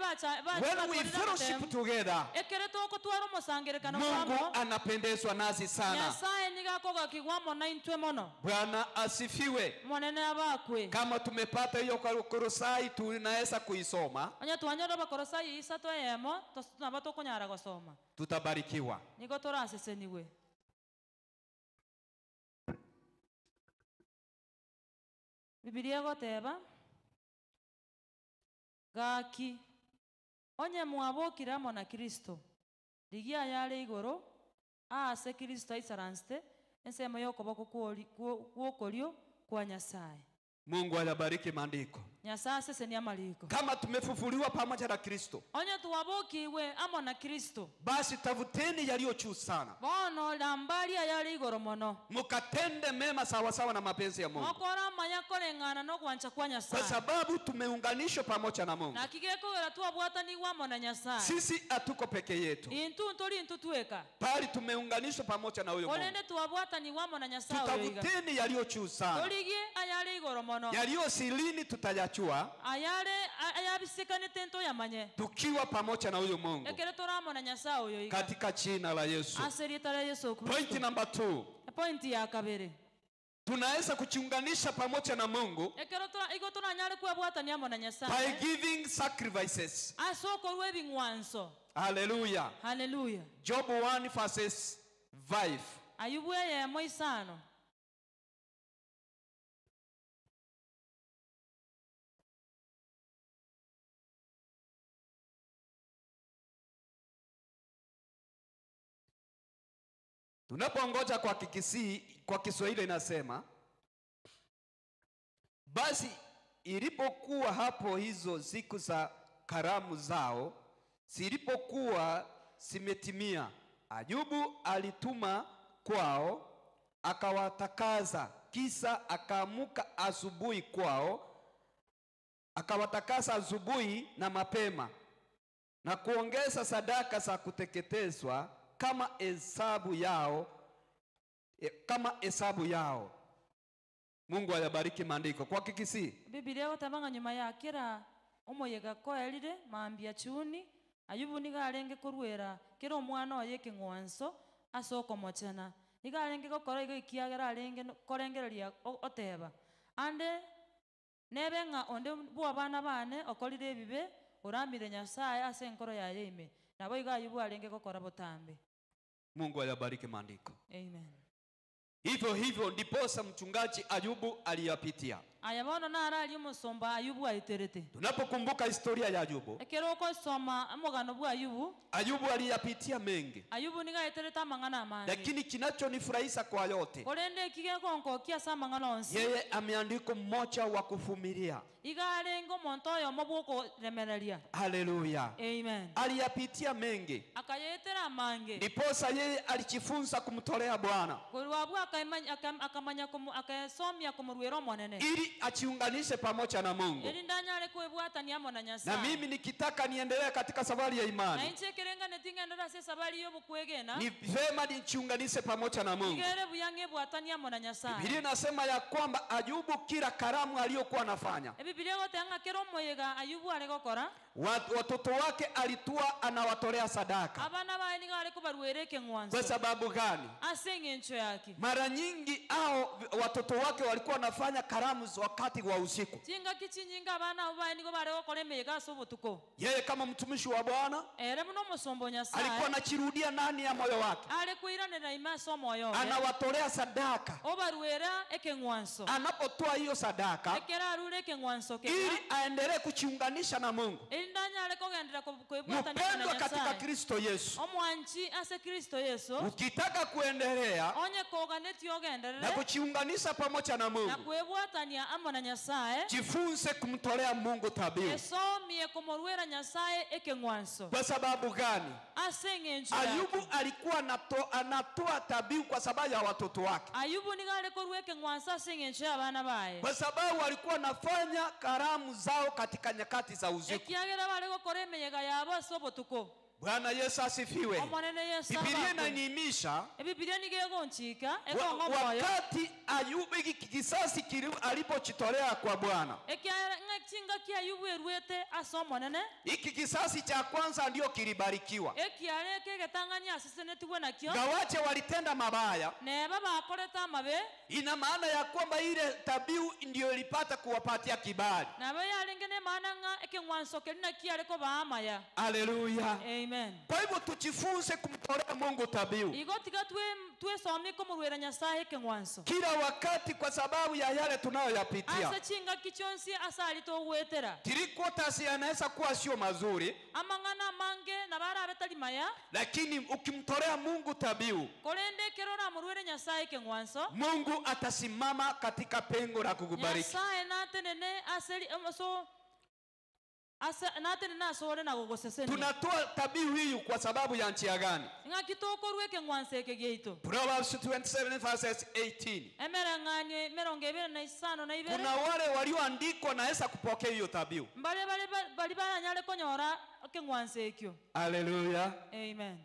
When we fellowship together, ekere togotwara omosangerekano Mungu kwamo, anapendezwa nasi sana. Nyasaye nigo akogakigwa mono intwe mono. Bwana asifiwe. Monene abakwe. Kama tumepata hiyo kwa Kolosai, tunaweza kuisoma, Onye twanyora Abakorosai 3 eyemo, nabo tokonyara gosoma, tutabarikiwa. nigo toraseseniwe. Bibilia egoteba gaki onye mwabokire amo na Kristo, rigia ayare igoro ase Kristo aisaransete ensemo y'okoboko gw'okorio kwa Nyasaye. Mungu ayabariki maandiko. Nyasaye asesenia amariko. Kama tumefufuliwa pamoja na Kristo, Onye twabokiwe amo na Kristo, basi tafuteni yaliyo juu sana, bono rambari ayare igoro mono, mukatende mema sawasawa na mapenzi ya Mungu, mokora amanya koreng'ana n'ogwancha kwa kwa Nyasaye. sababu tumeunganishwa pamoja na Mungu. Na kigekogera twabwatanigwa amo na Nyasaye. Sisi hatuko peke yetu, Intu ntori intu tweka, bali tumeunganishwa pamoja na huyo Mungu. orende twabwatanigwa amo na Nyasaye oyo iga. Tutafuteni yaliyo juu sana, Torigie ayare igoro mono, yaliyo silini tutayachua ayare ayabisikanete ntoyamanye, tukiwa pamoja na huyo Mungu, ekere toramo na Nyasaye oyo iga. katika jina la Yesu. Ase rieta ria Yesu Point Kristo. number 2, Point ya kabere, tunaweza kujiunganisha pamoja na Mungu ekero igo toranyare kwebwatania amo na by Nyasaye giving sacrifices. ase okorwa ebing'wanso. Hallelujah. Haleluya. Job 1 verses 5. Ayubu eyemo 5. Tunapongoja kwa Kikisii, kwa Kiswahili inasema, basi ilipokuwa hapo hizo siku za karamu zao zilipokuwa zimetimia, Ayubu alituma kwao akawatakaza, kisa akaamuka asubuhi kwao, akawatakasa asubuhi na mapema na kuongeza sadaka za kuteketezwa kama hesabu yao, kama hesabu yao. Mungu ayabariki maandiko kwa Kikisii. Bibilia egoteba ng'a nyuma ya kera omoyega koerire mambia chuni, Ayubu nigo arenge koruera kera omwana oye ekeng'wanso ase okomochena. Nigo arenge gokora igo ekiagera arenge korengereria oteba, Ande nebe ng'a onde bw'abana baane okorire ebibe, oramire Nyasae ase enkoro yaye ime. Naboigo Ayubu arenge gokora botambe. Mungu ayabariki maandiko. Amen. Hivyo hivyo ndiposa mchungaji Ayubu aliyapitia. Aya bono naro aria omosomba Ayubu aeterete. Tunapokumbuka historia ya Ayubu, Ekero okosoma omogano bw'Ayubu, Ayubu aliyapitia mengi, Ayubu nigo aeterete amang'ana amange. lakini kinachonifurahisha kwa yote, Korende eki gegonkokia ase amang'ana onsi, yeye ameandikwa mmoja wa kuvumilia. iga arenge omonto oyomo bw'okoremereria. Haleluya! Amen. Aliyapitia mengi, Akayaetera amange. ndiposa yeye alijifunza kumtolea Bwana Korwa abwo akaimanya- akam- akamanya komo- akesomia komorwera Omonene. ili achiunganishe pamoja na Mungu. Erinde anyare koebwatania amo na Na Nyasaye. mimi nikitaka niendelee katika safari ya Na imani, inche ekerenganeti ng'endere ase esabari y'obokwegena, ni vema nichiunganishe pamoja na Mungu. iga ere buya ng'ebwatanie amo na Nyasaye. Biblia inasema ya kwamba Ayubu kila karamu aliyokuwa anafanya Ebibilia egoteba ng'a kera omoyega Ayubu are gokora, watoto wake alikuwa anawatolea sadaka. abana baye nigo are kobarwera ekeng'wanso. Kwa sababu gani? Ase eng'encho yake. Mara nyingi hao watoto wake walikuwa wanafanya karamu za wakati wa usiku. Chingaki chinyinga abana abo baye nigo bare gokora emeyega ase obotuko. Yeye kama mtumishi wa Bwana Ere buna omosomba o Nyasaye, alikuwa anachirudia ndani ya moyo wake, are koiranera ime ase omoyo oye, anawatolea sadaka. obarwera ekeng'wanso. Anapotoa hiyo sadaka Ekero arure ekeng'wanso ili keria, aendelee kuchiunganisha na Mungu. erinde anyare kogenderera koebwatania na Mpendwa katika Nyasaye. Kristo Yesu, Omwanchi ase Kristo Yesu, ukitaka kuendelea onye koganetie ogenderere na kuchiunganisha pamoja na na Mungu, kwebwatania amo na Nyasaye, jifunze kumtolea Mungu dhabihu. esomie komorwera Nyasaye ekeng'wanso. Kwa sababu gani? Ase eng'encho yake. Ayubu alikuwa anatoa dhabihu kwa sababu ya watoto wake, Ayubu nigo are korwa ekeng'wanso ase eng'encho y'abana baye, kwa sababu alikuwa anafanya karamu zao katika nyakati za usiku. ekiagera bare gokora emeyega yabo ase obotuko. Bwana Yesu asifiwe. Omonene Yesu Biblia abakwe. inaniimisha Ebibilia nigo egonchika ekong'a omoyo, wakati Ayubu hiki kisasi alipojitolea kwa Bwana, ekiagera ng'a chingaki Ayubu erwete ase Omonene, hiki kisasi cha kwanza ndio kilibarikiwa. ekiare eke egetang'ani asesenetiwe nakio, Gawache walitenda mabaya, neba bakorete amabe, ina maana ya kwamba ile dhabihu ndio ilipata kuwapatia kibali. nabo yarenge nemaana ng'a ekeng'wanso keri nakio are kobaa amaya. Haleluya! Amen. Kwa hivyo tujifunze kumtolea Mungu dhabihu Igo tiga twesomie komorwera Nyasaye ekeng'wanso kila wakati, kwa sababu ya yale tunayoyapitia. ase chingaki chionsi ase aria togwetera. Tilikwotasi yanaweza kuwa sio mazuri, Amang'ana amange nabo arabe tari maya, lakini ukimtolea Mungu dhabihu, korende ekero oramorwere Nyasaye ekeng'wanso, Mungu atasimama katika pengo la kukubariki. Nyasaye natenene ase ri- so ase natenene ase ore na gogosesenia. Tunatoa dhabihu hii kwa sababu ya njia gani? Ng'aki tokorwa ekeng'wanso eke giaito. Proverbs 27 verses 18. Emereng'anio emerongo ebere na isano na ibere, Kuna wale walioandikwa naweza kupokea hiyo dhabihu. mbare bare bari baranyare konyora ekeng'wanso ekio. Haleluya. Amen.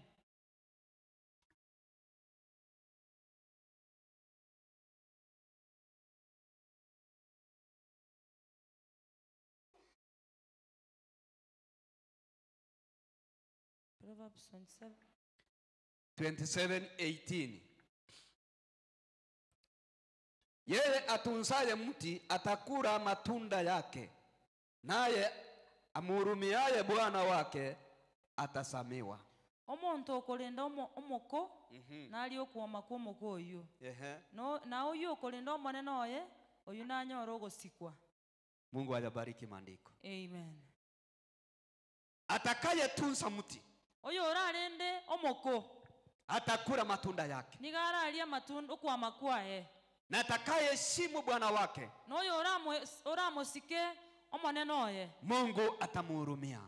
Proverbs 27. 27:18. Yeye atunzaye mti atakula matunda yake, naye amhurumiaye bwana wake atasamiwa. Omonto okorenda omoko nari okwoma kwa omoko oyo. No, na oyo okorenda omonene oye oyo nanyora ogosikwa. Mungu ayabariki maandiko. Amen. Atakayetunza mti Oyo orarende omoko atakula matunda yake, nigo araria matunda okwama kwaye, na atakayeheshimu bwana wake noyo oramosike omonene oye Mungu atamhurumia.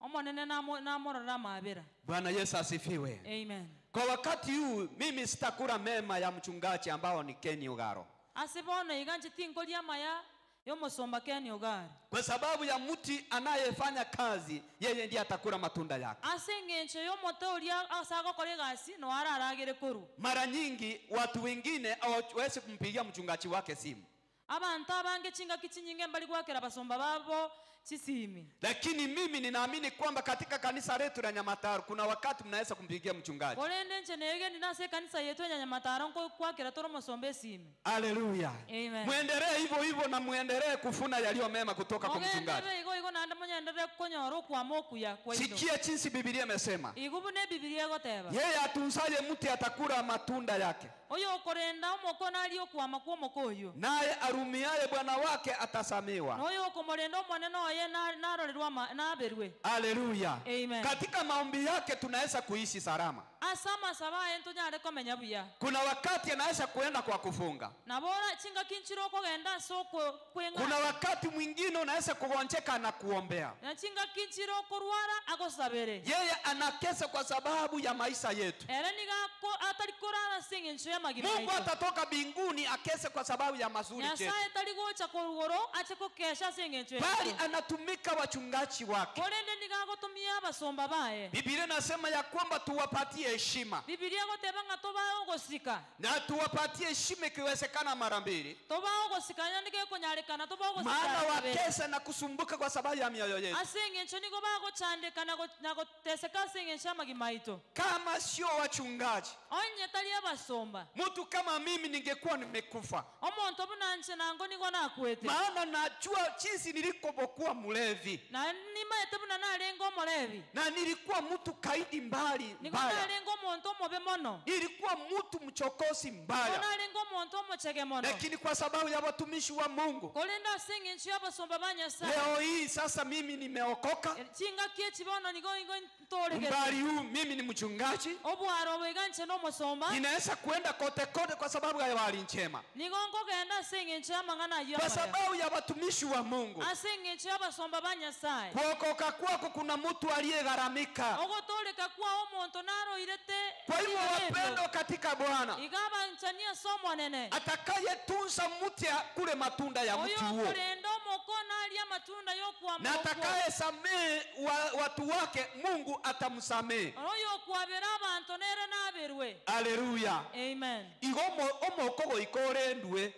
Omonene namorora amabera. Bwana Yesu asifiwe. Amen. Kwa wakati huu mimi sitakula mema ya mchungaji ambao ni Ken Ogaro, Ase bono iga nche tinkoria amaya y'omosomba Ken Ogaro, kwa sababu ya mti anayefanya kazi, yeye ndiye atakula matunda yake. Ase eng'encho y'omote oria ase agokora egasi no araragere korwa. Mara nyingi watu wengine hawawezi kumpigia mchungaji wake simu. Abanto abange chingaki chinyinge mbari gwakera basomba babo chisimi. Lakini mimi ninaamini kwamba katika kanisa letu la Nyamataro kuna wakati mnaweza kumpigia mchungaji. Korende inche negeni nase ekanisa yetu ya Nyamataro nkokwakera tore omosomba esimi. Haleluya. Amen. Mwendelee hivyo hivyo na muendelee kufuna yaliyo mema kutoka kwa mchungaji. Mogenderere igo igo naende monyenderere konyora okwama okuya kwaino. Sikia jinsi Biblia imesema, Igo buna ebibilia egoteba. yeye atunzaye mti atakula matunda yake, Oyo okorenda omoko narie okwama kwa omoko oyo. naye arumiaye bwana wake atasamiwa. Noyo okomorenda omonene oye na- narorerwa ama- naberwe. Haleluya. Amen. Katika maombi yake tunaweza kuishi salama. Ase amasabo aye ntonyare komenya buya. Kuna wakati anaweza kuenda kwa kufunga, Nabora chingaki nchire okogenda ase okwe- kuna kweng'ana. wakati mwingine unaweza kugonjeka na kuombea. Na chingaki nchire okorwara agosabere. Yeye anakesa kwa sababu ya maisha yetu. Ere niga ako- atari korara ase eng'encho y'amagima Mungu aito. atatoka mbinguni akese kwa sababu ya mazuri yetu, Nyasaye tari gocha korugoro ache kokesha ase eng'encho bali yaito. anatumika wachungaji wake. Korende niga agotumia abasomba baye. Biblia inasema ya kwamba tuwapatie heshima Bibilia egoteba ng'a tobae ogosika. na tuwapatie heshima ikiwezekana mara mbili, Tobae ogosika naende gekonyarekana tobae ogosika maana kabere. wakesa na kusumbuka kwa sababu ya mioyo yetu. Ase eng'encho nigo bagochandeka na go- na goteseka ase eng'encho y'amagima aito. Kama sio wachungaji, Onye tari abasomba. mtu kama mimi ningekuwa nimekufa, Omonto buna nche nango nigo nakwete. maana najua jinsi nilikopokuwa mlevi Na nimaete buna narenge omorebi. na nilikuwa mtu kaidi mbali Nigo mbaya, narenge omonto omobe mono. nilikuwa mtu mchokozi Nigo mbaya, narenge omonto omochege mono. lakini kwa sababu ya watumishi wa Mungu Korende ase eng'encho y'abasomba ba Nyasaye. leo hii sasa mimi nimeokoka. Chingaki echibono nigo nigo ntoregete. Umbali huu mimi ni mchungaji, Obwaro boiga nche n'omosomba. ninaweza kuenda kote kote kwa sababu ya habari njema, Nigo nkogenda ase eng'encho y'amang'ana ayio kwa amaya. sababu ya watumishi wa Mungu. Ase eng'encho y'abasomba ba Nyasaye. Kuokoka kwako kuna mtu aliyegharamika. Ogotoreka kwao omonto naroirete Kwa hivyo ebinto ebio. wapendwa katika Bwana, Iga abanchani ase omonene. atakayetunza mti akule matunda ya Oyo mti huo okorenda omoko naria amatunda y'okwama na okwo. atakayesamehe wa, watu wake Mungu atamsamehe. Oyo okwabera abanto nere naberwe. Haleluya! Amen. Igo omo- omoko goika orendwe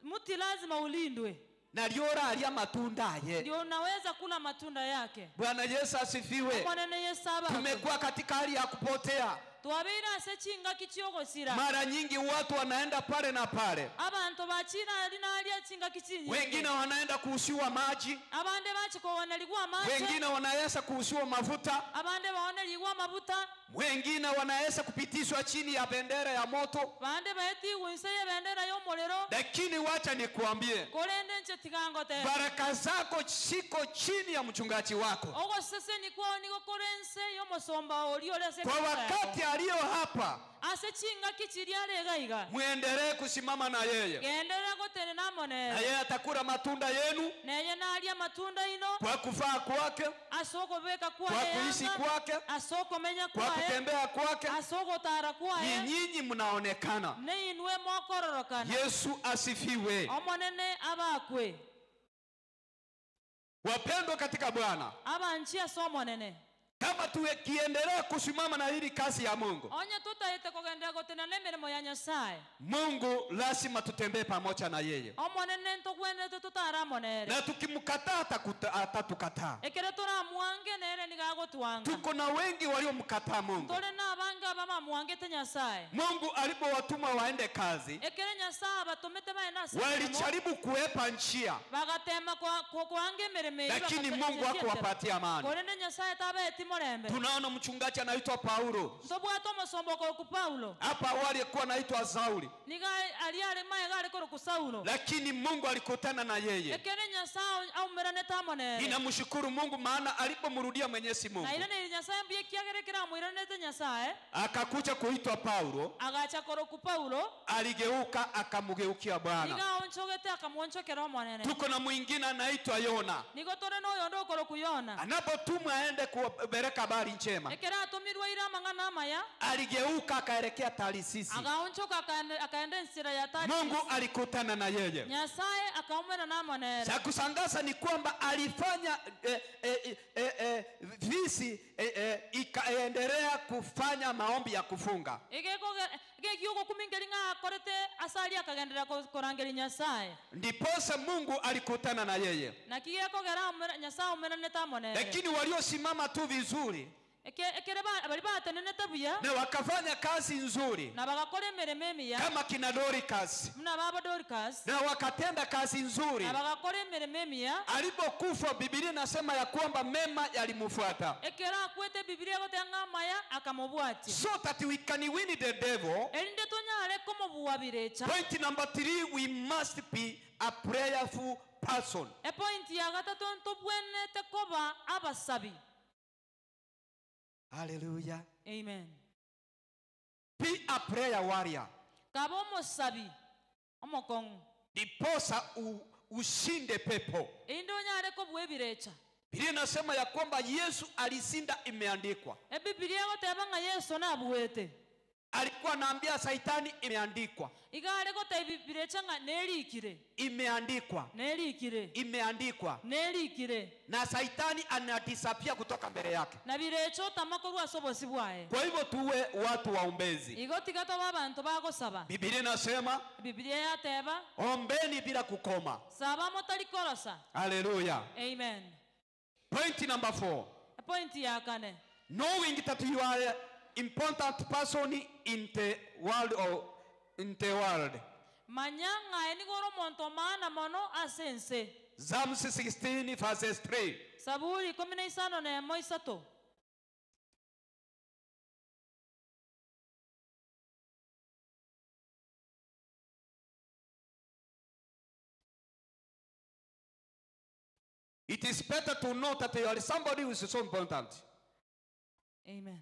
Mti lazima ulindwe. nario oraria matunda aye. Ndio unaweza kula matunda yake. Bwana Yesu asifiwe. Omonene Yesu abakwe. Tumekuwa katika hali ya kupotea. Twabeire ase chingaki chiogosira. Mara nyingi watu wanaenda pale na pale, Abanto bachira ari naria chingaki chinyinge. wengine wanaenda kuusiwa maji, Abande bachikowonerigwa amache. wengine wanaweza kuusiwa mafuta, Abande baonerigwa amabuta. wengine wanaweza kupitishwa chini ya bendera ya moto. Bande baetigwe inse y'ebendera y'omorero. Lakini wacha nikuambie, Korende nche tigangote. baraka zako ziko chini ya mchungaji wako. Ogoseseni kwao nigo kore ense y'omosomba oria ore ase Kwa ekanisa yako. wakati aliyo hapa, Ase chingaki chiria are iga iga. mwendelee kusimama na yeye, Genderera gotenena amo na nere. yeye atakula matunda yenu Neye naria amatunda ino kwa kufaa kwake, ase okobeka kwa kwaye kuishi yanga, kwake, ase okomenya kwa kwaye kutembea kwake. ase ogotara Ni kwaye nyinyi mnaonekana. neinwe mokororokana. Yesu asifiwe. Omonene abakwe. Wapendwa katika Bwana, Abanchi ase omonene. kama tukiendelea kusimama na hili kazi ya Mungu, Onye tutaete kogenderera gotenena emeremo ya Nyasaye. Mungu lazima tutembee pamoja na yeye, Omonene ntogwenerete totare amo nere. na tukimkataa atatukataa. Ekere toramwange nere niga agotwanga. Tuko na wengi waliomkataa Mungu. Tore nabange abamamwangete Nyasaye. Mungu alipowatuma waende kazi, Ekere Nyasaye abatomete baende ase emeremo, walijaribu kuepa njia, bagatema kwanga emeremo eyio lakini bakata- Mungu hakuwapatia amani. Korende Nyasaye tabaeti morembe. Tunaona mchungaji anaitwa Paulo, Ntobwate omosomba okoroku Paulo. hapa awali alikuwa anaitwa Sauli, Niga aria are maega are koroku Saulo. lakini Mungu alikutana na yeye. Ekere Nyasaye aumeranete amo nere. Ninamshukuru Mungu maana alipomrudia Mwenyezi Mungu Na iraneri Nyasaye mbuya ekiagera keramoiranete Nyasaye akakuja kuitwa Paulo, agacha koroku Paulo aligeuka akamgeukia Bwana. niga aonchogete akamwonchokera omonene. Tuko na mwingine anaitwa Yona, Nigo tore noyondo okoroku Yona. anapotumwa aende kupeleka habari njema, Ekere atomirwe aire amang'ana amaya aligeuka akaelekea Tarsisi. agaonchoka akaenda ensira ya Tarsisi. Mungu alikutana na yeye. Nyasaye akaumera namo nere. Cha kusema kusangaza ni kwamba alifanya eh, eh, eh, eh, visi eh, eh, ikaendelea kufanya maombi ya kufunga. Gegiugokumingeri ng'a akorete asari akagenderera korangeria Nyasaye. Ndiposa Mungu alikutana na yeye. Naki gekogera Nyasaye omeranete amo nere. Lakini waliosimama tu vizuri Ekere bari batenenete buya na wakafanya kazi nzuri na bagakora emeremo emiya kama kina Dorcas muna baba Dorcas na wakatenda kazi nzuri. na bagakora emeremo emiya. Alipokufa Biblia inasema ya kwamba mema yalimfuata. Ekero akwete Biblia egoteba ng'a amaya akamobwatia. So that we can win the devil. Erinde tonyare komobua birecha. Point number 3, we must be a prayerful person. Epoint ya gatato ntobwenete koba abasabi. Hallelujah. Amen. Be a prayer warrior. Kaba omosabi omokong'u. Ndiposa ushinde pepo. Erinde onyare kobua ebirecha. Biblia inasema ya kwamba Yesu alishinda, imeandikwa. Ebibilia egoteba ng'a Yesu nabuete. Alikuwa anaambia Saitani imeandikwa. Iga are goteba birecha ng'a nerikire. Imeandikwa. Nerikire. Imeandikwa. Nerikire. Na Saitani anadisappear kutoka mbele yake. Na birecha otama korwa ase obosi bwaye. Kwa hivyo tuwe watu waombezi. Igo tiga tobe abanto bagosaba. Biblia inasema Biblia yateba ombeni bila kukoma. Saba motari korosa. Hallelujah. Amen. Point number 4. Point ya kane. Knowing that you are important person in the world or in the world. Manya ng'aye nigo ore omonto maana mono ase ense. Psalms 16 verses 3. Saburi ikumi na isano na emo isato. It is better to know that you are somebody who is so important. Amen.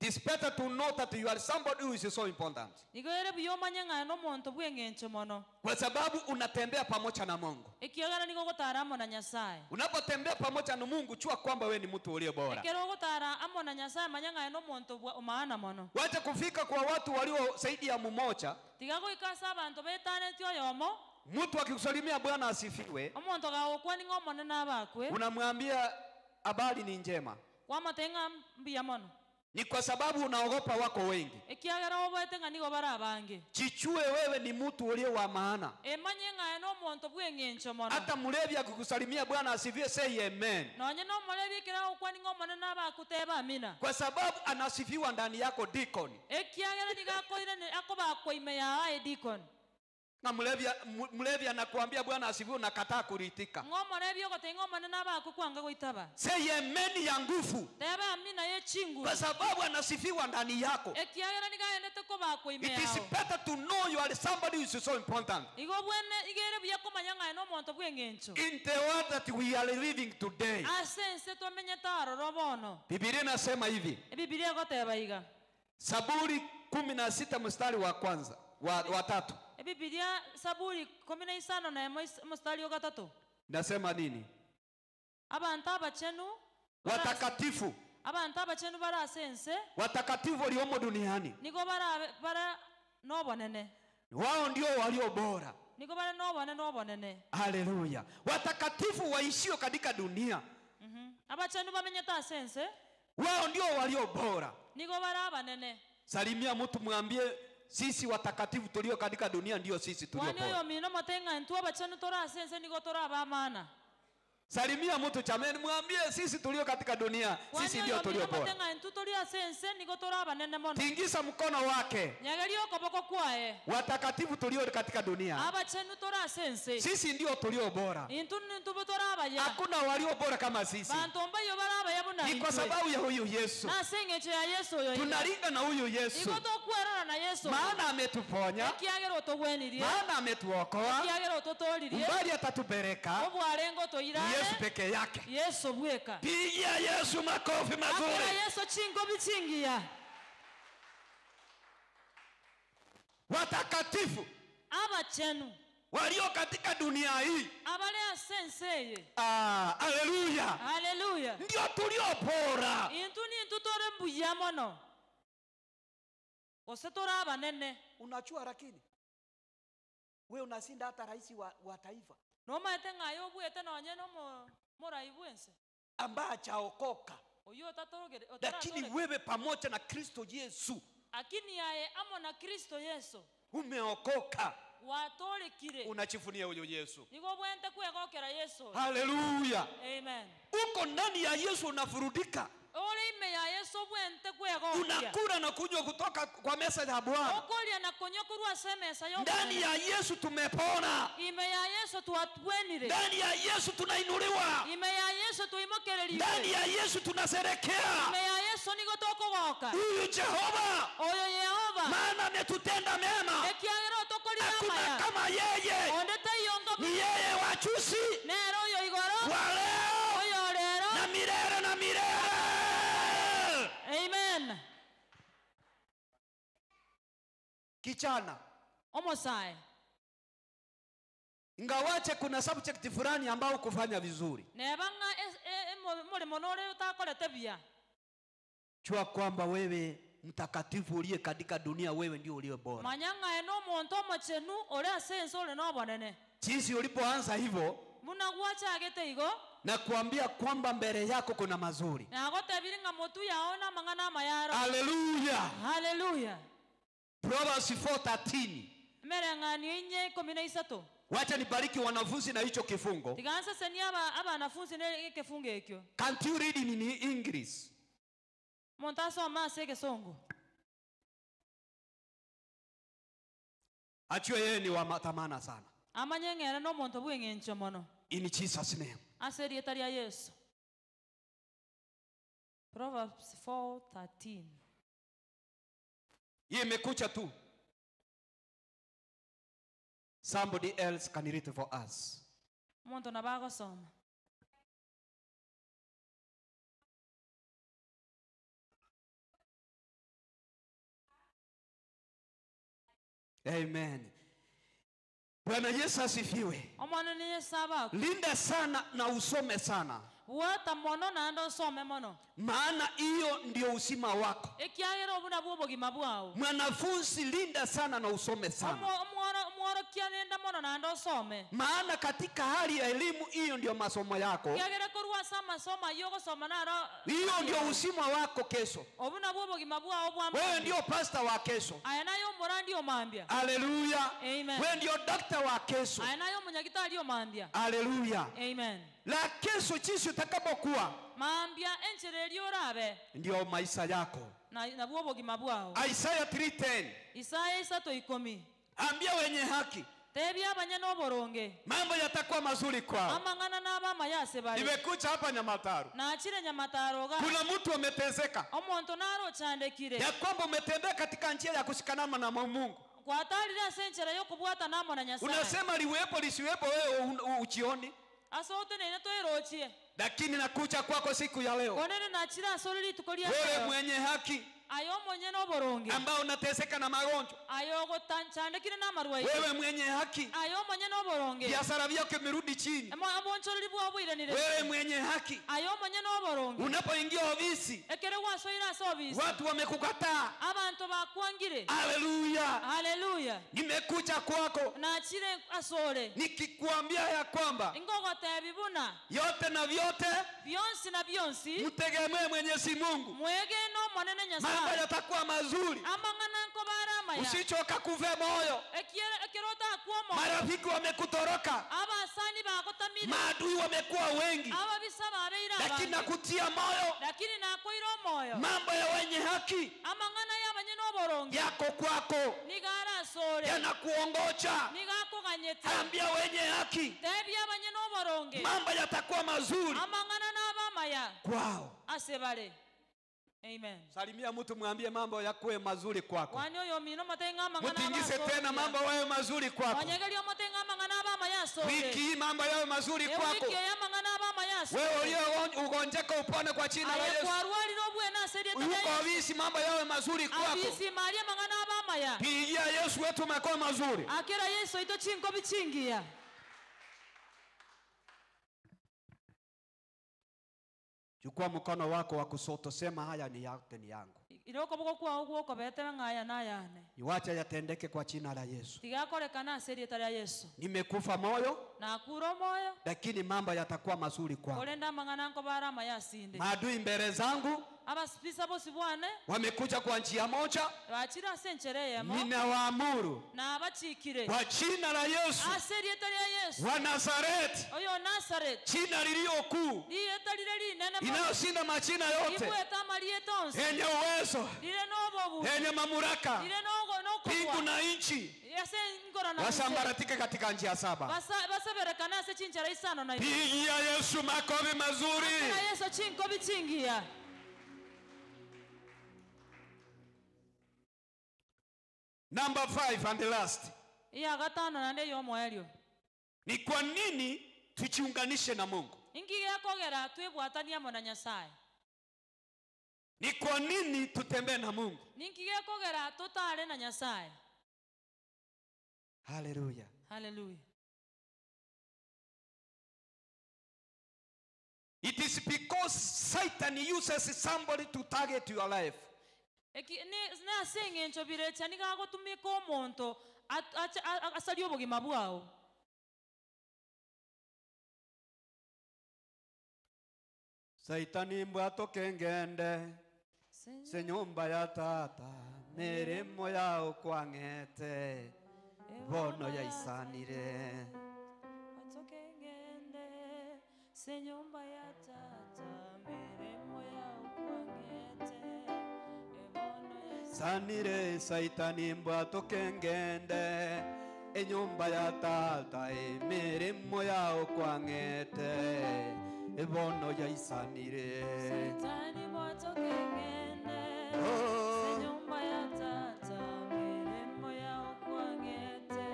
It is better to know that you are somebody who is so important. Nigo ere buya omanye ng'aye nomonto bw'eng'encho mono. Kwa sababu unatembea pamoja na Mungu. Ekiagera nigo ogotara amo na Nyasaye. Unapotembea pamoja na Mungu, chua kwamba we ni mtu uliye bora. Ekero ogotara amo na Nyasaye, manya ng'aye nomonto omaana mono. Wacha kufika kwa watu walio zaidi ya mmoja. Tiga goika ase abanto betaneti oyomo. Mtu akikusalimia Bwana asifiwe, Omonto gagokwa ning'o omonene abakwe. unamwambia habari ni njema. Kwamoteng'a mbuya mono. Ni kwa sababu unaogopa wako wengi. Ekiagera oboete ng'a nigo bara abange. Jichue wewe ni mtu uliye wa maana. Emanye ng'aye nomonto bw'eng'encho mono. Hata mlevi akikusalimia Bwana asifiwe, say amen. Nonye nomolevi ekero agokwa ning'o omonene abakuteba amina. Kwa sababu anasifiwa ndani yako deacon. Ekiagera nigo akoire akobakwa ime ya aye deacon. Na mlevi anakuambia Bwana asifiwe, unakataa kuliitika. Ng'o molevi ogote ng'o omonene abakukwanga goitaba. Say amen ya nguvu. Teba amina ye chingu. Kwa sababu anasifiwa ndani yako. Ekiagera nigo aendete kobakwa ime It is yao. better to know you are somebody who is so important. Igo bwene igere buya komanya ng'aye nomonto bw'eng'encho. In the world that we are living today. Ase ense twamenyete aroro bono. Biblia inasema hivi. Biblia egoteba iga. Zaburi 16 mstari wa kwanza, wa tatu. Biblia Zaburi kumi na isano na emo mstari wa gatatu. Nasema nini? Abantu abachenu watakatifu. Abantu abachenu barasense. Watakatifu waliomo duniani. Niko bara nobonene. Wao ndio walio bora. Niko bara nobonene nobonene. Haleluya. Watakatifu waishio katika dunia. Abachenu bamenyeta sense. Wao ndio walio bora. Niko bara abanene. Salimia mtu mwambie sisi watakatifu tulio katika dunia ndio sisi tulio Wani bora. oyo mino motenga ntu abachenu tora sense niko tora abamana. Salimia mtu chameni mwambie sisi tulio katika dunia sisi ndio tulio bora. Motenga ntu tulio sense niko tora abanene mono. Tingiza mkono wake. Nyagerio koboko kwae. Watakatifu tulio katika dunia. Abachenu tora sense. Sisi ndio tulio bora. Intu ntu tora abaya. Hakuna walio bora kama sisi. Bantu mbayo bara abaya buna. Ni kwa sababu ya huyu Yesu. Na sengecho ya Yesu yo. Tunaringa na huyu Yesu. Niko tokuerana na Yesu. Maana ametuponya. Ekiagero togwenirie. Maana ametuokoa. Ekiagero totoririe. Mbali atatupeleka. Obwarengo toirane. Yesu peke yake. Yesu bweka. Pigia Yesu makofi mazuri. Akira Yesu chingo bichingia. Watakatifu abachenu walio katika dunia hii. Abale asenseye. Ah, haleluya. Haleluya. Ndio tulio bora. Intu ni intu tore mbuya mono. Ose tora abanene. Unachua lakini. We unashinda hata rais wa, wa taifa Nomaete ng'a aye obuete nonye na omo- morai bwense ambaye hajaokoka, oywo otatorogere lakini otaratoreka wewe pamoja na Kristo Yesu akini aye amo na Kristo Yesu umeokoka, gwatorekire unachifunia huyo Yesu. nigo obwente kwegokera Yesu. Haleluya! Amen. Uko ndani ya Yesu unafurudika, Ore ime ya Yesu obwente kwegokia unakula na kunywa kutoka kwa meza ya Bwana. okoria na konywa korwa ase emesa ya Ndani Omonene. ya Yesu tumepona, Ime ya Yesu twatwenire, ndani ya Yesu tunainuliwa, ime ya Yesu twaimokereriwe, ndani ya Yesu tunaserekea ime ya Yesu nigo tokogoka huyu Jehova, oyo Yehova maana ametutenda mema, ekiagera otokorire hakuna amaya kama yeye. onde taiyonga Ni yeye wa juzi, nere oyo igoro wa leo oyo rero na milele na milele. Amen. Kijana, Omosae ingawache kuna subject fulani ambao kufanya vizuri, neba ng'a es- e- emo- omoremo nore otakorete buya, jua kwamba wewe mtakatifu uliye katika dunia, wewe ndio uliye bora. manya ng'a na omonto omochenu ore ase ense ore na obonene Jinsi ulipoanza hivyo buna gwachagete igo na kuambia kwamba mbele yako kuna mazuri. nagotebire ng'a motu yao na amang'ana amayaro. Haleluya! Haleluya. Proverbs 4:13. Emereng'anio inye ikomi na isato. Wacha nibariki wanafunzi na hicho kifungo. Tiga nsesenie aba abanafunzi na ekefungo ekio. Can't you read in English? Omonto asome ase egesongo. Ajue yeye ni wa thamana sana. Amanye ng'ere na omonto bw'eng'encho mono. In Jesus name. Ase erieta ria Yesu. Proverbs 4:13. Hii imekucha tu. Somebody else can read for us. Omonto nabo agosoma. Amen. Bwana Yesu asifiwe. Omwana ni Yesu abakwe. Linda sana na usome sana, Bwata mono naende osome mono. maana hiyo ndio uzima wako. Ekiagera obu nabwo obogima bwao. Mwanafunzi, linda sana na usome sana, Omworokia linda mono naende osome. maana katika hali ya elimu hiyo ndio masomo yako, Ekiagera korwa ase amasomo aywo ogosoma naro hiyo ndio uzima wako kesho. obu nabwo obogima bwao bwa Wewe mambia. ndio pasta wa kesho. Aya naye omorandi omambia. Haleluya. Amen. Wewe ndio dokta wa kesho. Aya naye omonyagitari omambia. Haleluya. Amen. La kesho jinsi utakapokuwa Mambia enchera eria orabe ndio maisha yako. na nabwo obogima bwao. Isaya 3:10. Isaya isato ikomi. Ambia wenye haki Tebia abanyene oboronge mambo yatakuwa mazuri kwao. amang'ana n'abamaya ase bare. Nimekuja hapa Nyamataro, Nachire Nyamataro ga kuna mtu ameteseka omonto naro ochandekire ya kwamba umetembea katika njia ya kushikanana na Mungu, gwatarire ase enchera yokobwata namo na Nyasaye. unasema liwepo lisiwepo, wewe uchioni, Ase otenene toerochie lakini nakuja kwako siku ya leo, konene nachire ase ore rituko ria wewe leo mwenye haki aye omonyene oboronge ambao unateseka na magonjwa, aye ogotachandekire na amarwaire wewe mwenye haki aye omonyene oboronge biashara vyako imerudi chini, obonchoreri bwao bwiranire wewe mwenye haki aye omonyene oboronge unapoingia ofisi ekere gwasoire ase obisi watu wamekukataa. abanto bakwangire. Haleluya, Haleluya. nimekuja kwako Nachire ase ore nikikuambia ya kwamba ngogotebi buna yote na vyote bionsi na bionsi mtegemee Mwenyezi Mungu, mwegene omonene mambo Nyasaye yatakuwa mazuri. amang'ana nkobara amaya Usichoka kuve moyo, ekero otakwa omoyo marafiki wamekutoroka, abasani bagotamire maadui wamekuwa wengi, ababisa babeire lakini abange nakutia moyo, lakini nakoire omoyo mambo ya wenye haki amang'ana y'abanyene oboronge yako kwako, niga arasore yanakuongoja. niga akoganyete Ambia wenye haki tebia abanyene oboronge mambo yatakuwa mazuri amang'ana n'abamaya kwao. ase bare. Amen. Salimia mtu mwambie mambo yakuwe mazuri kwako, Kwani oyo omino omote ng'a amang'ana mutingise abasore tena buya. mambo yawe mazuri kwako. Onyegeria omote ng'a amang'ana abamaya asore. Wiki hii mambo yawe mazuri kwako. Ewiki eyo amang'ana abamaya asore. Wewe ulio ugonjeka upone kwa jina la Aye Yesu. kwarwarire obwene ase erieta ria Uko Yesu. ofisi mambo yawe mazuri kwako. Afisi maria amang'ana abamaya. Pigia Yesu wetu makao mazuri. Akera Yesu oito chinkobi chingiya. Chukua mkono wako wa kushoto, sema haya ni yote ni yangu. Ire okoboko kwao gw'okobetebe ng'a aya nayane. Iwacha yatendeke kwa jina la Yesu. Tiga akorekane ase erieta ria Yeso. Nimekufa moyo, Nakure omoyo, lakini mambo yatakuwa mazuri kwangu. korende amang'ana nkobare amaya asinde. Maadui mbele zangu Abasibisa bosi bwane wamekuja kwa njia moja, bachire ase enchera eyemo, ninawaamuru nabachikire kwa jina la Yesu ase erieta ria Yesu wa Nazareti, oyo Nazareti, jina lililo kuu rieta rire rinene mono, inayoshinda majina yote, ribwete amarieta onsi, yenye uwezo, rire n'obobu, yenye mamlaka, rire n'ogo- mbingu n'okobua na nchi, ase engoro na inse. wasambaratike katika njia saba. Baseberekane ase chinchera isano na ibere. Pigia Yesu makofi mazuri. Na Yesu chinkobi chingiya. Number five and the last, Iya gatano naende ey'omoerio. ni kwa nini tujiunganishe na Mungu? Inki gekogera twebwatanie amo na Nyasaye. Ni kwa nini tutembee na Mungu? Ninki gekogera totare na Nyasaye. Haleluya! Haleluya. It is because Satan uses somebody to target your life. Eki ni nase eng'encho birecha nigo agotumika omonto asarie obogima bwao. Saitani mbwatoke ngende se nyumba ya tata mirimo yao kwang'ete bono yaisanire. Atoke ngende se nyumba ya tata mirimo yao kwang'ete ebono yaisanire. Sanire saitani mbwatoke ngende enyumba ya tata emirimo yao kwang'ete ebono yaisanire. Saitani bwatoke ngende Oh. se nyumba ya tata mirimo yao kwang'ete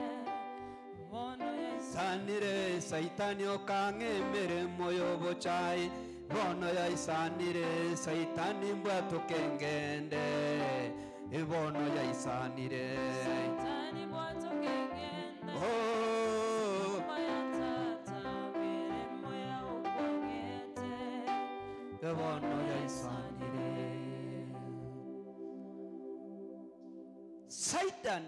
bono yaisanire. Sanire saitani okang'e emirimo y'obochai bono yaisanire saitani mbwatoke ngende ebono yaisanire. Saitani bwatoke ngende Oh. nyumba ya tata mirimo yao kwang'ete Ebono yaisanire. Satan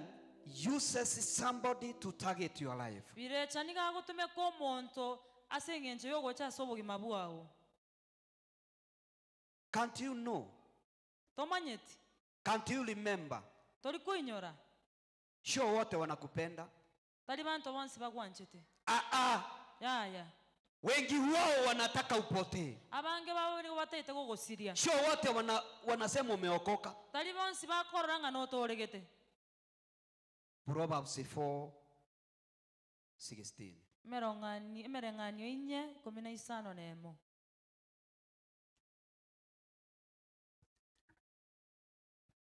uses somebody to target your life. Birecha nigo agotumeka omonto ase eng'encho y'ogocha ase obogima bwao. Can't you know? Tomanyeti, Can't you remember? tori koinyora, Sio wote wanakupenda. tari banto bonsi bagwanchete. Ah, ah. Yaya, Wengi wao wanataka upotee. abange babo nigo bataete gogosiria. Sio wote wana, wanasema umeokoka. Tari bonsi bakorora ng'a notoregete. Proverbs 4:16. Emerong'ani emereng'anio inye ikomi na isano na emo.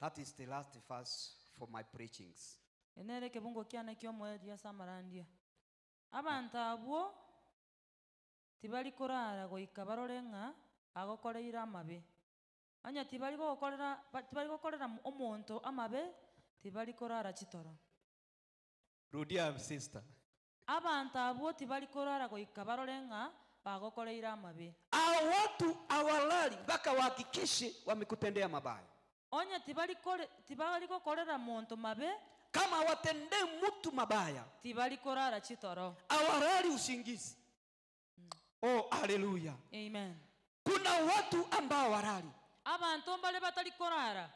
That is the last verse for my preachings. Enere ekebungo kiane kia omoerio ase amarandia. Abanto abwo tibari korara goika barore ng'a agokoreire amabe. Onye tibari gokorera tibari gokorera omonto amabe, tibari korara chitoro. Rudia sister. Abanto abwo tibari korara goika barore ng'a bagokoreire amabe. Hao watu hawalali mpaka wahakikishe wamekutendea mabaya. Onye tibari kore tibari gokorera monto mabe, Kama hawatendei mtu mabaya, tibari korara chitoro. hawalali usingizi. Oh, haleluya. Amen. Kuna watu ambao hawalali. Abanto mbare batari korara.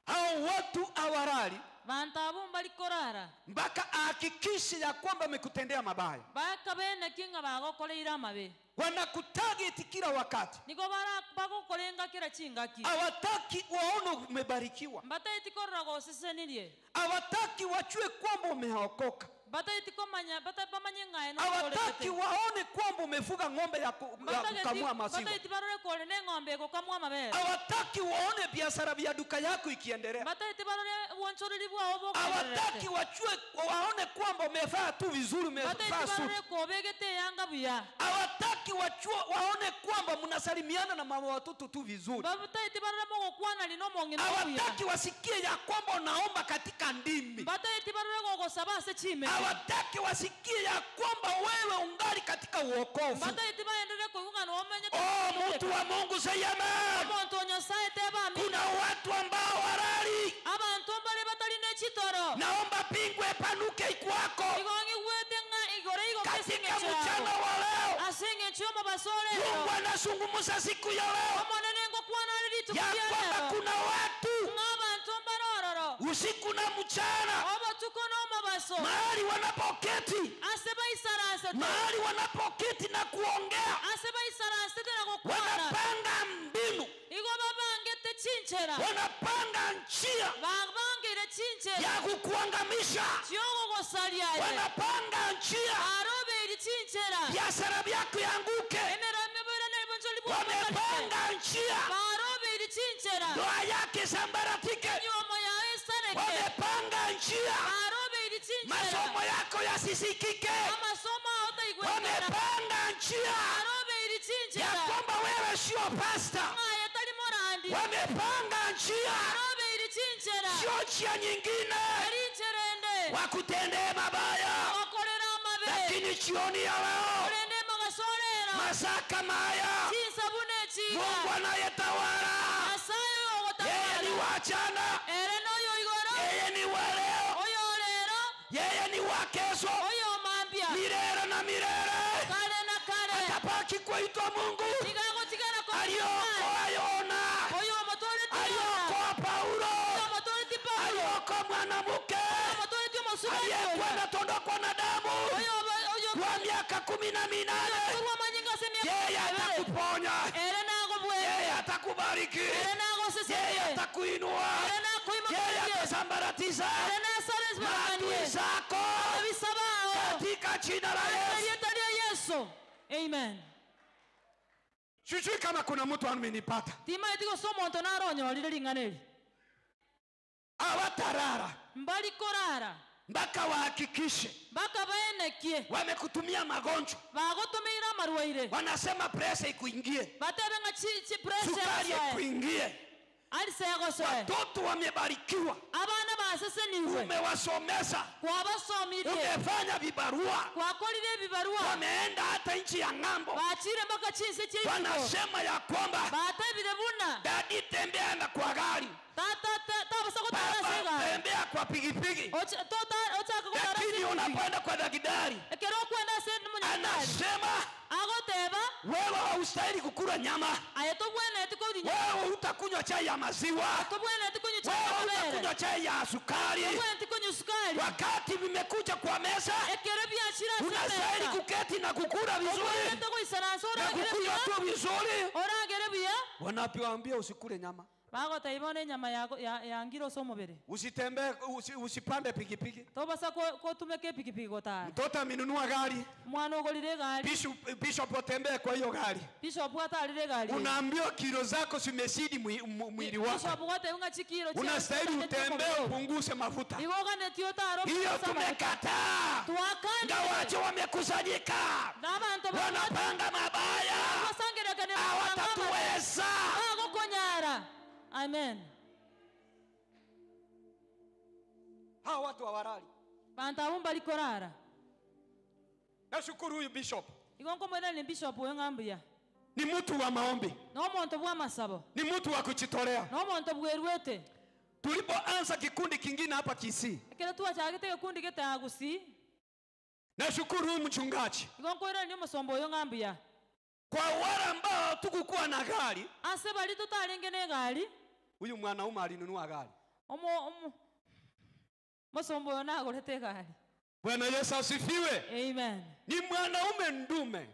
Hao watu hawalali Banto abwo mbari korara. mpaka ahakikishe ya kwamba amekutendea mabaya. Bakabeneki ng'a bagokoreire amabe. Wanakutarget kila wakati, Nigo bara bagokorenga kera chingaki. hawataki waone umebarikiwa, Mbataeti korora gosesenirie. hawataki wajue kwamba umeokoka, Bataeti komanya bata bamanye ng'a hawataki waone kwamba umefuga ng'ombe ya, ku, ya kukamua maziwa, Bataeti barore kore ne ng'ombe egokamwa amabere. hawataki waone biashara vya duka yako ikiendelea, Bataeti barore obwonchoreri bwao hawataki bokoendererete. wajue waone kwamba umevaa tu vizuri, Bataeti umevaa suti. barore kobegete eyanga buya. Hawataki wajue waone kwamba mnasalimiana na mama watoto tu vizuri. Bataeti barore mogokwana rino omong'ina buya. Hawataki wasikie ya kwamba unaomba katika ndimi. Bataeti barore gogosaba ase chimeme. Hawataki wasikie ya kwamba wewe ungali katika uokovu. Mbataeti baenderere koigwa ng'a nomenyete Oh, mtu wa Mungu say amen. Omonto o Nyasaye teba amina. Kuna watu ambao warali, Abanto mbare batari ne chitoro. naomba pingu epanuke ikwako Igo ng'igwete ng'a igoro igo katika kese mchana wa leo. Ase eng'encho y'omobaso ore Mungu anazungumza siku ya leo Omonene ngokwana are rituko ya ria kwamba rero. kuna watu Ng'a abanto mbare ororo. usiku na mchana, Obotuko n'omobaso. mahali wanapoketi, Ase baisaransete. mahali wanapoketi na kuongea, Ase baisaransete na gokwana. wanapanga mbinu, Igo babangete chinchera. wanapanga njia Babangire chinchera. ya kukuangamisha, Chiogogosaria aye. wanapanga njia Baroberi chinchera. biashara vyako yanguke, Emerame bwera nebonchori wamepanga njia Baroberi chinchera. ndoa yake sambaratike, Nyomo yawe esareke. wamepanga njia Baroberi chinchera. masomo yako yasisikike, Amasomo ao taigwekana. wamepanga njia Baroberi ya chinchera. kwamba wewe sio pasta, Ng'aye tari morandi. wamepanga njia Baroberi chinchera. sio njia nyingine Tari ncherende. wakutendee mabaya, Okorera amabe. lakini jioni ya leo, Orende magasorera. masaa kama haya, Chinsabune chiga. Mungu anayetawala Nyasaye yeye ni ogotawala. wa jana, Ere noyo igoro. yeye ni wa leo, Oyo rero. yeye ni wa kesho, Oyo mambia. milele na milele. Kare na kare. Atabaki kuitwa Mungu Tigagotigara kwa aliokoa Yona, Oyo omotoreti Yona. aliokoa Paulo, Oyo omotoreti Paulo. aliokoa mwanamke Oyo omotoreti omosubati aliyekuwa oyo. anatondokwa na damu Oyo oyo kwa miaka 18. korwa amanyinga ase emiaka Yeye ebere. atakuponya, Ere nagobwere. yeye atakubariki, Ere yeye nagoseserie. atakuinua, Ere yeye nakoimokerie. atasambaratisha Ere nasare maadui esibakanie. zako Ababisa bao. katika jina la Yesu. Erieta ria Yesu. Amen. Sijui kama kuna mtu amenipata. Timaeti gose omonto naronyorire ring'ana eri. Hawatarara Mbari korara. mpaka wahakikishe Mpaka baenekie. wamekutumia magonjwa, Bagotumeire amarwaire. wanasema presa ikuingie, Batebe ng'a chi chi pressure sukari yagosoe. ikuingie, Alisa yagosoe. watoto wamebarikiwa, Abana baseseniwe. umewasomesa, Kwabasomirie. umefanya vibarua, Kwakorire ebibarua. wameenda hata nchi ya ng'ambo, Bachire mpaka chinse chiaisiko. wanasema ya kwamba Batebire buna. dadi, tembea na kwa gari, Tata tabasa gotara ase baba, egari. tembea kwa pikipiki, Ochaka gotara ase lakini epikipiki. unapoenda kwa daktari Ekero okwenda ase omonyagetari. anasema Agoteba wewe haustahili kukula nyama, aye tobwenereti korinya. wewe utakunywa chai ya maziwa, Tobwenereti konywa chai wewe ya amabere. utakunywa chai ya sukari. Tobwenereti konywa sukari. Wakati vimekuja kwa meza, Ekero biachire ase unastahili emesa. kuketi na kukula vizuri Obwenerete goisaransa na oragere kukunywa buya. tu vizuri. Oragere buya. Wanapoambia usikule nyama, Bagotebia bono enyama yago- ya- yangire ase omobere. usitembee, usi, usipande pikipiki. Tobasa kotumeka epikipiki gotara. Mtoto amenunua gari, Omwana ogorire egari. bishop, bishop atembee kwa hiyo gari. Bishop atarire egari. Unaambiwa kilo zako zimezidi mwili wako, Bishop gwatebia ng'a chikiro chia- unastahili utembee upunguze mafuta. Igo oganetie otare Hiyo opunguze amafuta. tumekataa. Twakandire. Ngawaje wamekusanyika, N'abantu wanapanga mabaya, basangerekane hawatatuweza. bagokonyara. Amen. Hawa watu hawarali. Bantu abo mbari korara. Nashukuru huyu bishop Igo nkomwirani bishop oyo ng'a mbuya. ni mtu wa maombi, N'omonto bw'amasabo. ni mtu wa kujitolea. N'omonto bwerwete. Tulipoanza kikundi kingine hapa Kisii, Ekero twachagete egekundi getagusi. nashukuru huyu mchungaji Igo nkoirani omosomba oyo ng'a mbuya. kwa wale ambao tukukuwa na gari, Ase bari totarenge na egari. huyu mwanaume alinunua gari. Omo omo mosomba oyo nagorete egari. Bwana Yesu asifiwe. Amen. Ni mwanaume ndume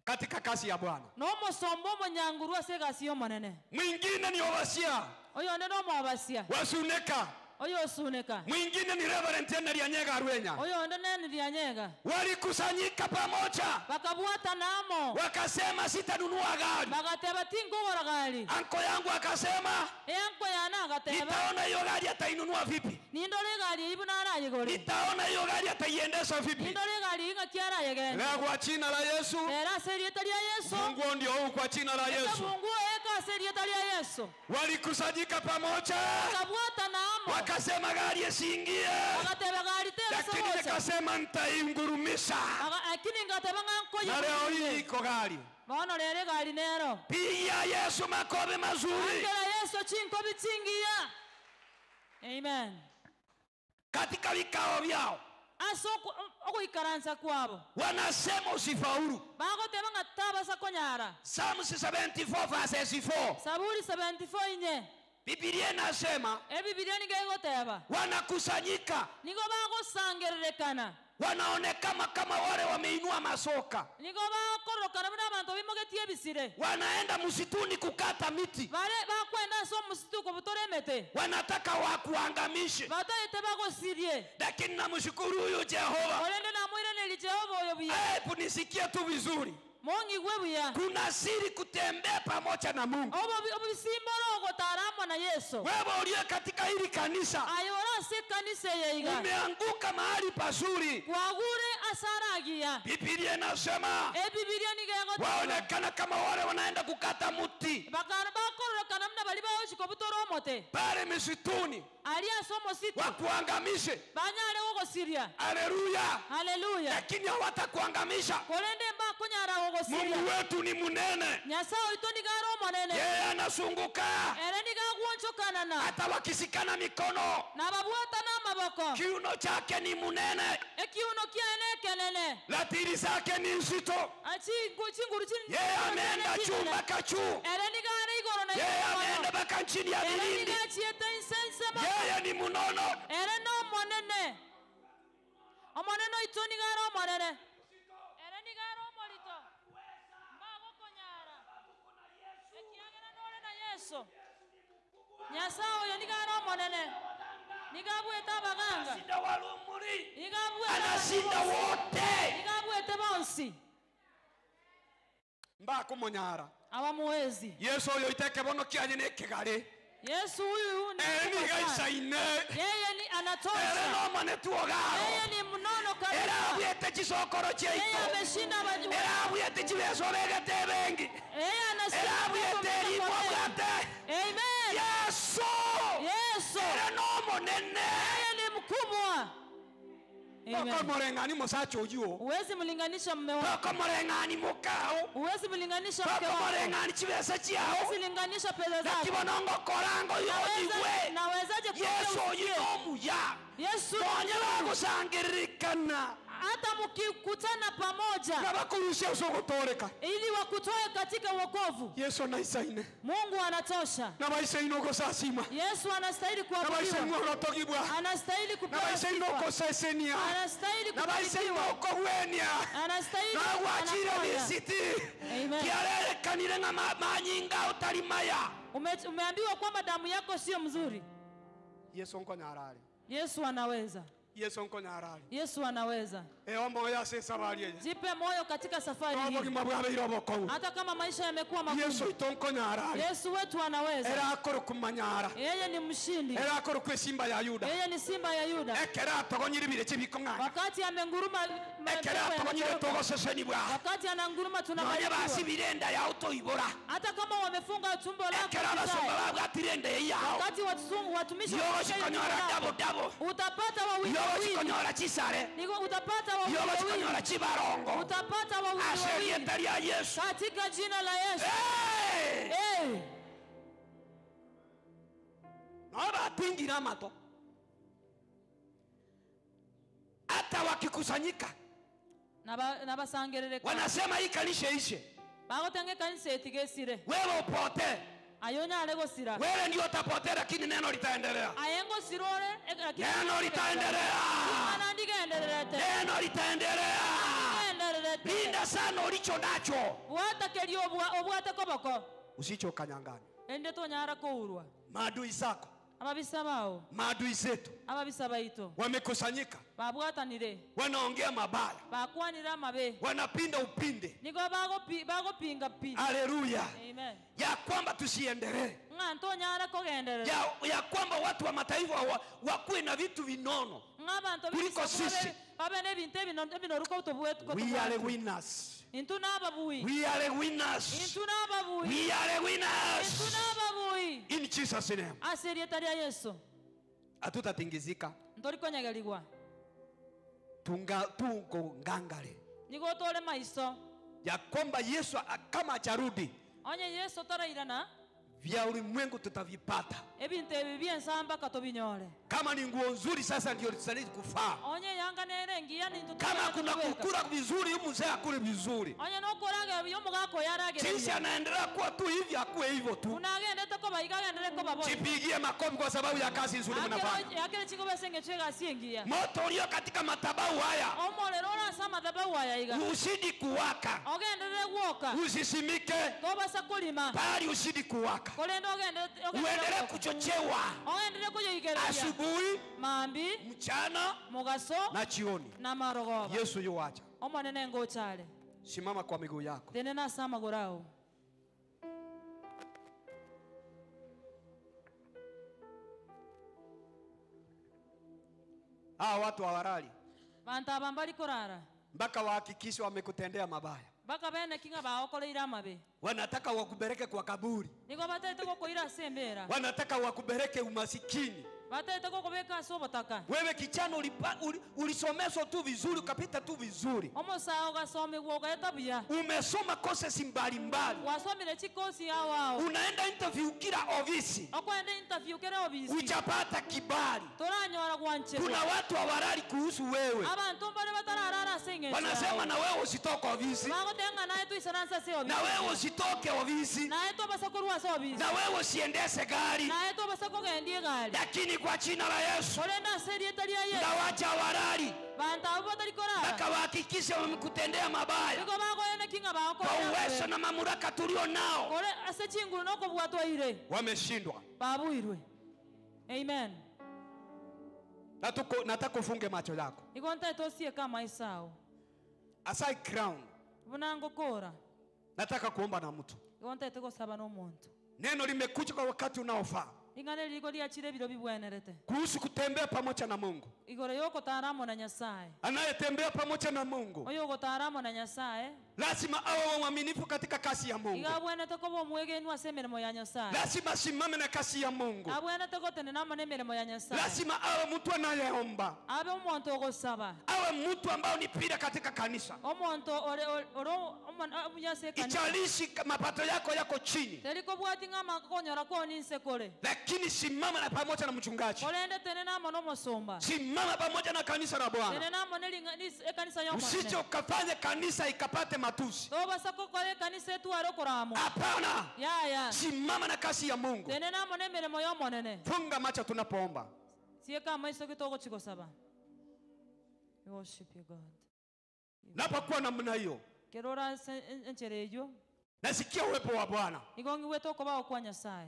katika kazi ya Bwana. N'omosomba omonyanguru ase egasi y'omonene. Mwingine ni Obasia Oyo onde n'omobasia. Wasuneka, Oyo osuneka. mwingine ni Reverend Henry Anyega Arwenya. Oyo onde nene Lyanyega. Walikusanyika pamoja, Bakabwatana amo. wakasema sitanunua gari. Bagateba tinkogora gari. Anko yangu akasema Eanko yane agateba. nitaona hiyo gari atainunua vipi, Nindore egari eywo buna arayegore. nitaona hiyo gari ataiendesha vipi. Nindore egari eywo ng'aki arayegende. Leo kwa jina la Yesu, Era ase erieta ria Yesu. Mungu ndio huu kwa jina la Yesu. Mungu eka ase erieta ria Yeso. Walikusanyika pamoja, Bakabwatana amo. wakasema gari isiingie, Bagateba gari tebasa lakini gocha. nikasema nitaingurumisha. Lakini ngateba ng'a nkoye Na leo hii iko gari. Bono rero egari nero. Pigia Yesu makofi mazuri. Akera Yesu chinkobi chingiya. Amen. Katika vikao vyao Ase ogoikaransa kwabo wanasema usifaulu. bagoteba ng'a tabasa konyara. Psalms 74 verses 4. Saburi 74 inye. Biblia inasema Ebibilia nigo egoteba wanakusanyika, nigo bagosangererekana, wanaonekana kama wale wameinua masoka, nigo bakororokana buna abanto bimogetie ebisire, wanaenda msituni kukata miti, bare bakwenda ase omusitu kobutora emete, wanataka wakuangamishe. bataete bagosirie. Lakini namshukuru huyu Jehova. Orende namwiraneri Jehova oyo buya. Hebu nisikie tu vizuri, Mong'igwe buya. kuna siri kutembea pamoja na Mungu. Obisimboro ogotara amo na Yesu. Wewe uliye katika hili kanisa Aye ore ase ekanisa eye iga umeanguka mahali pazuri. kwagure ase aragiya. Biblia inasema Ebibilia nigo egoteba waonekana kama wale wanaenda kukata mti bakana bakororokana buna bari bagochika obutora omote pale misituni, ari ase omositu wakuangamishe. banyare gogosiria. Haleluya! Haleluya. Lakini hawatakuangamisha. Korende mbakonyara gogosiria. Mungu wetu ni munene, Nyasaye oito nigo are omonene. yeye anasunguka Ere nigo agwonchokanana. hata wakisikana mikono, Nababwata n'amaboko. kiuno chake ni munene, Ekiuno kiaye nekenene. ratili zake ni nzito. Chinguru Yeye ameenda juu mpaka juu, Ere nigo are igoro na yeye igoro ameenda mono. mpaka chini ya Ere vilindi. nigo achiete inse inse mono. Yeye ni munono. Ere n'omonene. Omonene oito nigo are omonene. Ere nigo are omorito. Mbagokonyara. Ekiagera nore na Yesu. Nyasaye oyo nigo are omonene. Nigo abwete abaganga. Anashinda walumuri, Nigo abwete anashinda abantu bonsi. wote. Nigo abwete bonsi. Mbakumonyara. Abamuwezi. Yesu oyo iteke bono kianye nekigari Yesu huyu ni ere mkubwa niga sana. isaine Yeye ni ere anatosha. nomone tuogaro Yeye ni mnono ere kabisa. abwete chisokoro Yeye chiaito ameshinda abaju. ere abwete chibeso begete ebengi Yeye ere anashinda abwete mambo erimo mengi. abwate Amen. Yesu Yesu. ere nomonene. Yeye ni mkubwa. Amen. Tokomoreng'ani musacha oyuo. Huwezi mlinganisha mume wako. Tokomoreng'ani mukao Huwezi mlinganisha mke wako. tokomoreng'ani chibesa chiao Huwezi linganisha pesa zako. nakibono ngokorango yoigwe Naweza nawezaje kuongea Yesu oyu usikie? nomuya Yesu ni nonye mzuri. bagosangiririkana Hata mkikutana pamoja Nabakurusia usogotoreka. ili wakutoe katika wokovu. Yesu naisaine. Mungu anatosha. Nabaisaine ogosasima. Yesu anastahili Nabaisaine kuabudiwa. ogotogibwa. Anastahili kupewa Nabaisaine sifa. ogosesenia. Anastahili Nabaisaine kubarikiwa. okogwenia Anastahili nagwachire anaponya. bisiti Amen. kiarerekanire ng'a manyinga utari maya. Umeambiwa kwamba damu yako sio mzuri. Yesu nkonyarare. Yesu anaweza. Yesu nkonyarare. Yesu anaweza. Eombo yase safari eye. Jipe moyo katika safari hii. Obogima bwabeire obokong'u. Hata kama maisha yamekuwa magumu. Yesu oito nkonyarare. Yesu wetu anaweza. Era akorwa kumanyara. Yeye ni mshindi. Era akorwa esimba ya Yuda. Yeye ni simba ya Yuda. Ekero atogonyire bireche bikong'ana Wakati amenguruma ekero mapepo atogonyire yanatoroka. togosesenibwa Wakati ananguruma nonye tunabarikiwa. basibire enda yao toibora Hata kama wamefunga tumbo lako ekero abasumba usizae. babwatire enda eye yao Wakati watumishi wameshika hiyo yogochikonyora tumbo lako, dabodabo utapata wawili wawili. yogochikonyora chisare Niko utapata wawili wawili. yogochikonyora chibarongo Utapata wawili ase wawili. erieta ria Yesu. Katika jina la Yesu. Hey! Hey! Nao batingire amato hata wakikusanyika Nabasangerereka. wanasema hii kanisa ishe, Bagotenge kanisa etigesire. wewe upotee, Ayonyare gosira. wewe ndio utapotea, lakini neno litaendelea, Ayengo sirore lakini neno litaendelea, Mana ndigendererete. neno litaendelea. Ndigendererete. Linda sana ulicho nacho, Bwata kerio obwate koboko. Usichokanyangana. Ende tonyara kourwa. Maadui zako, Ababisa bao, maadui zetu ababisa baito wamekusanyika, babwatanire, wanaongea mabaya, bakwanire amabe, wanapinda upinde. nigo bagopinga pi. Haleluya, Amen. ya kwamba tusiendelee, Ng'a ntonyara kogenderera. ya kwamba watu wa mataifa wakuwe na vitu vinono Ng'a abanto kuliko b'ebisaku sisi. babe n'ebintu ebinoruko We are the winners. Intwe nababui. We are winners. Intwe nababui. We are winners. Intwe nababui. In Jesus name. Ase erieta ria Yeso. Hatutatingizika. Ntori konyegerigwa. Tunga, tuko ngangare Nigo tore maiso. ya kwamba Yesu a- kama acharudi Onye Yeso tarairana, vya ulimwengu tutavipata. ebinto ebi bi'ensamba katobinyore. Kama ni nguo nzuri sasa ndio tutastahili kufaa. Onye yanga nere engiya nintu Kama kuna kukula vizuri, huyu mzee akule vizuri. Onye nokoraga ebi omogaka oyo aragereria. Jinsi anaendelea kuwa tu hivi, akuwe hivyo tu. Unagendete koba iga agendere koba boigo. Jipigie makofi kwa sababu ya kazi nzuri mnafanya. Akere chigobe ase eng'encho egasi engiya. Moto ulio katika madhabahu haya Omorero ore ase amadhabahu aya iga. usidi kuwaka, Ogenderere gwoka. usisimike, Tobasa korima. bali usidi kuwaka, Korende ogende uendelee kuchochewa ogenderere koyoigereria. asubuhi, Mambi, mchana mogaso na jioni. na marogoba. Yesu yuwacha. Omonene ngochare. Simama kwa miguu yako. Tenena ase amagoro ao. Hawa watu hawalali Banto aba mbari korara. mpaka wahakikishe wamekutendea mabaya. Baka bene kinga baokoreire amabe. Wanataka wakubereke kwa kaburi, Nigo bataete gokoira ase embera. wanataka wakubereke umasikini. Bataete gokobeka ase obotaka. Wewe kijana ulipa, uli, ulisomeshwa tu vizuri ukapita tu vizuri, Omosae ogasomigwa ogaeta buya. umesoma courses mbalimbali, Wasomire chikosi ao ao. unaenda interview kila ofisi, Okwenda interview kere obisi. hujapata kibali. Toranyora gwancherwa. Kuna watu hawalali kuhusu wewe, Abanto mbare batararara ase eng'encho wanasema yao. na wewe usitoke ofisi, Bagotenga naye tuisaranse ase obisi. na wewe usitoke ofisi, Naye tobasa korwa ase obisi. na wewe usiendeshe gari, Naye tobasa kogendia egari. lakini kwa jina la Yesu Korende ase erieta ria Yesu. ndawacha walali Banto abo batari korara. mpaka wahakikishe wamekutendea mabaya Nigo bagoene kinga kwa bagokorera uwezo na mamlaka tulio nao. Kore ase chinguru nokobua twaire. Wameshindwa. Babuirwe. Amen. Natuko, nataka ufunge macho yako. Igo ntaete osieke amaiso ao. As I crown, Buna ngokora. nataka kuomba na mtu. Igo ntaete gosaba n'omonto. Neno limekuja kwa wakati unaofaa Ing'ana eriko riachire ebiro bibwenerete. kuhusu kutembea pamoja na Mungu. Igoro yogotara amo na Nyasaye. Anayetembea pamoja na Mungu Oyo ogotara amo na Nyasaye. lazima awe mwaminifu katika kazi ya Mungu, Iga abwenete koba omwegenwa ase emeremo ya Nyasaye. lazima asimame na kazi ya Mungu, Abwenete gotenena amo na emeremo ya Nyasaye. lazima awe mtu anayeomba, Abe omonto ogosaba. Awe mtu ambao ni pira katika kanisa, Omonto ore ore omunya ase ekanisa. ichalishi mapato yako yako chini, Teri kobwati ng'ama konyora kwoni nse kore. lakini simama na pamoja na mchungaji, Korende tenena amo n'omosomba. simama pamoja na kanisa la Bwana, Tenena amo n'eringa- n'is- ekanisa usije y'omonene. ukafanye kanisa ikapate matusi. Tobasa gokora ekanisa etware okoramo. Hapana, Yaya. simama na kazi ya Mungu. Tenena amo n'emeremo y'omonene. Funga macho tunapoomba. Sieka amaiso gitogochi gosaba. We worship you God. Napokuwa namna hiyo, Kero ore ase enchera eywo, nasikia uwepo wa Bwana nigo ng'igwete okobao kwa Nyasaye.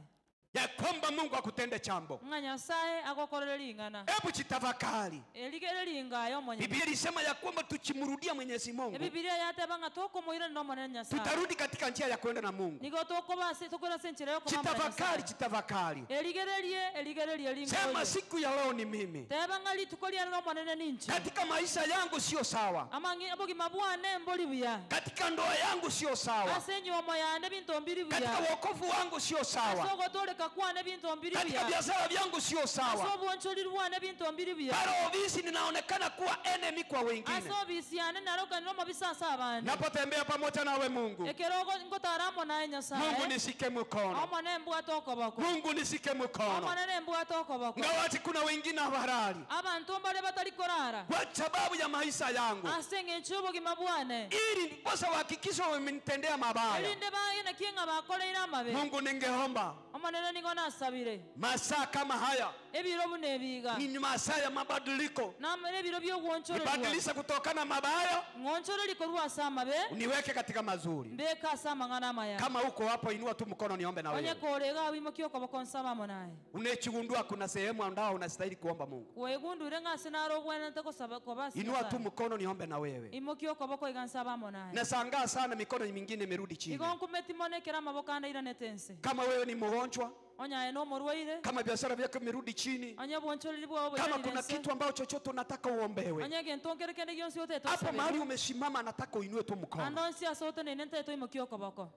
ya kwamba Mungu akutende chambo. Ng'a Nyasaye agokorere ring'ana. Hebu jitafakari. Erigere ringa y'omonyene. Biblia ilisema ya kwamba tukimrudia Mwenyezi Mungu Ebibilia yateba ng'a tokomoirana n'omonene Nyasaye. tutarudi katika njia ya kwenda na Mungu. Nigo tokoba ase tokwera ase enchera y'okobamba na Jitafakari, Nyasaye. jitafakari. Erigererie, erigererie ringa Sema oyo. siku ya leo ni mimi, Teba ng'a rituko riane n'omonene ninche. katika maisha yangu sio sawa, Amang'i obogima bwane mbori buya. katika ndoa yangu sio sawa, Ase enyomo yane binto mbiri buya. katika wokovu wangu sio Ase sawa, ogotoleka kwane binto mbiri katika buya. biashara vyangu sio Ase sawa. obwonchori bwane binto mbiri buya. Pale ofisi ninaonekana kuwa enemy kwa Ase wengine. obisi yane narokanire omobisa ase abande. Napotembea pamoja nawe Mungu, Ekero ogo- ngotara amo naye Mungu Nyasaye. nishike mkono, Omone mbwate okoboko. Mungu nishike mkono. Omonene mbwate okoboko. Ngawachi kuna wengine hawarali Abantu mbare batari korara. kwa sababu ya maisha yangu, Ase eng'encho y'obogima bwane. ili ndiposa wahakikishe wamenitendea mabaya. Erinde bagene ki ng'a bakoreire amabe. Mungu, ningeomba Omonene nigo nasabire. masaa kama haya Ebiro buna ebiga. ni masaa ya mabadiliko, Nam- Ebiro by'ogwonchorerwa. nibadilishe kutokana mabaya Ng'onchoreri korwa ase amabe. uniweke katika mazuri. Mbeka ase amang'ana amaya. Kama uko hapo, inua tu mkono niombe na Onye wewe. korega awimokia okoboko nsaba amo naye. Unechigundua kuna sehemu ambao unastahili kuomba Mungu, Wegundure ng'a ase naro obwenerete gosaba koba ase inua tu Nyasaye. mkono niombe na wewe. Imokia okoboko iga nsaba amo naye. Nashangaa sana mikono mingine imerudi chini. Igo nkumeti mono ekero amaboko ande airanete ense. Kama wewe ni mgonjwa mgonjwa, Onye aye nomorwaire, kama biashara vyako imerudi chini, onye bwonchoreri bwao kama boiranire kuna nse, kitu ambacho chochote unataka uombewe, onye egento nkere kende gionsi otete hapo mahali osabere, umesimama, nataka uinue tu mkono. ande onsi ase oteneine ntaete oimokie okoboko.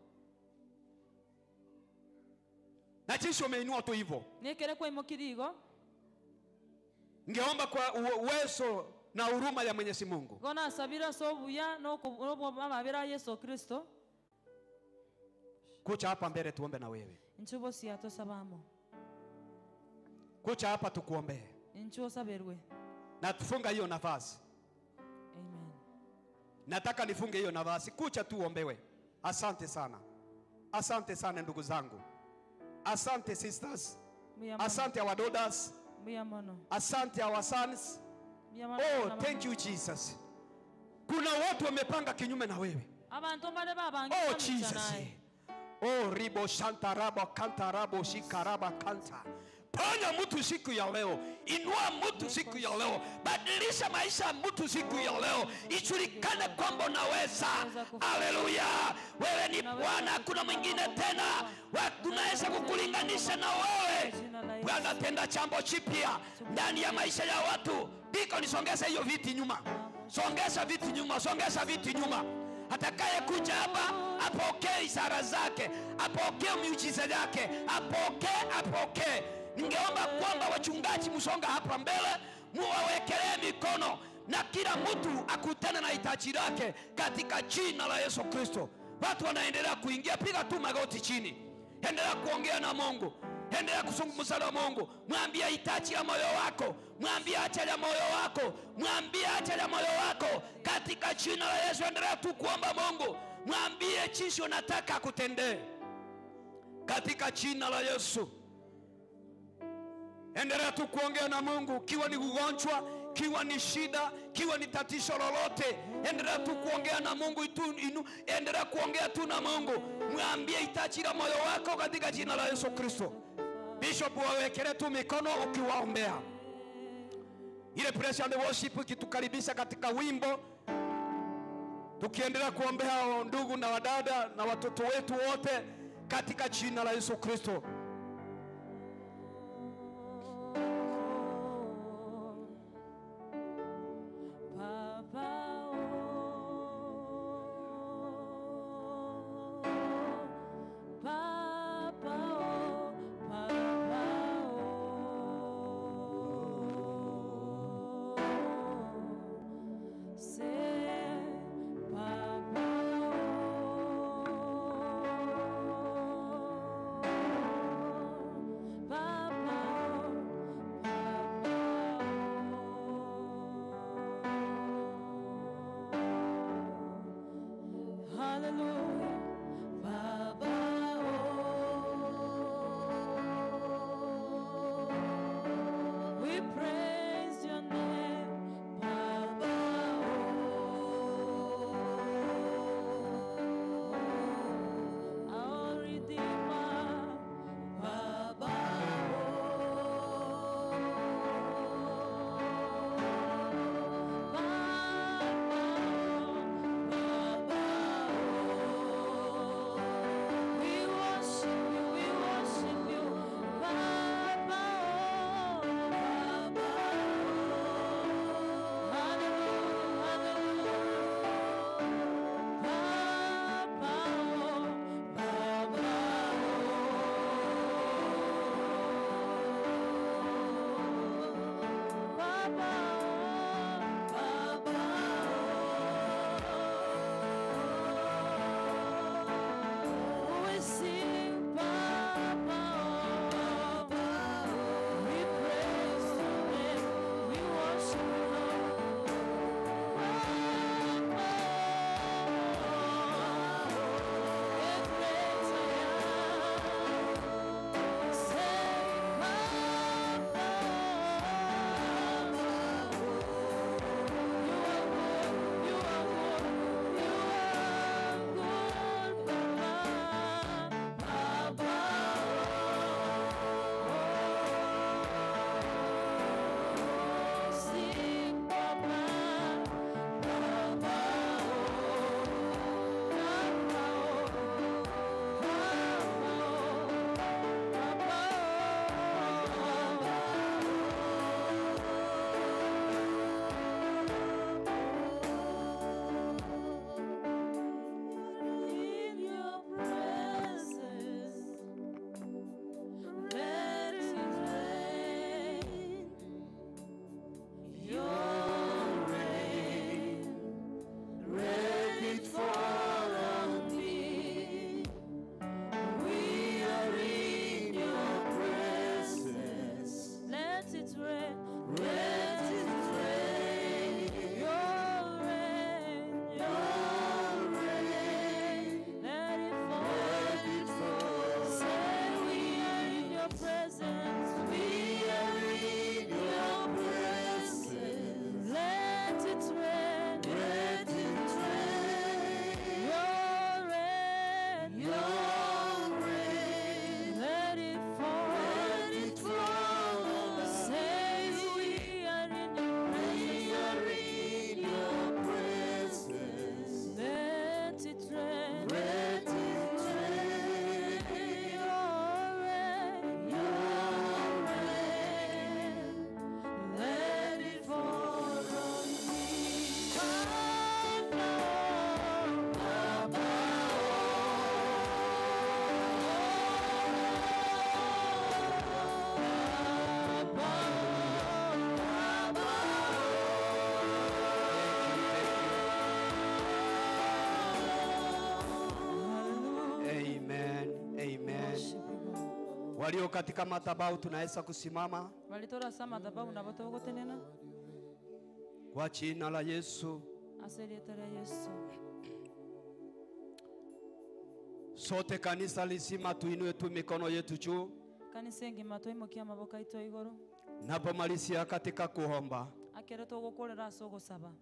Na jinsi umeinua tu hivyo, Nekere kwaimokirie igo, ngeomba kwa uwezo na huruma ya Mwenyezi Mungu igo nasabire ase obuya na amabera a Yesu Kristo, kucha hapa mbele tuombe na wewe, inche obosia tosabe amo, kucha hapa tukuombee inche osaberwe. na tufunga hiyo nafasi. Amen. Nataka nifunge hiyo nafasi, kucha tu uombewe. Asante sana, asante sana ndugu zangu, asante sisters, Mbuya mono. asante our daughters, Mbuya mono. asante our sons. Mbuya mono Oh, bana thank you Jesus. Kuna watu wamepanga kinyume na wewe. Abantu mbare babange Oh bamicha Jesus. naye. Oh ribo shanta rabo kanta rabo shikaraba kanta. Ponya mtu siku ya leo, inua mtu siku ya leo, badilisha maisha ya mtu siku ya leo, ijulikane kwamba unaweza. Haleluya! Wewe ni Bwana, hakuna mwingine tena, tunaweza kukulinganisha na wewe. Bwana, tenda jambo jipya ndani ya maisha ya watu. Diko, nisongeze hiyo viti nyuma, songeza viti nyuma, songeza viti nyuma. Atakaye kuja hapa apokee ishara zake, apokee miujiza yake, apokee, apokee. Ningeomba kwamba wachungaji msonga hapa mbele, muwawekelee mikono na kila mtu akutane na hitaji lake katika jina la Yesu Kristo. Watu wanaendelea kuingia, piga tu magoti chini, endelea kuongea na Mungu, endelea kuzungumza na Mungu, mwambie hitaji la moyo wako, mwambie haja ya moyo wako, mwambie haja ya moyo wako katika jina la Yesu. Endelea tu kuomba Mungu, mwambie jinsi unataka akutendee katika jina la Yesu. Endelea tu kuongea na Mungu, kiwa ni ugonjwa, kiwa ni shida, kiwa ni tatizo lolote, endelea tu kuongea na Mungu itu, inu, endelea kuongea tu na Mungu, mwambie hitaji la moyo wako katika jina la Yesu Kristo. Bishop, wawekele tu mikono ukiwaombea. Ile praise and worship ikitukaribisha katika wimbo, tukiendelea kuombea ndugu na wadada na watoto wetu wote katika jina la Yesu Kristo. Papa, oh, Papa, oh, Papa, oh, say, Papa, oh, Papa, oh, Hallelujah. Baba, oh, we praise your name, Baba, oh, our Redeemer, Baba, oh, Baba, Baba, Walio katika madhabahu tunaweza kusimama Bali torasa madhabahu nabo togotenena kwa jina la Yesu. ase erieta ria Yesu. Sote kanisa lizima tuinue tu mikono yetu juu, Kanisa engima twaimokia amaboko aito igoro napomalizia katika kuomba. akere togokorera ase ogosaba.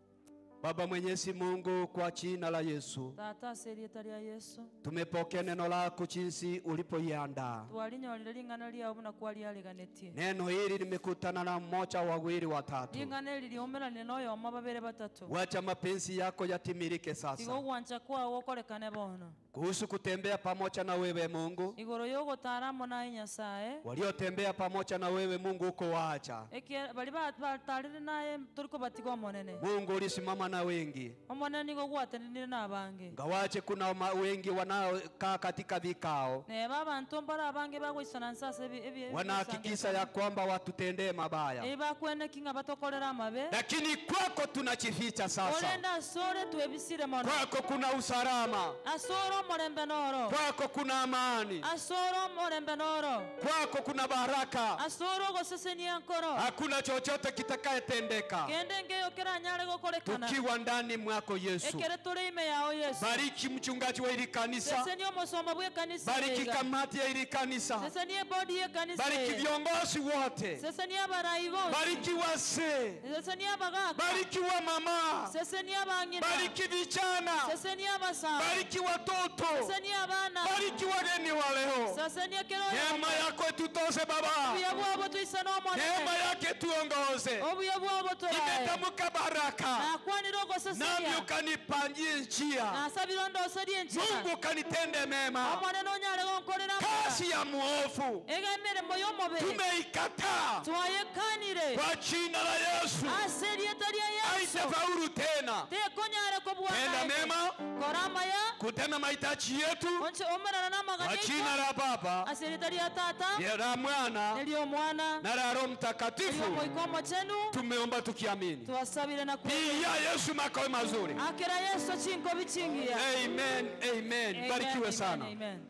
Baba Mwenyezi Mungu, kwa jina la Yesu Tata ase erieta ria Yesu tumepokea neno lako jinsi ulipoiandaa. twarinyorire ring'ana riao buna kwariariganetie. Neno hili limekutana na mmoja, wawili, watatu. Ring'ana eri riumeranire na oyomo babere batatu. Wacha mapenzi yako yatimilike Tiga sasa ogwancha kwao gokorekane bono. kuhusu kutembea pamoja na wewe Mungu. Igoro yogotara amo naye Nyasaye Waliotembea pamoja na wewe Mungu uko waacha. Eke bari batarire naye turiko batiga omonene. Mungu ulisimama na wengi, Omonene nigo gwatenenire na abange. ngawache kuna wengi wanaokaa katika vikao Neba abantu mbara abange bagoisana nsase ebi ebi wanahakikisha ya kwamba watutendee mabaya, ebakweneki ng'a batokorera amabe lakini kwako tunajificha sasa. orenda asore twebisire mono Kwako kuna usalama, asore omorembe noro kwako kuna amani, asore omorembe noro kwako kuna baraka. asore ogosesenia nkoro Hakuna chochote kitakayetendeka kende ngeyo keranyare gokorekana tukiwa ndani mwako Yesu. ekere tore ime yao Yesu Bariki mchungaji wa hili kanisa, sesenia omosomo bw'ekanisa bariki ega. kamati ya hili kanisa, sesenia ebodi y'ekanisa bariki eye. viongozi wote, sesenia abarai bonsi bariki wazee, sesenia abagaka bariki wa mama, sesenia abang'ina bariki vijana, sesenia abasae bariki watoto, sesenia abana bariki wageni wa leo. sesenia kero Neema yako itutoshe Baba, obuya bwabo tuisane omonene neema yake tuongoze. obuya bwabo torae Nimetamka baraka, nakwanire nami ogosesenia ukanipangie njia, nasabire ondoserie enchera Mungu ukanitende mema. omonene onyare gonkorera Kazi ya muovu ega emirimo y'omobere tumeikataa twayekanire kwa jina la Yesu, ase erieta ria Yesu haitafaulu tena. tekonyare kobua Tenda naende. mema, kora amaya kutenda mahitaji yetu onche omerana kwa n'amagana jina la Baba ase erieta ria tata la Mwana n'ery'omwana na la Roho Mtakatifu. ery'omoika omochenu Tumeomba tukiamini. twasabire na Pigia Yesu makofi mazuri. akera Yesu chinkobi chingiya. Amen, amen. Barikiwe Amen, sana. amen.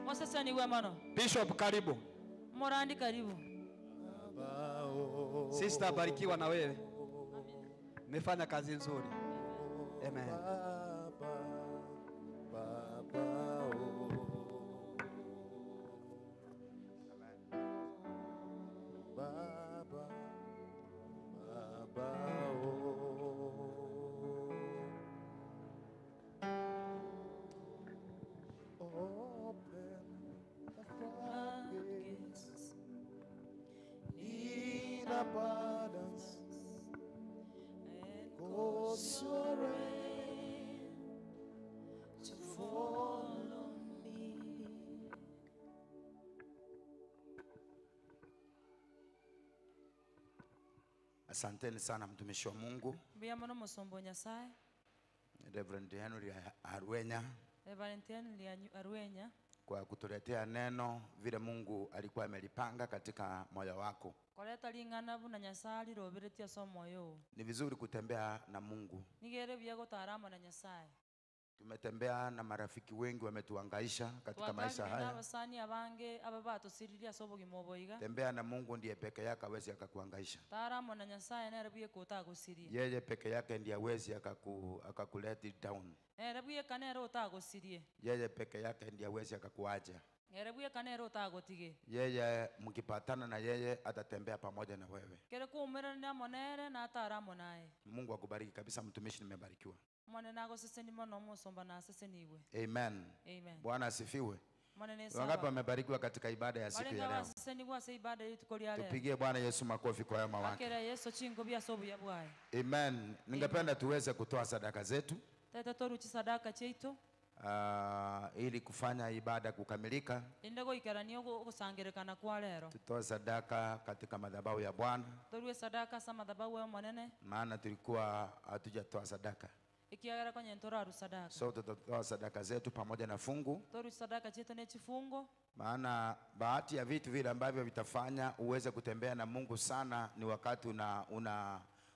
Moseseniwe mono Bishop, karibu. morandi karibu. Sister, barikiwa na wewe. Umefanya kazi nzuri. Amen. Baba, Baba, oh. Open the floodgates in abundance And cause your rain to fall on me. Asanteni sana mtumishi wa Mungu Mbuya mono mosombo Nyasaye Reverend Henry Arwenya Reverend Henry Arwenya kwa kutuletea neno vile Mungu alikuwa amelipanga katika moyo wako. koreta ring'ana buna Nyasaye ariroberetie ase omoyo oo. Ni vizuri kutembea na Mungu. Nigere buya gotara amo na Nyasaye. Tumetembea na marafiki wengi wametuhangaisha katika maisha Twatangire na haya. abasani abange aba batosiririe ase obogima obo iga. Tembea na Mungu ndiye peke yake awezi akakuhangaisha. Tara amo na Nyasaye nere buya otagosirie. Yeye peke yake ndiye awezi akakulet down. Nere bweka nere otagosirie. Yeye peke yake ndiye awezi akakuacha. Nere bweka nere otagotige. Yeye mkipatana na yeye atatembea pamoja na wewe. Kere kuumerana amo nere na atara amo naye. Mungu akubariki kabisa mtumishi, nimebarikiwa. Mwane nagoseseni mono omosomba naseseniwe. Amen. Amen. Bwana asifiwe. Mwane Wangapi nesawa. wamebarikiwa katika ibada ya siku Barenga ya leo? baseseniwe ase ibada y'rituko ria lero. Tupigie Bwana Yesu makofi kwa wema wake. Akera Yesu chingo bya sobu ya bwaye. Amen. Ningependa tuweze kutoa sadaka zetu Tete toruchi sadaka cheito ili kufanya ibada kukamilika. inde goikerania ogosangerekana kwa lero. Tutoe sadaka katika madhabahu ya Bwana, Torue sadaka ase madhabahu ya omonene maana tulikuwa hatujatoa sadaka. ekiagera konye ntoraru sadaka. So tutatoa sadaka zetu pamoja na fungu, Toruchi sadaka cheito ne chifungo maana bahati ya vitu vile ambavyo vitafanya uweze kutembea na Mungu sana ni wakati una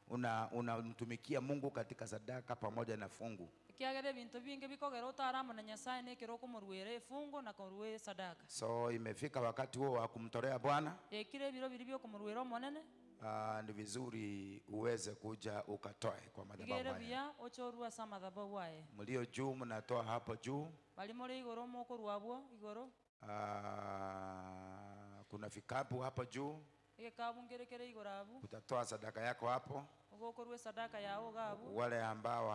una unamtumikia Mungu katika sadaka pamoja na fungu. Ekiagera ebinto binge bikogera otare amo na Nyasaye na ekero okomoruera efungo na korua esadaka. So imefika wakati huo wa kumtolea Bwana. Ekire ebiro biria bia okomoruera Omonene. Ah, ni vizuri uweze kuja ukatoe kwa Iga madhabahu ere haya. buya oche orue ase amadhabahu aye. Mlio juu mnatoa hapo juu. Baria more igoro mokorua abwo igoro. Ah, kuna vikapu hapo juu, Egekabu nkere kere igoro abwo. utatoa sadaka yako hapo. Igo okorua esadaka yago iga abwo. Wale ambao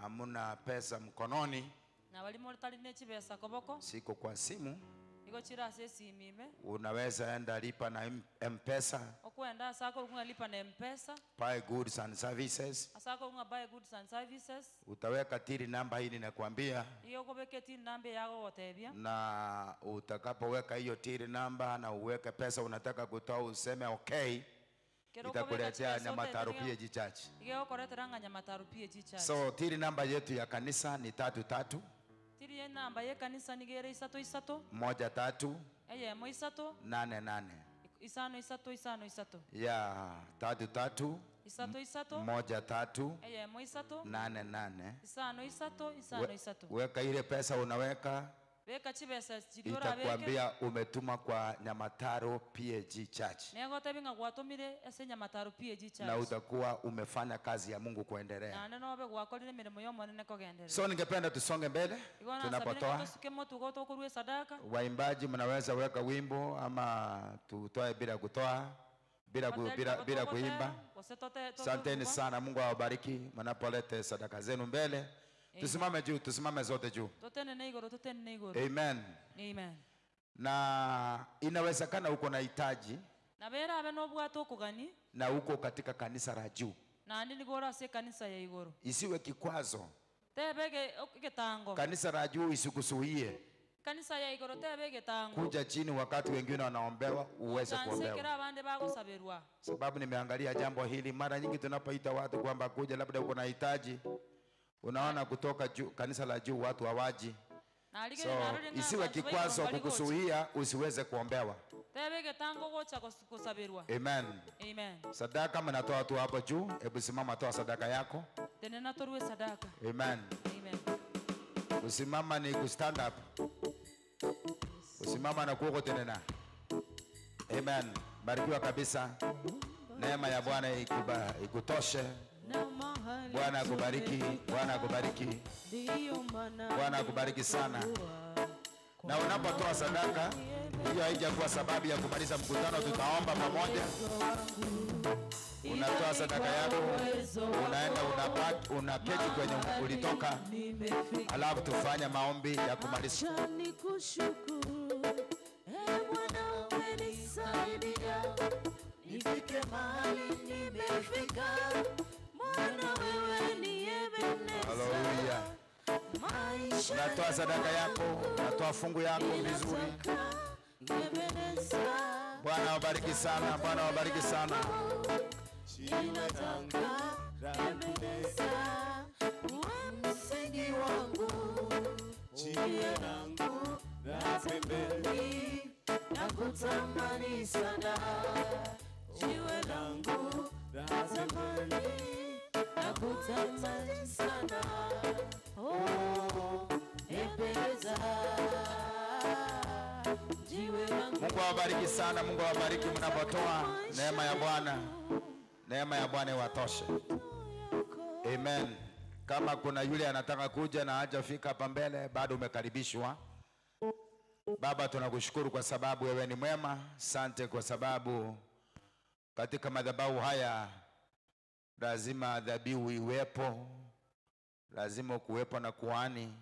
hamuna pesa mkononi, Na baria motari ne chibesa koboko. siko kwa simu, Igo chire ase esimi ime. unaweza enda lipa na M-Pesa, Okwenda ase akorwa ng'a lipa na M-Pesa. buy goods and services. Ase akorwa ng'a buy goods and services. Utaweka tili namba hii ninakwambia, Igo okobeka etili namba eye agogotebia. na utakapoweka hiyo tili namba na uweke pesa unataka kutoa, useme okay, Kero okobeka itakuletea chibesa Nyamataro otebie PAG Church. Iga egokoretera ng'a Nyamataro PAG Church. So tili namba yetu ya kanisa ni tatu tatu Tili enamba ya ekanisa nigo ere isato isato. moja tatu Eyemo isato. nane nane Isano isato isano isato. ya tatu tatu Isato isato. moja tatu Eyemo isato. nane nane. Isano isato isano isato. Weka ile pesa unaweka, Beka chibesa chiria orabeke. itakwambia umetuma kwa Nyamataro PAG Church, Negotebi ng'a gwatomire ase Nyamataro PAG na Church. utakuwa umefanya kazi ya Mungu kuendelea. Naende nobe gwakorire emeremo ya Omonene kogenderera. So ningependa tusonge mbele Igo nasabire ng'a tunapotoa. tosuke motugo tokorua esadaka. Waimbaji mnaweza weka wimbo ama tutoe bila kutoa bila, ku, bila, bila kuimba. Asanteni sana, Mungu awabariki mnapolete sadaka zenu mbele. Tusimame juu, tusimame zote juu. Totenene igoro, totenene igoro. Amen. Amen. Na inawezekana uko na hitaji Na bera abe nobwate okogani na uko katika kanisa la juu, naende nigo ore ase ekanisa ya igoro. isiwe kikwazo. Tebe egetango. Kanisa la juu isikuzuie Kanisa ya igoro tebe egetango. kuja chini wakati wengine wanaombewa, uweze Chanse kera kuombewa. abande bagosaberwa. Sababu nimeangalia jambo hili mara nyingi, tunapoita watu kwamba kuja, labda uko na hitaji, unaona kutoka juu, kanisa la juu watu hawaji. Narigere So narore ng'a isiwe abanto ba igoro kikwazo mbari gocha. kukuzuia usiweze kuombewa. Tebe egetango gocha gosaberwa. Amen. Amen. Sadaka mnatoa tu hapo juu. Hebu simama, toa sadaka yako. Tenena torue sadaka. Amen. Amen. Kusimama ni kustand up. Kusimama na kuokotenena. Amen. Barikiwa kabisa. Neema ya Bwana ikutoshe. Bwana akubariki. Bwana akubariki. Bwana akubariki sana. Na unapotoa sadaka hiyo haijakuwa sababu ya kumaliza mkutano, tutaomba pamoja. Unatoa sadaka yako, unaenda unabaki, unaketi kwenye ulitoka, alafu tufanye maombi ya kumaliza. Acha nikushukuru, e Bwana, umenisaidia nifike mahali nimefika. Bwana wewe ni Ebeneza, Haleluya. maisha Unatoa sadaka yako, unatoa fungu yako vizuri. Ebeneza, Bwana awabariki sana, Bwana awabariki sana. ninataka Ebeneza, uwe msingi wangu, jiwe langu la pembeni, nakutamani sana, jiwe langu la thamani, nakutamani sana, oh Ebeneza, jiwe langu Mungu awabariki sana, Mungu awabariki mnapotoa. Neema ya Bwana, neema ya Bwana iwatoshe. Amen. Kama kuna yule anataka kuja na hajafika hapa mbele, bado umekaribishwa. Baba, tunakushukuru kwa sababu wewe ni mwema. Sante kwa sababu katika madhabahu haya lazima dhabihu iwepo, lazima kuwepo na kuhani,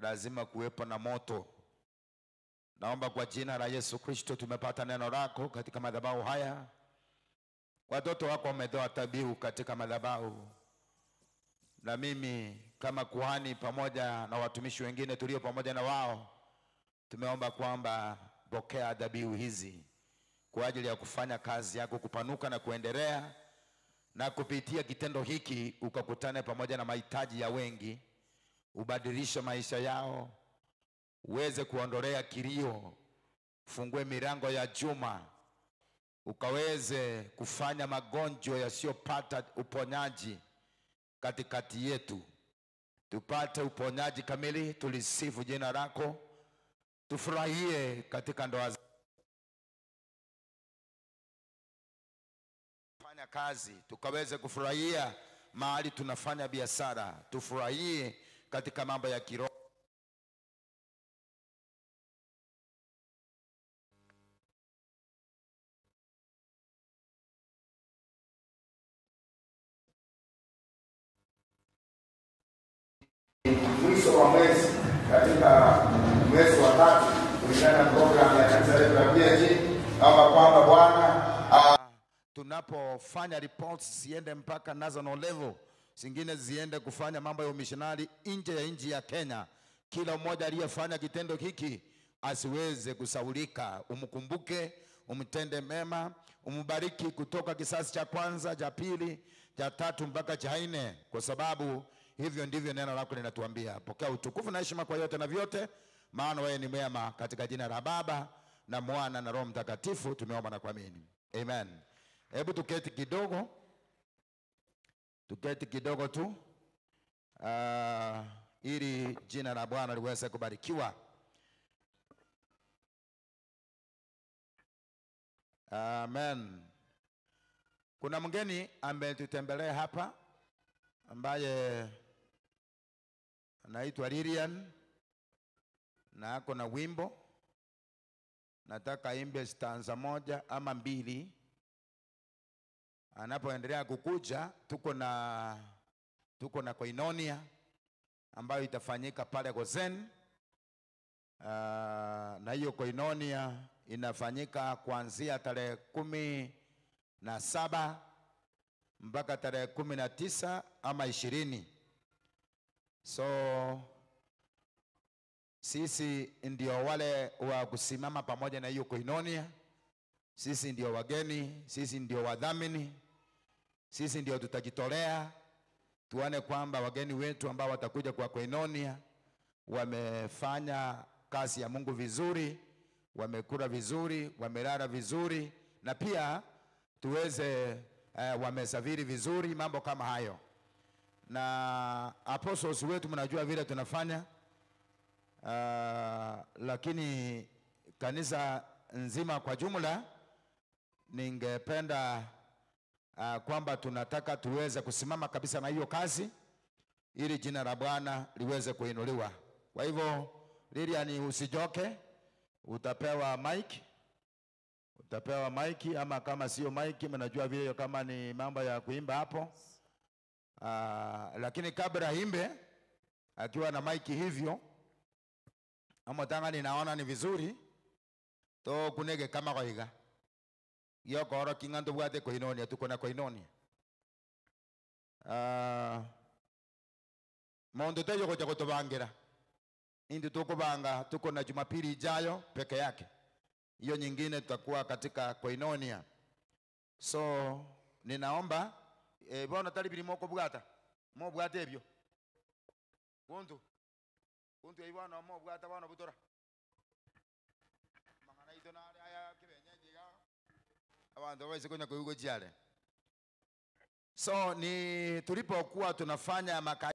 lazima kuwepo na moto. Naomba kwa jina la Yesu Kristo, tumepata neno lako katika madhabahu haya. Watoto wako wametoa dhabihu katika madhabahu, na mimi kama kuhani pamoja na watumishi wengine tulio pamoja na wao, tumeomba kwamba pokea dhabihu hizi kwa ajili ya kufanya kazi yako kupanuka na kuendelea, na kupitia kitendo hiki ukakutane pamoja na mahitaji ya wengi, ubadilishe maisha yao, uweze kuondolea kilio, fungue milango ya juma, ukaweze kufanya magonjwa yasiyopata uponyaji katikati yetu. tupate uponyaji kamili, tulisifu jina lako, tufurahie katika ndoa fanya kazi, tukaweze kufurahia mahali tunafanya biashara, tufurahie katika mambo ya kiroho. Mwisho wa mwezi katika mwezi wa tatu kulingana na programu ya kanisa letu la PAG, naomba kwamba Bwana tunapofanya reports ziende mpaka national level, zingine ziende kufanya mambo ya umissionari nje ya nchi ya Kenya. Kila mmoja aliyefanya kitendo hiki asiweze kusaulika, umkumbuke, umtende mema, umbariki kutoka kisasi cha kwanza, cha pili, cha tatu mpaka cha nne, kwa sababu hivyo ndivyo neno lako linatuambia. Pokea utukufu na heshima kwa yote na vyote, maana wewe ni mwema. Katika jina la Baba na Mwana na Roho Mtakatifu tumeomba na kuamini, amen. Hebu tuketi kidogo, tuketi kidogo tu ili jina la Bwana liweze kubarikiwa. Amen. Kuna mgeni ametutembelea hapa ambaye anaitwa Lilian na ako na wimbo, nataka imbe stanza moja ama mbili. Anapoendelea kukuja, tuko na koinonia ambayo itafanyika pale Gozen. Na hiyo koinonia inafanyika kuanzia tarehe 17 mpaka tarehe 19 ama 20. So sisi ndio wale wa kusimama pamoja na hiyo koinonia. Sisi ndio wageni, sisi ndio wadhamini, sisi ndio tutajitolea tuone kwamba wageni wetu ambao watakuja kwa koinonia wamefanya kazi ya Mungu vizuri, wamekula vizuri, wamelala vizuri, na pia tuweze wamesafiri vizuri, mambo kama hayo. Na apostles wetu mnajua vile tunafanya, lakini kanisa nzima kwa jumla ningependa kwamba tunataka tuweze kusimama kabisa na hiyo kazi ili jina la Bwana liweze kuinuliwa. Kwa hivyo Lilian, usijoke, utapewa mic. Utapewa mic, ama kama sio mic, mnajua vile kama ni mambo ya kuimba hapo. Lakini kabla imbe akiwa na mic hivyo, ama tanga ninaona ni vizuri to kunege kama koiga giokoro kinga tubwate koinonia, tuko na koinonia. Mundu teyo gocha kutubangira indi tukubanga, tuko na Jumapili ijayo peke yake, hiyo nyingine tutakuwa katika koinonia. So ninaomba bona tali bilimo kubwata mo bwate ebyo kuntu kuntu ibona mo bwata bona butora mangana ito na aya kibenyeji ga abantu baweze kunya kuyugo jiale. So ni tulipokuwa tunafanya maka